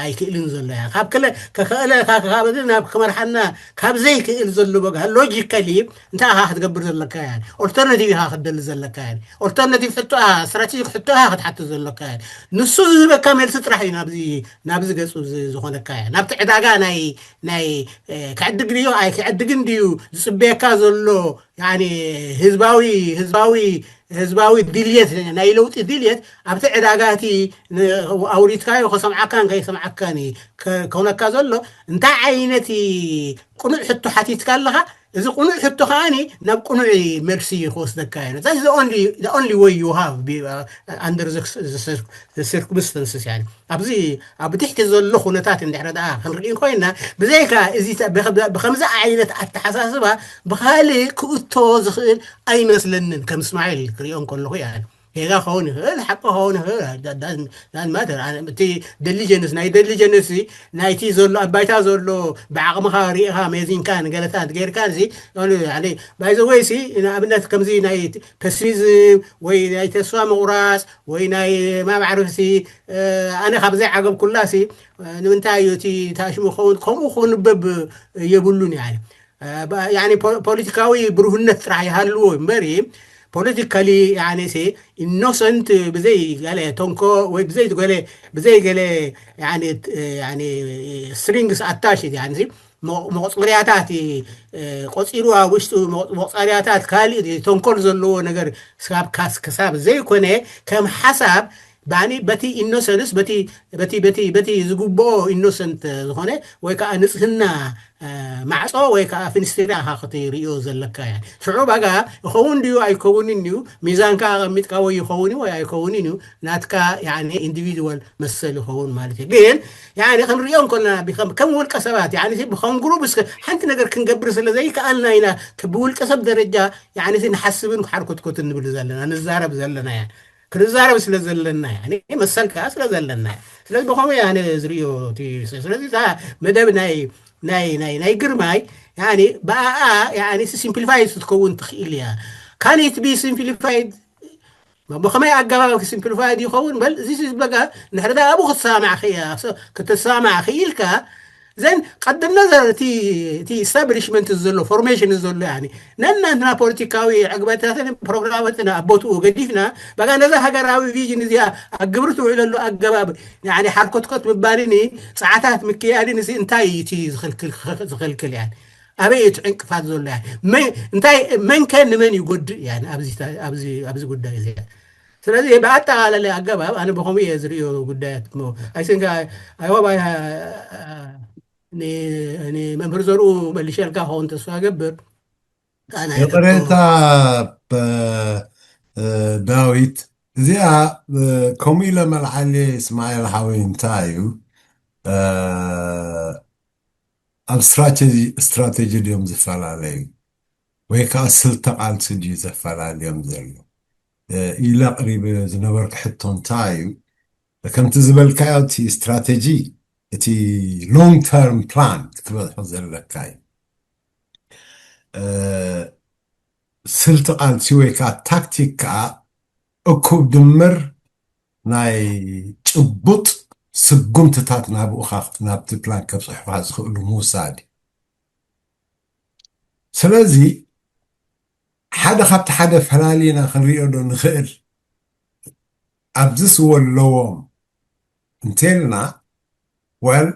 ኣይክእልን ዘሎ ያ ካብ ክለ ከኸእለ ካብ ናብ ክመርሓና ካብ ዘይክእል ዘሎ በጋ ሎጂካሊ እንታይ ኢኻ ክትገብር ዘለካ ያ ኦልተርናቲቭ ኢኻ ክትደሊ ዘለካ ያ ኦልተርናቲቭ ሕቶ ስትራቴጂክ ሕቶ ኢኻ ክትሓትት ዘለካ ያ ንሱ ዝህበካ መልሲ ጥራሕ እዩ ናብዚ ናብዚ ገጹ ዝኾነካ ያ ናብቲ ዕዳጋ ናይ ናይ ክዕድግ ድዩ ኣይ ክዕድግን ድዩ ዝጽበየካ ዘሎ ህዝባዊ ህዝባዊ ህዝባዊ ድልየት ናይ ለውጢ ድልየት ኣብቲ ዕዳጋ እቲ ኣውሪትካዮ ከሰምዓካን ከይሰምዓካን ከውነካ ዘሎ እንታይ ዓይነት ቅኑዕ ሕቶ ሓቲትካ ኣለኻ እዚ ቅኑዕ ሕቶ ከዓኒ ናብ ቅኑዕ መልሲ ክወስደካ እዩ that's the only way you have under circumstances ኣብዚ ኣብ ትሕቲ ዘሎ ኩነታት እንድሕረ ደኣ ክንርኢ ኮይና ብዘይካ እዚ ብከምዚ ዓይነት ኣተሓሳስባ ብካልእ ክእቶ ዝኽእል ኣይመስለንን ከም እስማዒል ክሪኦ እንከለኹ እያ ጌጋ ክኸውን ይኽእል፣ ሓቂ ክኸውን ይኽእል። ዳን ማተር እቲ ደሊጀንስ ናይ ደሊጀንስ ናይቲ ዘሎ ኣብ ባይታ ዘሎ ብዓቕምኻ ርኢኻ መዚንካ ንገለታት ጌርካ እዚ ባይዘወይ ሲ ንኣብነት ከምዚ ናይ ፐሲሚዝም ወይ ናይ ተስፋ ምቑራፅ ወይ ናይ ማማዕርፍሲ ኣነ ካብ ዘይዓገብኩላሲ ንምንታይ እዩ እቲ ታሽሙ ክኸውን ከምኡ ክንበብ የብሉን። ያ ፖለቲካዊ ብሩህነት ጥራሕ ይሃልዎ እምበር ፖለቲካሊ ሲ ኢኖሰንት ብዘይ ገለ ተንኮ ወይ ብዘይ ገለ ብዘይ ገለ ስትሪንግስ ኣታች መቆፅርያታት ቆፂሩ ኣብ ውሽጡ መቆፃርያታት ካልእ ተንኮል ዘለዎ ነገር ክሳብ ዘይኮነ ከም ሓሳብ ባኒ በቲ ኢኖሰንስ በቲ በቲ በቲ በቲ ዝግብኦ ኢኖሰንት ዝኾነ ወይ ከዓ ንጽህና ማዕጾ ወይ ከዓ ፍንስትሪ ኢኻ ክትርእዮ ዘለካ እያ። ሽዑ ባጋ ይኸውን ድዩ ኣይከውንን እዩ፣ ሚዛንካ ኣቐሚጥካ ወይ ይኸውን እዩ ወይ ኣይከውንን እዩ፣ ናትካ ኢንዲቪድዋል መሰል ይኸውን ማለት እዩ። ግን ክንሪኦ እንኮልና ከም ውልቀ ሰባት ብከም ግሩፕ ሓንቲ ነገር ክንገብር ስለ ዘይከኣልና ኢና ብውልቀ ሰብ ደረጃ ንሓስብን ሓርኮትኮትን ንብል ዘለና ንዛረብ ዘለና እያ። ክንዛረብ ስለ ዘለና እያ፣ መሰል ከዓ ስለ ዘለና እያ። ስለዚ ብኸመይ ኣነ ዝርእዮ እቲ ስለዚ እዛ መደብ ናይ ናይ ናይ ናይ ግርማይ ብኣኣ ሲምፕሊፋይድ ክትከውን ትኽእል እያ። ካን ኢት ቢ ሲምፕሊፋይድ ብኸመይ ኣገባብ ሲምፕሊፋይድ ይኸውን በል እዚ በቃ ንሕርዳ ኣብኡ ክትሰማማዕ ክትሰማማዕ ክኢልካ ዘን ቀድም ነዘር እቲ ኢስታብሊሽመንት ዘሎ ፎርሜሽን ዘሎ ነናትና ፖለቲካዊ ዕግበታትን ፕሮግራማትን ኣብ ቦትኡ ገዲፍና በቃ ነዛ ሃገራዊ ቪዥን እዚኣ ኣብ ግብሪ ትውዕለሉ ኣገባብ ሓርኮትኮት ምባልን ፀዓታት ምክያድን እዚ እንታይ እዩ እቲ ዝኸልክል ዝኸልክል እያ ኣበይ እቲ ዕንቅፋት ዘሎ እያ እንታይ መንከ ንመን ይጎድእ እያ ኣብዚ ጉዳይ እዚ ስለዚ ብኣጠቃለለ ኣገባብ ኣነ ብከምኡ እየ ዝርእዮ ጉዳያት I think I hope I መምህር ዘርኡ መልሸልካ ከውን ተስፋ ገብር ይቅሬታ ዳዊት እዚኣ ከምኡ ኢለ መልዓሊ እስማኤል ሓወይ እንታይ እዩ ኣብ ስትራቴጂ ድዮም ዝፈላለዩ ወይ ከዓ ስልተ ቃልሲ ድዩ ዘፈላልዮም ዘሎ ኢለ ኣቅሪበ ዝነበርኩ ሕቶ እንታይ እዩ ከምቲ ዝበልካዮ እቲ ስትራቴጂ እቲ long term plan ክትበፅሖ ዘለካ እዩ ስልቲ ቃልሲ ወይ ከዓ ታክቲክ ከዓ እኩብ ድምር ናይ ጭቡጥ ስጉምትታት ናብኡ ናብቲ ፕላን ከብፅሑካ ዝኽእሉ ምውሳድ እዩ ስለዚ ሓደ ካብቲ ሓደ ፈላሊና ክንሪኦ ዶ ንኽእል ኣብዚስ ወለዎም እንተልና well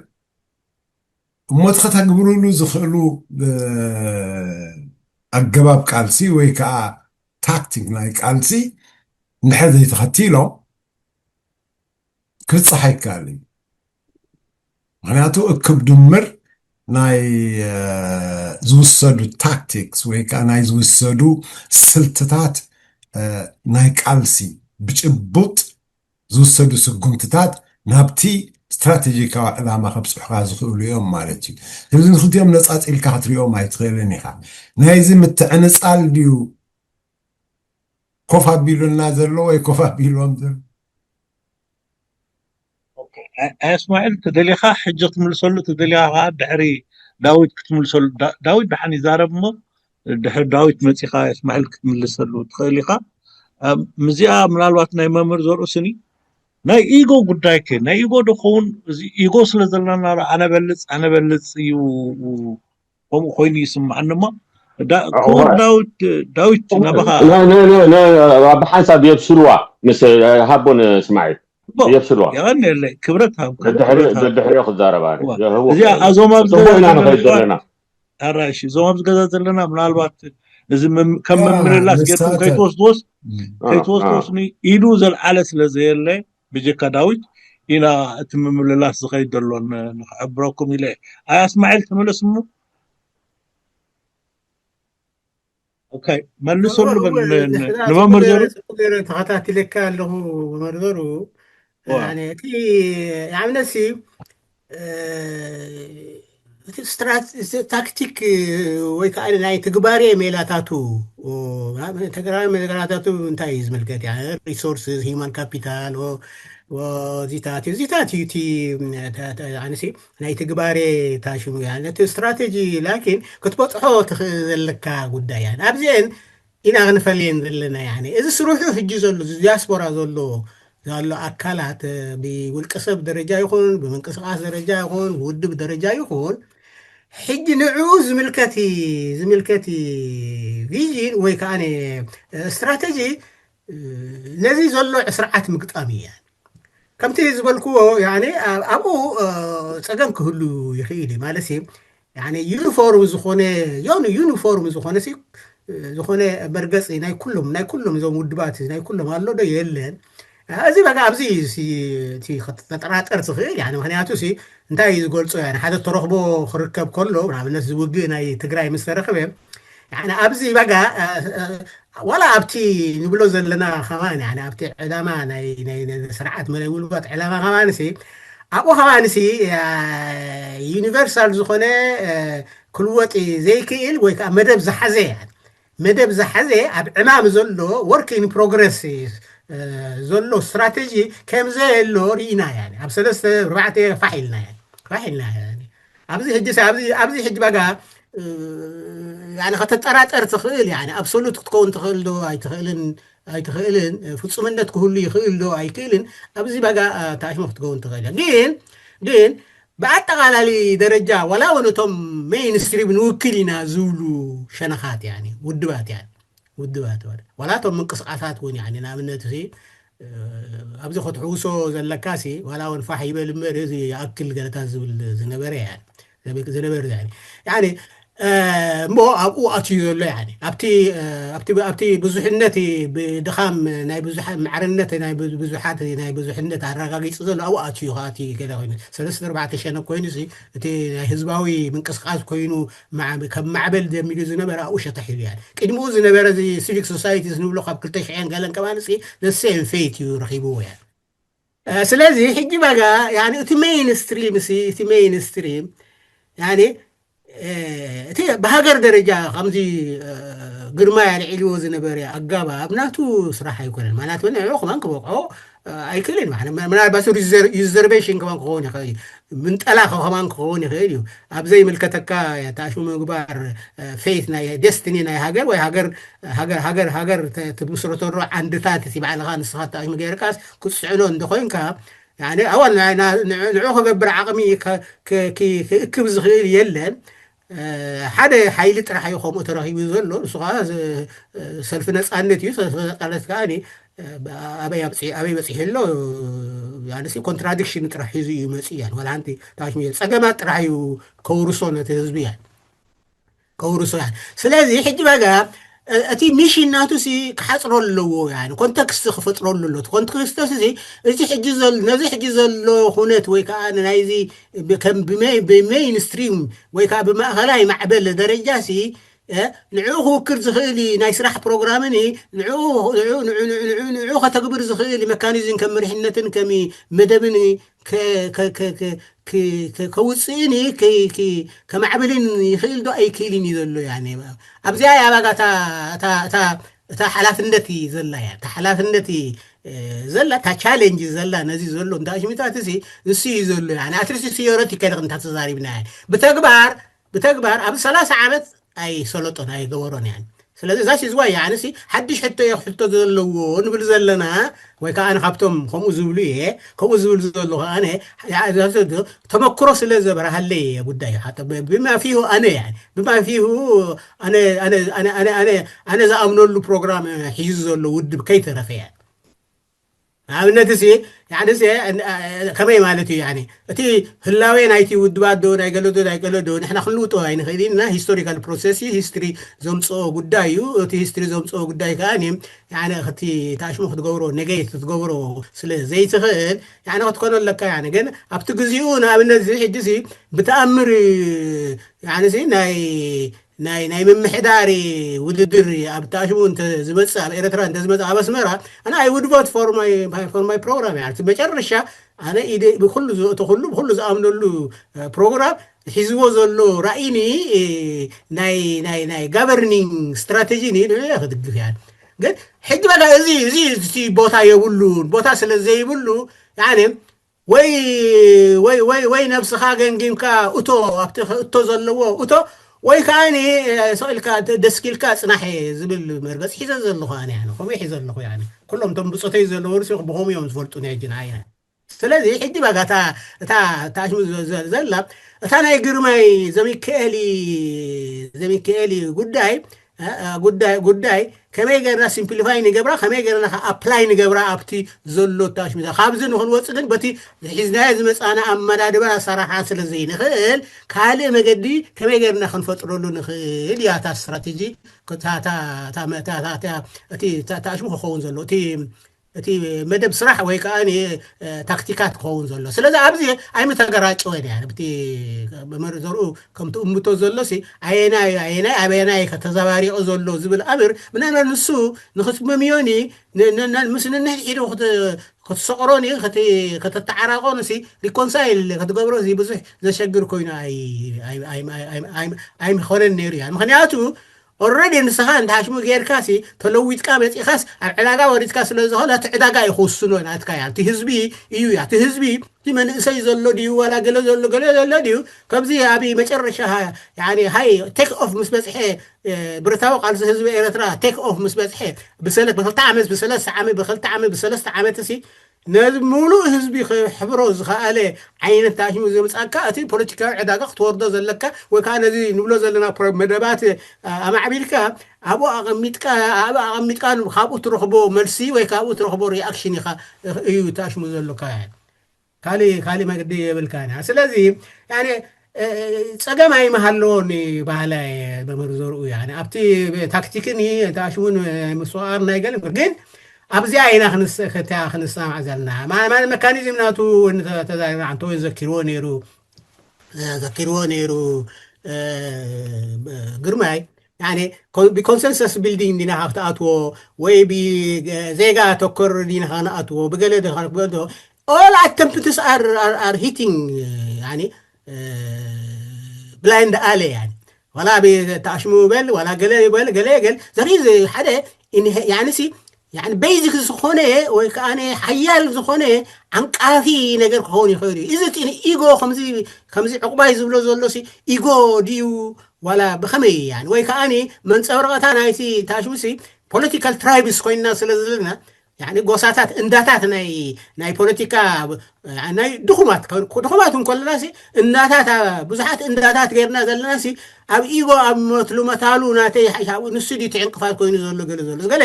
እሞ እቲ ከተግብርሉ ዝኽእሉ ኣገባብ ቃልሲ ወይ ከዓ ታክቲክ ናይ ቃልሲ እንድሕር ዘይተኸቲሎም ክብፅሕ ኣይከኣል እዩ ምክንያቱ እክብ ድምር ናይ ዝውሰዱ ታክቲክስ ወይ ከዓ ናይ ዝውሰዱ ስልትታት ናይ ቃልሲ ብጭቡጥ ዝውሰዱ ስጉምትታት ናብቲ ስትራቴጂካዊ ዕላማ ከብፅሑካ ዝኽእሉ እዮም ማለት እዩ። ስለዚ ንክልቲኦም ነፃፂልካ ክትሪኦም ኣይትኽእልን ኢኻ። ናይዚ ምትዕንፃል ድዩ ኮፍ ኣቢሉና ዘሎ ወይ ኮፍ ኣቢልዎም ዘሎ? ኣስማዒል ተደሊኻ ሕጂ ክትምልሰሉ ተደሊኻ ከዓ ድሕሪ ዳዊት ክትምልሰሉ ዳዊት ደሓን ይዛረብ እሞ ድሕሪ ዳዊት መፂኻ እስማዒል ክትምልሰሉ ትኽእል ኢኻ። ምስዚኣ ምናልባት ናይ መምህር ዘርኡ ስኒ ናይ ኢጎ ጉዳይ ከ ናይ ኢጎ ዶ ኸውን ኢጎ ስለ ዘለና ኣነ በልፅ ኣነ በልፅ እዩ ከምኡ ኮይኑ ይስምዓኒ እሞ ክቡር ዳዊት ዳዊት ናባኻ ብሓንሳብ የብስልዋ ምስ ሃቦ ንስማዒል የብስልዋ የቐንየለይ ክብረት ሃብካ ደድሕሪኦ ክዛረባ እዚኣ ኣዞም ኣብዚ ገዛ ዘለና ኣራሽ እዞም ኣብዚ ገዛ ዘለና ምናልባት እዚ ከም መምልላስ ገርኩም ከይትወስድዎስ ከይትወስድዎስ ኢዱ ዘልዓለ ስለ ዘየለ ብጀካ ዳዊት ኢና እቲ ምምልላስ ዝኸይድ ዘሎ ንክዕብረኩም ኢለ ኣያ እስማዒል ተመለስ እሞ መልሰሉ ንመምህር ዘሩ ተኸታቲለካ ኣለኹ መምህር ዘሩ እቲ ንኣብነት እቲ ታክቲክ ወይ ከዓ ናይ ትግባሬ ሜላታቱ ተገራሚ ነገራታቱ እንታይ እዩ ዝምልከት? ሪሶርስስ፣ ሂማን ካፒታል፣ ዚታት እዩ። ዚታት እዩ እቲ ኣነሲ ናይ ትግባሬ ታሽሙ ነቲ ስትራቴጂ ላኪን ክትበፅሖ ትኽእል ዘለካ ጉዳይ እያ። ኣብዚአን ኢና ክንፈልየን ዘለና። እዚ ስርሑ ሕጂ ዘሎ ዲያስፖራ ዘሎ ዘሎ ኣካላት ብውልቀ ሰብ ደረጃ ይኹን ብምንቅስቃስ ደረጃ ይኹን ብውድብ ደረጃ ይኹን ሕጂ ንዕኡ ዝምልከት ዝምልከት ቪዥን ወይ ከዓ ስትራተጂ ነዚ ዘሎ ስርዓት ምግጣም እያ። ከምቲ ዝበልክዎ ኣብኡ ፀገም ክህሉ ይኽእል እዩ ማለት ዩኒፎርም ዝኾነ ዩኒፎርም ዝኾነ ዝኾነ መርገፂ ናይ ኩሎም ናይ ኩሎም እዞም ውድባት ናይ ኩሎም ኣሎ ዶ የለን? እዚ በቃ ኣብዚ ተጠራጠር ትኽእል ምክንያቱ እንታይ እዩ ዝገልፆ ሓደ ተረኽቦ ክርከብ ከሎ ንኣብነት ዝውግእ ናይ ትግራይ ምስ ተረኽበ ኣብዚ በጋ ዋላ ኣብቲ ንብሎ ዘለና ከማን ኣብቲ ዕላማ ናይ ስርዓት መለይ ውልባት ዕላማ ከማንሲ ኣብኡ ከማንሲ ዩኒቨርሳል ዝኾነ ክልወጥ ዘይክእል ወይ ከዓ መደብ ዝሓዘ መደብ ዝሓዘ ኣብ ዕማም ዘሎ ወርክ ኢን ፕሮግረስ ዘሎ ስትራቴጂ ከምዘ የሎ ርኢና ኣብ ሰለስተ ርባዕተ ፋሕ ኢልና ፋሕ ኢልና ኣብዚ ሕጂ ኣብዚ ሕጂ በጋ ከተጠራጠር ትኽእል ኣብሶሉት ክትከውን ትኽእል ዶ ኣይትኽእልን ኣይትኽእልን ፍፁምነት ክህሉ ይኽእል ዶ ኣይክእልን ኣብዚ በጋ ታሽሞ ክትከውን ትኽእል ግን ግን ብኣጠቓላሊ ደረጃ ዋላ እውን እቶም ሜይንስትሪም ንውክል ኢና ዝብሉ ሸነኻት ውድባት ውድባት ዋላ እቶም ምንቅስቃሳት እውን ንኣብነት ኣብዚ ክትሕውሶ ዘለካ ዋላ እውን ፋሕ ይበል እምበር እዚ ይኣክል ገለታት ዝብል ዝነበረ ዝነበሩ እሞ ኣብኡ ኣትዩ ዘሎ ኣብቲ ኣብቲ ብዙሕነት ብድኻም ናይ ብዙሓት ማዕርነት ናይ ብዙሓት ናይ ብዙሕነት ኣረጋጊፁ ዘሎ ኣብኡ ኣትዩ ከኣቲ ገለ ኮይኑ ሰለስተ ኣርባዕተ ሸነ ኮይኑ እቲ ናይ ህዝባዊ ምንቅስቃስ ኮይኑ ከም ማዕበል ጀሚሩ ዝነበረ ኣብኡ ሸተሕ ኢሉ ቅድሚኡ ዝነበረ ሲቪክ ሶሳይቲ ንብሎ ካብ ክልተ ሽሕን ገለን ከማን ሴም ፌት እዩ ረኪብዎ ስለዚ ሕጂ በጋ እቲ ሜይንስትሪም እቲ ሜይንስትሪም እቲ ብሃገር ደረጃ ከምዚ ግርማ ያልዒልዎ ዝነበረ ኣጋባብ ናቱ ስራሕ ኣይኮነን ማለት ንዑ ከማን ክበቅዖ ኣይክእልን ምናልባት ዩዘርቤሽን ከማን ክኸውን ይኽእል እዩ ምንጠላ ከማን ክኸውን ይኽእል እዩ ኣብ ዘይምልከተካ ታሽሙ ምግባር ፌት ናይ ደስትኒ ናይ ሃገር ወይ ሃገር ሃገር ሃገር ሃገር ትምስረተሮ ዓንድታት እቲ ባዕልኻ ንስኻ ታሽሙ ገይርካስ ክትስዕኖ እንተኮይንካ ኣዋል ንዑ ክገብር ዓቕሚ ክእክብ ዝኽእል የለን ሓደ ሓይሊ ጥራሕ እዩ ከምኡ ተረኪቡ ዘሎ ንሱ ከዓ ሰልፊ ነፃነት እዩ ሰልፊ ነፃነት ከዓ ኣበይ በፂሑ ኣሎ ኮንትራዲክሽን ጥራሕ ሒዙ እዩ መፅእ እያ ዋላ ሓንቲ ታሽሙ ፀገማት ጥራሕ እዩ ከውርሶ ነቲ ህዝቢ እያ ከውርሶ እያ ስለዚ ሕጂ በጋ እቲ ሚሽን ናቱ ክሓፅሮ ኣለዎ ኮንተክስት ክፈጥረሉ ኣሎ ኮንተክስት እዚ ሕጂ ነዚ ሕጂ ዘሎ ኩነት ወይ ከዓ ናይዚ ብሜይንስትሪም ወይ ከዓ ብማእኸላይ ማዕበል ደረጃ ንዕኡ ክውክል ዝኽእል ናይ ስራሕ ፕሮግራምን ንዕኡ ከተግብር ዝኽእል መካኒዝም ከም መሪሕነትን ከም መደብን ከውፅእን ከማዕብልን ይኽእል ዶ ኣይክእልን እዩ ዘሎ ኣብዚኣ ያባጋ እታ ሓላፍነት ዘላ እያ እታ ሓላፍነት ዘላ እታ ቻሌንጅ ዘላ ነዚ ዘሎ እንዳ ሽሚታት እዚ ንሱ እዩ ዘሎ ኣትሊስት ቲዮሬቲካሊ ክንታ ተዛሪብና ብተግባር ብተግባር ኣብ ሰላሳ ዓመት ኣይሰለጦን ኣይገበሮን እያ ስለዚ ዛስ ዝዋ ኣነሲ ሓድሽ ሕቶ እየ ክሕቶ ዘለዎ ንብል ዘለና ወይ ከዓ ኣነ ካብቶም ከምኡ ዝብሉ እየ ከምኡ ዝብል ዘሎ ከዓ ተመክሮ ስለ ዘበረሃለይ እየ ጉዳይ ብማ ፊሁ ኣነ ብማ ፊሁ ኣነ ዝኣምነሉ ፕሮግራም ሒዙ ዘሎ ውድብ ከይተረፈ እያ ንኣብነት ሲ ከመይ ማለት እዩ እቲ ህላዌ ናይቲ ውድባት ዶ ናይ ገለዶ ናይ ገለዶ ንሕና ክንልውጦ ኣይንኽእል ኢና ሂስቶሪካል ፕሮሰስ እዩ ሂስትሪ ዘምፅኦ ጉዳይ እዩ እቲ ሂስትሪ ዘምፅኦ ጉዳይ ከዓ እቲ ታሽሙ ክትገብሮ ነገይ ክትገብሮ ስለ ዘይትኽእል ክትኮኖ ኣለካ ግን ኣብቲ ግዚኡ ንኣብነት እዚ ሕጂ ብተኣምር ናይ ናይ ናይ ምምሕዳር ውድድር ኣብ ታሽሙ እንተ ዝመጽእ፣ ኣብ ኤርትራ እንተ ዝመጽእ፣ ኣብ ኣስመራ ኣነ I would vote for my for my program። ያቲ መጨረሻ ኣነ ኢደ ብኩሉ ዝእቶ ኩሉ ብኩሉ ዝኣምነሉ ፕሮግራም ሒዝዎ ዘሎ ራእይኒ ናይ ናይ ናይ governing strategy ኒ ንዕኡ ክድግፍ። ያ ግን ሕጂ በቃ እዚ እዚ እቲ ቦታ የብሉን። ቦታ ስለ ዘይብሉ ያኔ ወይ ወይ ወይ ወይ ነብስኻ ገምጊምካ እቶ ኣብቲ እቶ ዘለዎ እቶ ወይ ከዓ ኒ ስቕ ኢልካ ደስኪልካ ጽናሕ ዝብል መርገፂ ሒዘ ዘለኹ ኣነ። ያኒ ከምኡ ሒዘ ኣለኹ። ያኒ ኩሎም እቶም ብፆተይ ዘለዉ ርሲ ብኸምኡ እዮም ዝፈልጡ ናይ ጅን ዓይነ። ስለዚ ሕጂ በቃ እታ እታ ታሽሙ ዘላ እታ ናይ ግርማይ ዘሚካኤል ዘሚካኤል ጉዳይ ጉዳይ ጉዳይ ከመይ ገርና ሲምፕሊፋይ ንገብራ፣ ከመይ ገርና ኣፕላይ ንገብራ ኣብቲ ዘሎ ታሽሚዛ። ካብዚ ንክንወፅ ግን በቲ ሒዝናዮ ዝመፃና ኣመዳድባ ኣሰራርሓ ስለ ዘይንኽእል ካልእ መገዲ ከመይ ገርና ክንፈጥረሉ ንኽእል እያ እታ ስትራቴጂ። እቲ ታሽሙ ክኸውን ዘሎ እቲ መደብ ስራሕ ወይ ከዓ ታክቲካት ክኸውን ዘሎ። ስለዚ ኣብዚ ኣይምተገራጨወን እያ። ብቲ መምህር ዘርኡ ከም ትእምቶ ዘሎ ሲ ኣየናይ ኣየናይ ኣበየናይ ከተዘባሪቑ ዘሎ ዝብል ኣምር ምናልባት ንሱ ንክትመምዮኒ ምስ ነንሕድሒዱ ክትሰቕሮኒ ከተተዓራቆን ሲ ሪኮንሳይል ክትገብሮ ብዙሕ ዘሸግር ኮይኑ ኣይምኾነን ነይሩ እያ። ምክንያቱ ኦረዲ ንስኻ እንተ ሓሽሙ ጌርካ ሲ ተለዊጥካ መፂኻስ ኣብ ዕዳጋ ወሪድካ ስለ ዝኾነ እቲ ዕዳጋ እዩ ክውስኖ ናትካ እያ። እቲ ህዝቢ እዩ እያ። እቲ ህዝቢ እቲ መንእሰይ ዘሎ ድዩ ዋላ ገለ ዘሎ ገለ ዘሎ ድዩ? ከምዚ ኣብ መጨረሻ ሃይ ቴክ ኦፍ ምስ በፅሐ ብረታዊ ቃልሲ ህዝቢ ኤረትራ ቴክ ኦፍ ምስ በፅሐ ብሰለት ብክልተ ዓመት ብሰለስተ ዓመት ብክልተ ዓመት ብሰለስተ ዓመት ሲ ነዚ ሙሉእ ህዝቢ ክሕብሮ ዝኸኣለ ዓይነት ታሽሙ ዘምፃካ እቲ ፖለቲካዊ ዕዳጋ ክትወርዶ ዘለካ ወይ ከዓ ነዚ ንብሎ ዘለና መደባት ኣማዕቢልካ ኣብኡ ኣቐሚጥካ ኣብኡ ኣቐሚጥካ ካብኡ ትረኽቦ መልሲ ወይ ካብኡ ትረኽቦ ሪኣክሽን ኢኻ እዩ ታሽሙ ዘሎካ። ካሊ ካሊ መግዲ የብልካ። ስለዚ ያኔ ጸገም ኣይመሃለዎን ባህላ መምህር ዘርኡ ያኔ ኣብቲ ታክቲክን ታሽሙን ምስዋር ናይ ገለ ግን ኣብዚኣ ኢና ክንሰማዕ ዘለና። ማን መካኒዝም ናቱ ተዛሪና እንተ ዘኪርዎ ነይሩ ዘኪርዎ ነይሩ ግርማይ ብኮንሰንሰስ ቢልዲንግ ዲና ክትኣትዎ ወይ ብዜጋ ተኮር ዲና ክንኣትዎ ብገለ all attempts are, are, are hitting ብላይንድ ኣለ። ዋላ ብተኣሽሙ በል ዋላ ገለ በል ገለ ገል ዘርኢ ሓደ ያንሲ ቤዚክ ዝኾነ ወይ ከዓ ሓያል ዝኾነ ዓንቃፊ ነገር ክኸውን ይኽእል እዩ። እዚ ኢጎ ከምዚ ዕቁባይ ዝብሎ ዘሎ ኢጎ ድዩ ዋላ ብኸመይ ወይ ከዓ መንፀብረቐታ ናይቲ ታሽሙሲ ፖለቲካል ትራይብስ ኮይንና ስለ ዘለና ጎሳታት እንዳታት ናይ ፖለቲካ ናይ ድኹማት ድኹማት እንኮለና እንዳታት ብዙሓት እንዳታት ገርና ዘለና ኣብ ኢጎ ኣብ መትሉ መታሉ ናተይ ንሱ ድዩ ዕንቅፋት ኮይኑ ዘሎ ገለ ዘሎ ገለ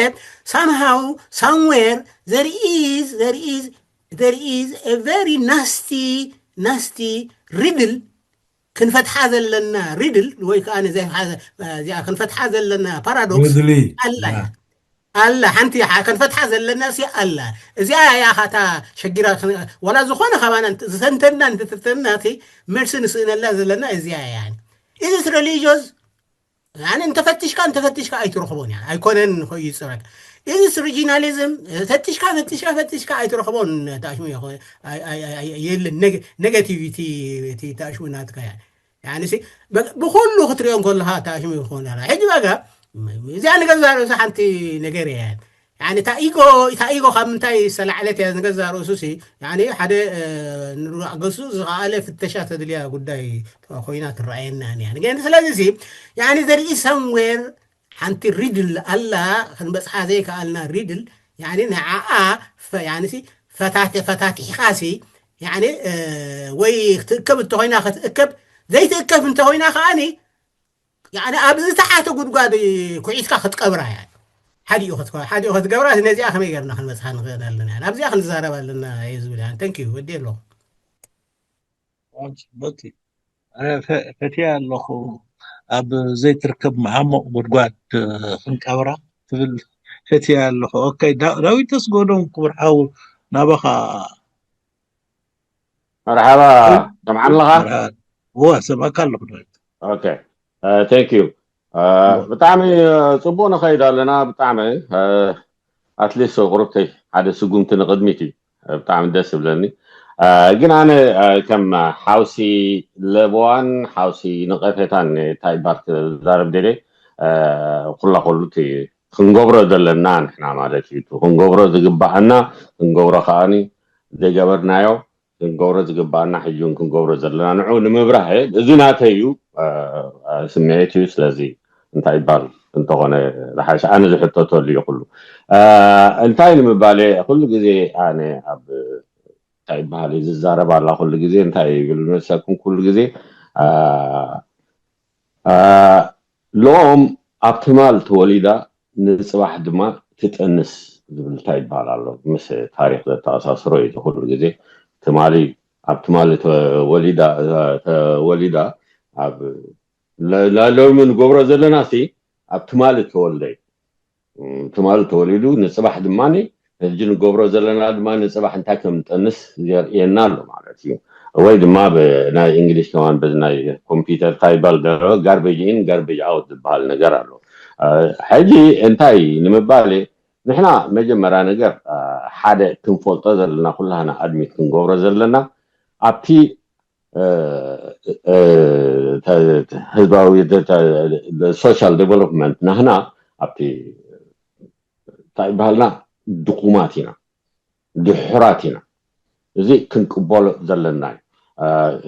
ሳምሃው ሳምዌር there is there is there is a very nasty nasty riddle ክንፈትሓ ዘለና ሪድል ወይ ከዓ እዚኣ ክንፈትሓ ዘለና ፓራዶክስ ኣላ ኣላ ሓንቲ ከንፈትሓ ዘለና ሲ ኣላ። እዚኣ እያ ካታ ሸጊራ ወላ ዝኾነ ካባና ዝተንተና እንተተተና መልሲ ንስእነላ ዘለና እዚኣ እያ። ኢዝስ ሪሊጅስ ኣነ እንተፈትሽካ እንተፈትሽካ ኣይትረኽቦን እያ ኣይኮነን ኮይኑ ይፅረግ። ኢዝስ ሪጂናሊዝም ፈትሽካ ፈትሽካ ፈትሽካ ኣይትረኽቦን። ታሽሙ የለን ኔጋቲቪቲ ታሽሙ ናትካ እያ። ብኩሉ ክትሪኦ ከለካ ታሽሙ ይኾን ሕጂ በቃ እዚኣ ንገዛ ርእሳ ሓንቲ ነገር እያ። እታ ኢጎ እታ ኢጎ ካብ ምንታይ ዝተላዕለት እያ ንገዛ ርእሱ ሓደ ንገሱ ዝኸኣለ ፍተሻ ተድልያ ጉዳይ ኮይና ትረኣየና እያ። ግን ስለዚ there is somewhere ሓንቲ ሪድል ኣላ ክንበፅሓ ዘይከኣልና ሪድል ንዓኣ ፈታቲሕኻሲ ወይ ክትእከብ እንተኮይና ክትእከብ ዘይትእከብ እንተኮይና ከዓኒ ኣብዚ ተሓተ ጉድጓድ ኩዒትካ ክትቀብራ እያ። ሓዲኡ ክትገብራ ነዚኣ ከመይ ገርና ክንበፅሓ ንኽእል ኣለና ኣብዚኣ ክንዛረብ ኣለና እየ ዝብል። ተንኪዩ ወዲ ኣለኹ። ፈትያ ኣለኹ ኣብ ዘይትርከብ መዓሙቕ ጉድጓድ ክንቀብራ ትብል ፈትያ ኣለኹ። ዳዊት ተስጎዶም ክቡር ሓው ናባኻ። መርሓባ ሰምዓኒ ኣለኻ? እወ ሰምዓካ ኣለኹ ዳዊት። Thank you። ብጣዕሚ ጽቡቅ ንኸይድ ኣለና። ብጣዕሚ ኣትሊስት ቁርብተይ ሓደ ስጉምቲ ንቕድሚት እዩ። ብጣዕሚ ደስ ይብለኒ። ግን ኣነ ከም ሓውሲ ለበዋን ሓውሲ ንቐፌታን እንታይ ባር ክዛረብ ደልየ፣ ኩላ ኩሉ እቲ ክንገብሮ ዘለና ንሕና ማለት እዩ። ክንገብሮ ዝግባኣና ክንገብሮ ከዓኒ ዘይገበርናዮ ክንገብሮ ዝግባኣና ሕጂ እውን ክንገብሮ ዘለና ንዑ ንምብራህ እዚ ናተይ እዩ። ስምዒት እዩ። ስለዚ እንታይ ይባል እንተኾነ ዝሓሸ ኣነ ዝሕተተሉ እዩ። ኩሉ እንታይ ንምባል ኩሉ ግዜ ኣነ ኣብ እንታይ ይባሃል እዩ ዝዛረብ ኣላ ኩሉ ግዜ እንታይ ይብል መሰኩም ኩሉ ግዜ ሎም ኣብ ትማል ተወሊዳ ንፅባሕ ድማ ትጠንስ ዝብል እንታይ ይባሃል ኣሎ። ምስ ታሪክ ዘተኣሳስሮ እዩ ኩሉ ግዜ። ትማሊ ኣብ ትማሊ ተወሊዳ ተወሊዳ ኣብ ሎሚ ንገብሮ ዘለና ሲ ኣብ ትማሊ ተወልደ እዩ። ትማሊ ተወሊዱ ንፅባሕ ድማ ሕጂ ንገብሮ ዘለና ድማ ንፅባሕ እንታይ ከም ጠንስ የርእየና ኣሎ ማለት እዩ። ወይ ድማ ብናይ እንግሊሽ ከማን በዚ ናይ ኮምፒውተር እንታይ ይባል ጋርቤጅ ኢን ጋርቤጅ ኣውት ዝበሃል ነገር ኣሎ። ሕጂ እንታይ ንምባል ንሕና መጀመርያ ነገር ሓደ ክንፈልጦ ዘለና ኩላህና ኣድሚት ክንገብሮ ዘለና ኣብቲ ህዝባዊ ሶሻል ዴቨሎፕመንት ናህና ኣብቲ እንታይ ይበሃልና ድኹማት ኢና፣ ድሑራት ኢና። እዚ ክንቅበሎ ዘለና እዩ።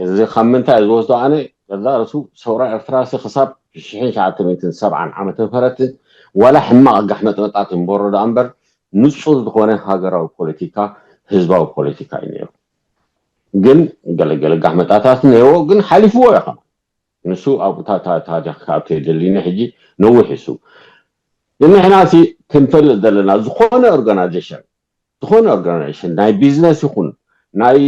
እዚ ካብ ምንታይ ዝወስዶ ኣነ ገዛ ርእሱ ሰውራ ኤርትራ ሲ ክሳብ ሽሕን ሸዓተ ሚእትን ሰብዓን ዓመተ ምህረት ዋላ ሕማቕ ጋሕ መጥመጣት እንበሮ ደኣ እምበር ንጹር ዝኾነ ሃገራዊ ፖለቲካ ህዝባዊ ፖለቲካ እዩ ነይሩ። ግን ገለገለ ጋሕ መጣታት ነይርዎ ግን ሓሊፍዎ እዩ ከማ ንሱ ኣብኡ ታሪክ ካብ ተደሊኒ ሕጂ ነዊሕ ይሱ ንሕና ሲ ክንፈልጥ ዘለና ዝኾነ ኦርጋናይዜሽን ዝኾነ ኦርጋናይዜሽን ናይ ቢዝነስ ይኹን ናይ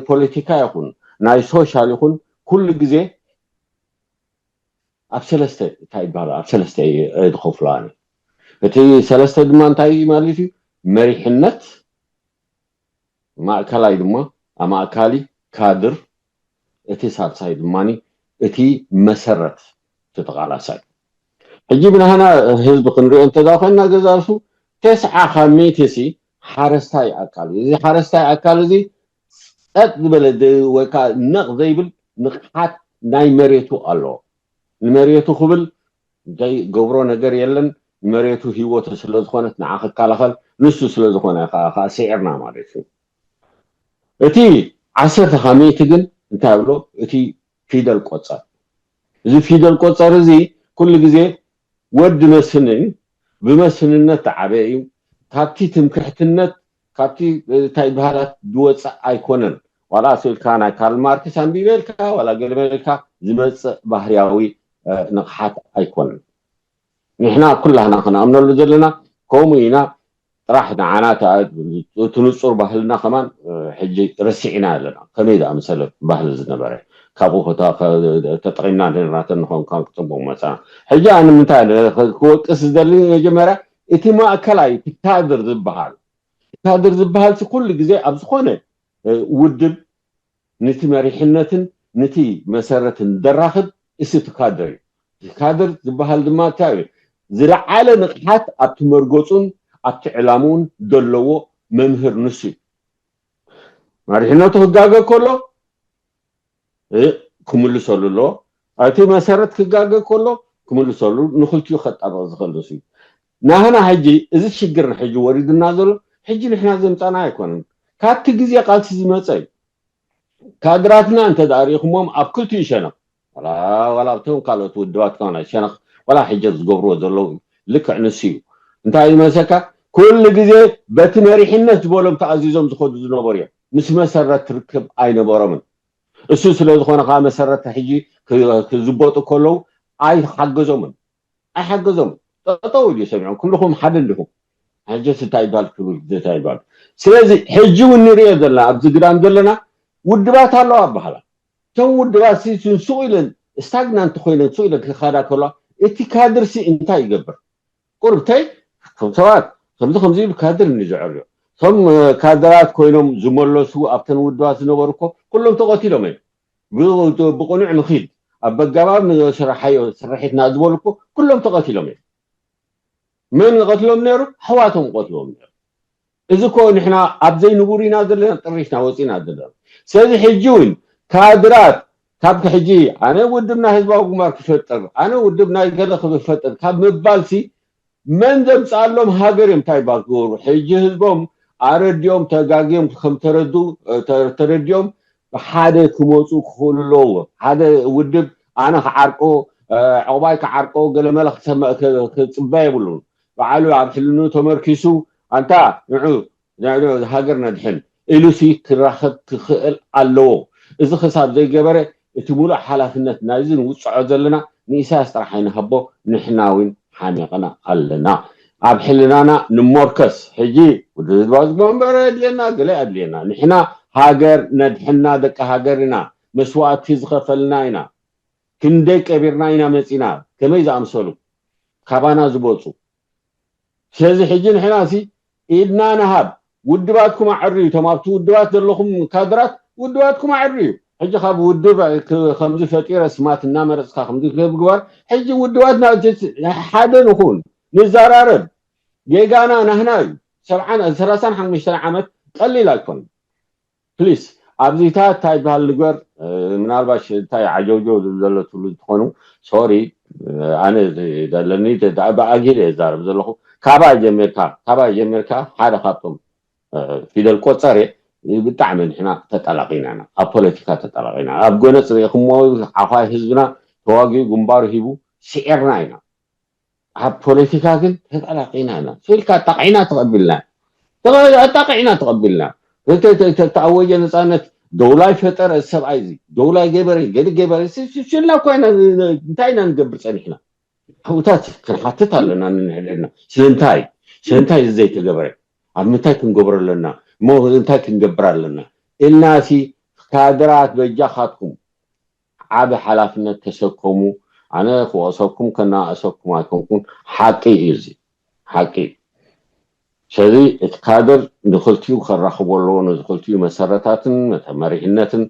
ፖለቲካ ይኹን ናይ ሶሻል ይኹን ኩሉ ግዜ ኣብ ሰለስተ እንታይ ይባሃል ኣብ ሰለስተ ዝኸፍሎ ኣነ እቲ ሰለስተ ድማ እንታይ ማለት እዩ መሪሕነት ማእከላይ ድማ ኣማእካሊ ካድር እቲ ሳልሳይ ድማ እቲ መሰረት እቲ ተቓላሳይ ሕጂ ብናህና ህዝቢ ክንሪኦ እንተዳ ኮይና ገዛሱ ተስዓ ካብ ሚእቲ ሲ ሓረስታይ ኣካል እዚ ሓረስታይ ኣካል እዚ ጸጥ ዝበለ ወይ ከዓ ነቕ ዘይብል ንቕሓት ናይ መሬቱ ኣለዎ ንመሬቱ ክብል ዘይገብሮ ነገር የለን ንመሬቱ ህይወቱ ስለዝኾነት ንዓ ክከላኸል ንሱ ስለዝኾነ ከዓ ስዒርና ማለት እዩ እቲ ዓሰርተ ካብ ሚእቲ ግን እንታይ ብሎ እቲ ፊደል ቆፀር እዚ ፊደል ቆፀር እዚ ኩሉ ግዜ ወዲ መስንን ብመስንነት ተዓበየ እዩ ካብቲ ትምክሕትነት ካብቲ እንታይ በሃላት ዝወፅእ ኣይኮነን ዋላ ስልካ ናይ ካርል ማርክስ ኣንቢበልካ ዋላ ገለመልካ ዝመፅእ ባህርያዊ ንቕሓት ኣይኮነን ንሕና ኩላህና ክንኣምነሉ ዘለና ከምኡ ኢና ጥራሕ ንዓና እቲ ንፁር ባህልና ከማን ሕጂ ረሲዕና ኣለና ከመይ ዝኣመሰለ ባህሊ ዝነበረ ካብኡ ተጠቂምና ነርናተን ንኸውን ካብ ፅቡቅ መፃና ሕጂ ኣነ ምንታይ ክወቅስ ዝደሊ መጀመርያ እቲ ማእከላይ እቲ ካድር ዝበሃል ካድር ዝበሃል ኩሉ ግዜ ኣብ ዝኾነ ውድብ ንቲ መሪሕነትን ንቲ መሰረትን ዘራኽብ እሱ ቲ ካድር እዩ። ቲ ካድር ዝበሃል ድማ እንታይ እዩ? ዝለዓለ ንቕሓት ኣብቲ መርገጹን ኣብቲ ዕላምኡን ዘለዎ መምህር ንሱ እዩ። መሪሕነቱ ክጋገ ከሎ ክምልሰሉ ኣለዎ። እቲ መሰረት ክጋገ ከሎ ክምልሰሉ ንክልቲኡ ከጣበቕ ዝኽእል ንሱ እዩ። ናህና ሕጂ እዚ ሽግር ሕጂ ወሪዱና ዘሎ ሕጂ ንሕና ዘምፃና ኣይኮነን። ካብቲ ግዜ ቃልሲ ዝመፀ እዩ። ካድራትና እንተ ርኢኹሞም ኣብ ክልቲኡ ሸነኽ ዋላ ኣብቶም ካልኦት ውድባት ከሆነ ሸነኽ ዋላ ሕጀት ዝገብርዎ ዘለዉ ልክዕ ንሱ እዩ እንታይ ይመሰካ ኩሉ ግዜ በቲ መሪሕነት ዝበሎም ተኣዚዞም ዝኸዱ ዝነበሩ እዮም ምስ መሰረት ርክብ ኣይነበሮምን እሱ ስለ ዝኾነ ከዓ መሰረት ሕጂ ክዝበጡ ከለዉ ኣይሓገዞምን ኣይሓገዞም ጠጠው ኢሉ ሰሚዖም ኩልኹም ሓደ እንዲኹም ሕጀስ እንታይ ይባል ክብል እንታይ ይባል ስለዚ ሕጂ እውን ንሪኦ ዘለና ኣብዚ ግዳም ዘለና ውድባት ኣለዋ ኣበሃላ እቶም ውድባት ስንሱቕ ኢለን ስታግናንት ኮይነን ሱቕ ኢለን ክኻዳ ከለዋ እቲ ካድር ሲ እንታይ ይገብር ቁርብተይ ከም ሰባት ከምዚ ከምዚ ኢሉ ካድር እንዘዕርዮ እቶም ካድራት ኮይኖም ዝመለሱ ኣብተን ውድባት ዝነበሩ እኮ ኩሎም ተቐቲሎም እዮም ብቕኑዕ ንኺድ ኣብ በጋባብ ንስራሓዮ ስርሒትና ዝበሉ እኮ ኩሎም ተቐቲሎም እዮም። መን ይቐትሎም ነይሩ? ኣሕዋቶም ይቐትሎም ነይሩ። እዚ እኮ ንሕና ኣብ ዘይንቡር ኢና ዘለና፣ ጥሪሽና ወፂና ዘለና። ስለዚ ሕጂ እውን ካድራት ካብ ሕጂ ኣነ ውድብ ናይ ህዝባዊ ግንባር ክፈጥር፣ ኣነ ውድብ ናይ ገለ ክፈጥር ካብ ምባልሲ መን ዘምፅኣሎም ሃገር እዮም እንታይ ባል ክገብሩ? ሕጂ ህዝቦም ኣረዲኦም ተጋግዮም ከም ተረዱ ተረዲኦም ብሓደ ክመፁ ክኽእሉ ኣለዎ። ሓደ ውድብ ኣነ ክዓርቆ ዕቑባይ ክዓርቆ ገለመለ ክፅበ የብሉን። በዓሉ ኣብ ሕልኑ ተመርኪሱ ኣንታ ንዑ ንዑ ሃገር ነድሕን ኢሉሲ ክራኸብ ክኽእል ኣለዎ። እዚ ክሳብ ዘይገበረ እቲ ሙሉእ ሓላፍነት ናይዚ ንውፅዖ ዘለና ንኢሳያስ ጥራሕ ኣይንሃቦ፣ ንሕና እውን ሓሚቕና ኣለና። ኣብ ሕልናና ንሞርከስ። ሕጂ ውድብ ህዝባዊ ግንባር የድልየና፣ ገለ ኣድልየና። ንሕና ሃገር ነድሕና ደቂ ሃገር ኢና፣ መስዋእቲ ዝኸፈልና ኢና። ክንደይ ቀቢርና ኢና መፂና፣ ከመይ ዝኣምሰሉ ካባና ዝበፁ። ስለዚ ሕጂ ንሕና ሲ ኢድና ንሃብ፣ ውድባትኩም ኣዕርዩ፣ እቶም ኣብቲ ውድባት ዘለኹም ካድራት ውድባትኩም ኣዕርዩ። ሕጂ ካብ ውድብ ክ- ከምዚ ፈጢረ ስማት እናመረፅካ ከምዚ ምግባር፣ ሕጂ ውድባትና ሓደ ንኹን፣ ንዘራረብ። ጌጋና ናህና እዩ። ሰብዓን ሰላሳን ሓሙሽተን ዓመት ቀሊል ኣይኮነን። ፕሊስ ኣብዚታት እንታይ ዝበሃል ንግበር። ምናልባሽ እንታይ ዓጀውጀው ዝብል ዘሎ ትብሉ እንትኾኑ፣ ሶሪ፣ ኣነ ዘለኒ ብኣጊል እየ ዝዛረብ ዘለኹ። ካባይ ጀሚርካ ካባይ ጀሚርካ ሓደ ካብቶም ፊደል ቆፀር ብጣዕሚ ንሕና ተጠላቂና ኢና፣ ኣብ ፖለቲካ ተጠላቂና። ኣብ ጎነፅ ርኢኹሞ ዓኳይ ህዝብና ተዋጊኡ ግንባሩ ሂቡ ስዒርና ኢና። ኣብ ፖለቲካ ግን ተጠላቂና ኢና። ስኢልካ ኣጣቂዕና ተቐቢልና፣ ኣጣቂዕና ተቐቢልና። ተኣወጀ ነፃነት፣ ደውላይ ፈጠረ ሰብኣይ እዚ፣ ደውላይ ገበረ፣ ገዲ ገበረ፣ ስልና እኳ ኢና። እንታይ ኢና ንገብር ፀኒሕና? ኣብታት ክንሓትት ኣለና ንንሕድሕድና። ስለምንታይ ስለምንታይ እዚ ዘይተገበረ? ኣብ ምንታይ ክንገብሮ ኣለና? እሞ እንታይ ክንገብር ኣለና? ኢልና ሲ ካድራት በጃኻትኩም ዓቢ ሓላፍነት ተሰከሙ። ኣነ ክወቕሰኩም ከነኣእሰኩም ኣይኮንኩን፣ ሓቂ እዩ እዚ፣ ሓቂ እዩ። ስለዚ እቲ ካድር ንኽልቲኡ ከራኽቦ ኣለዎ፣ ነዚ ክልቲኡ መሰረታትን መተ- መሪሕነትን።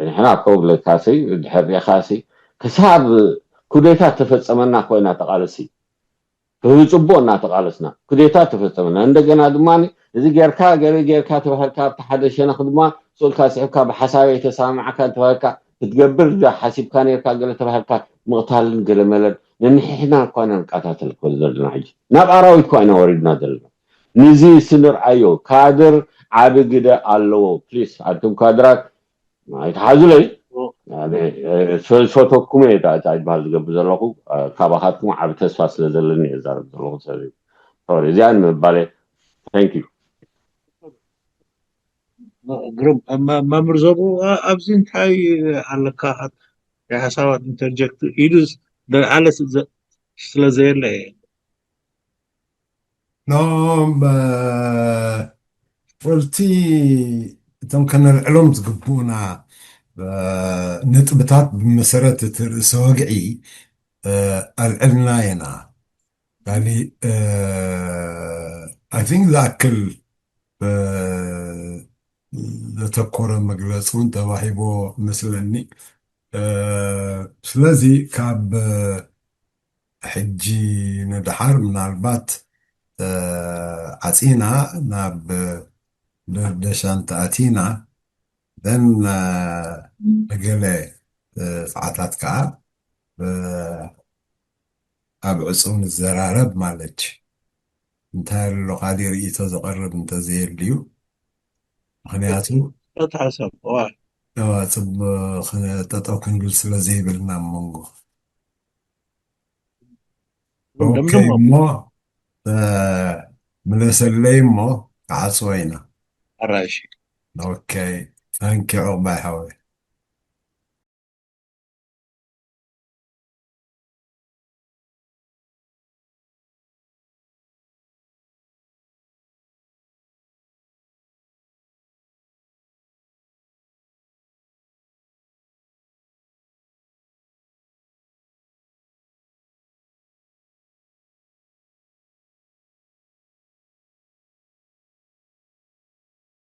ንሕና እኮ ብለካሲ ድሕር ሪኻሲ ክሳብ ኩዴታ ተፈጸመና ኮይና ተቓለሲ ብፅቡቅ እናተቃለስና ኩዴታ ተፈፀመና። እንደገና ድማ እዚ ጌርካ ገለ ጌርካ ተባህልካ ኣብቲ ሓደ ሸነክ ድማ ስእልካ ስሕብካ ብሓሳብ የተሰማማዕካ እንተባህልካ ክትገብር ሓሲብካ ነርካ ገለ ተባህልካ ምቕታልን ገለመለን ነንሕሕና እኳ ኢና ንቃታተል ኮ ዘለና ሕጂ ናብ ኣራዊት እኳ ኢና ወሪድና ዘለና። ንዚ ስንርኣዮ ካድር ዓቢ ግደ ኣለዎ። ፕሊስ ኣንቱም ካድራት ኣይትሓዙለይ። ዝፈተኩም እየ ዳእታ ይበሃል ዝገብር ዘለኹ። ካባኻትኩም ዓብ ተስፋ ስለ ዘለኒ እየ ዛረብ ዘለኹ። ስለዚ ሶሪ እዚኣ ንምባለ። Thank you። ግሩም። መምህር ዘቡ ኣብዚ እንታይ ኣለካ? ሓሳባት ኢንተርጀክት ኢዱ ደልዓለ ስለ ዘየለ እየ። ኖ ፈልቲ እቶም ከነልዕሎም ዝግብኡና ነጥብታት ብመሰረት እቲ ርእሰ ወግዒ ኣልዕልና ኢና። ካሊእ I think ዝኣክል ዘተኮረ መግለፂ እውን ተዋሂቦ መስለኒ። ስለዚ ካብ ሕጂ ንድሓር ምናልባት ዓፂና ናብ ደርደሻ እንተኣቲና then ንገለ ሰዓታት ከዓ ኣብ ዕፁብ ንዘራረብ ማለት እንታይ ኣሎ ካሊእ ርእይቶ ዘቐርብ እንተዘየልዩ ምክንያቱ ተተሓሰብ ጠጠው ክንብል ስለ ዘይብልና ኣብ መንጎ ኦኬ እሞ ምለሰለይ እሞ ክዓፅዎ ኢና ኣራእሺ ኦኬ ታንኪ ዕቑባይ ሓወይ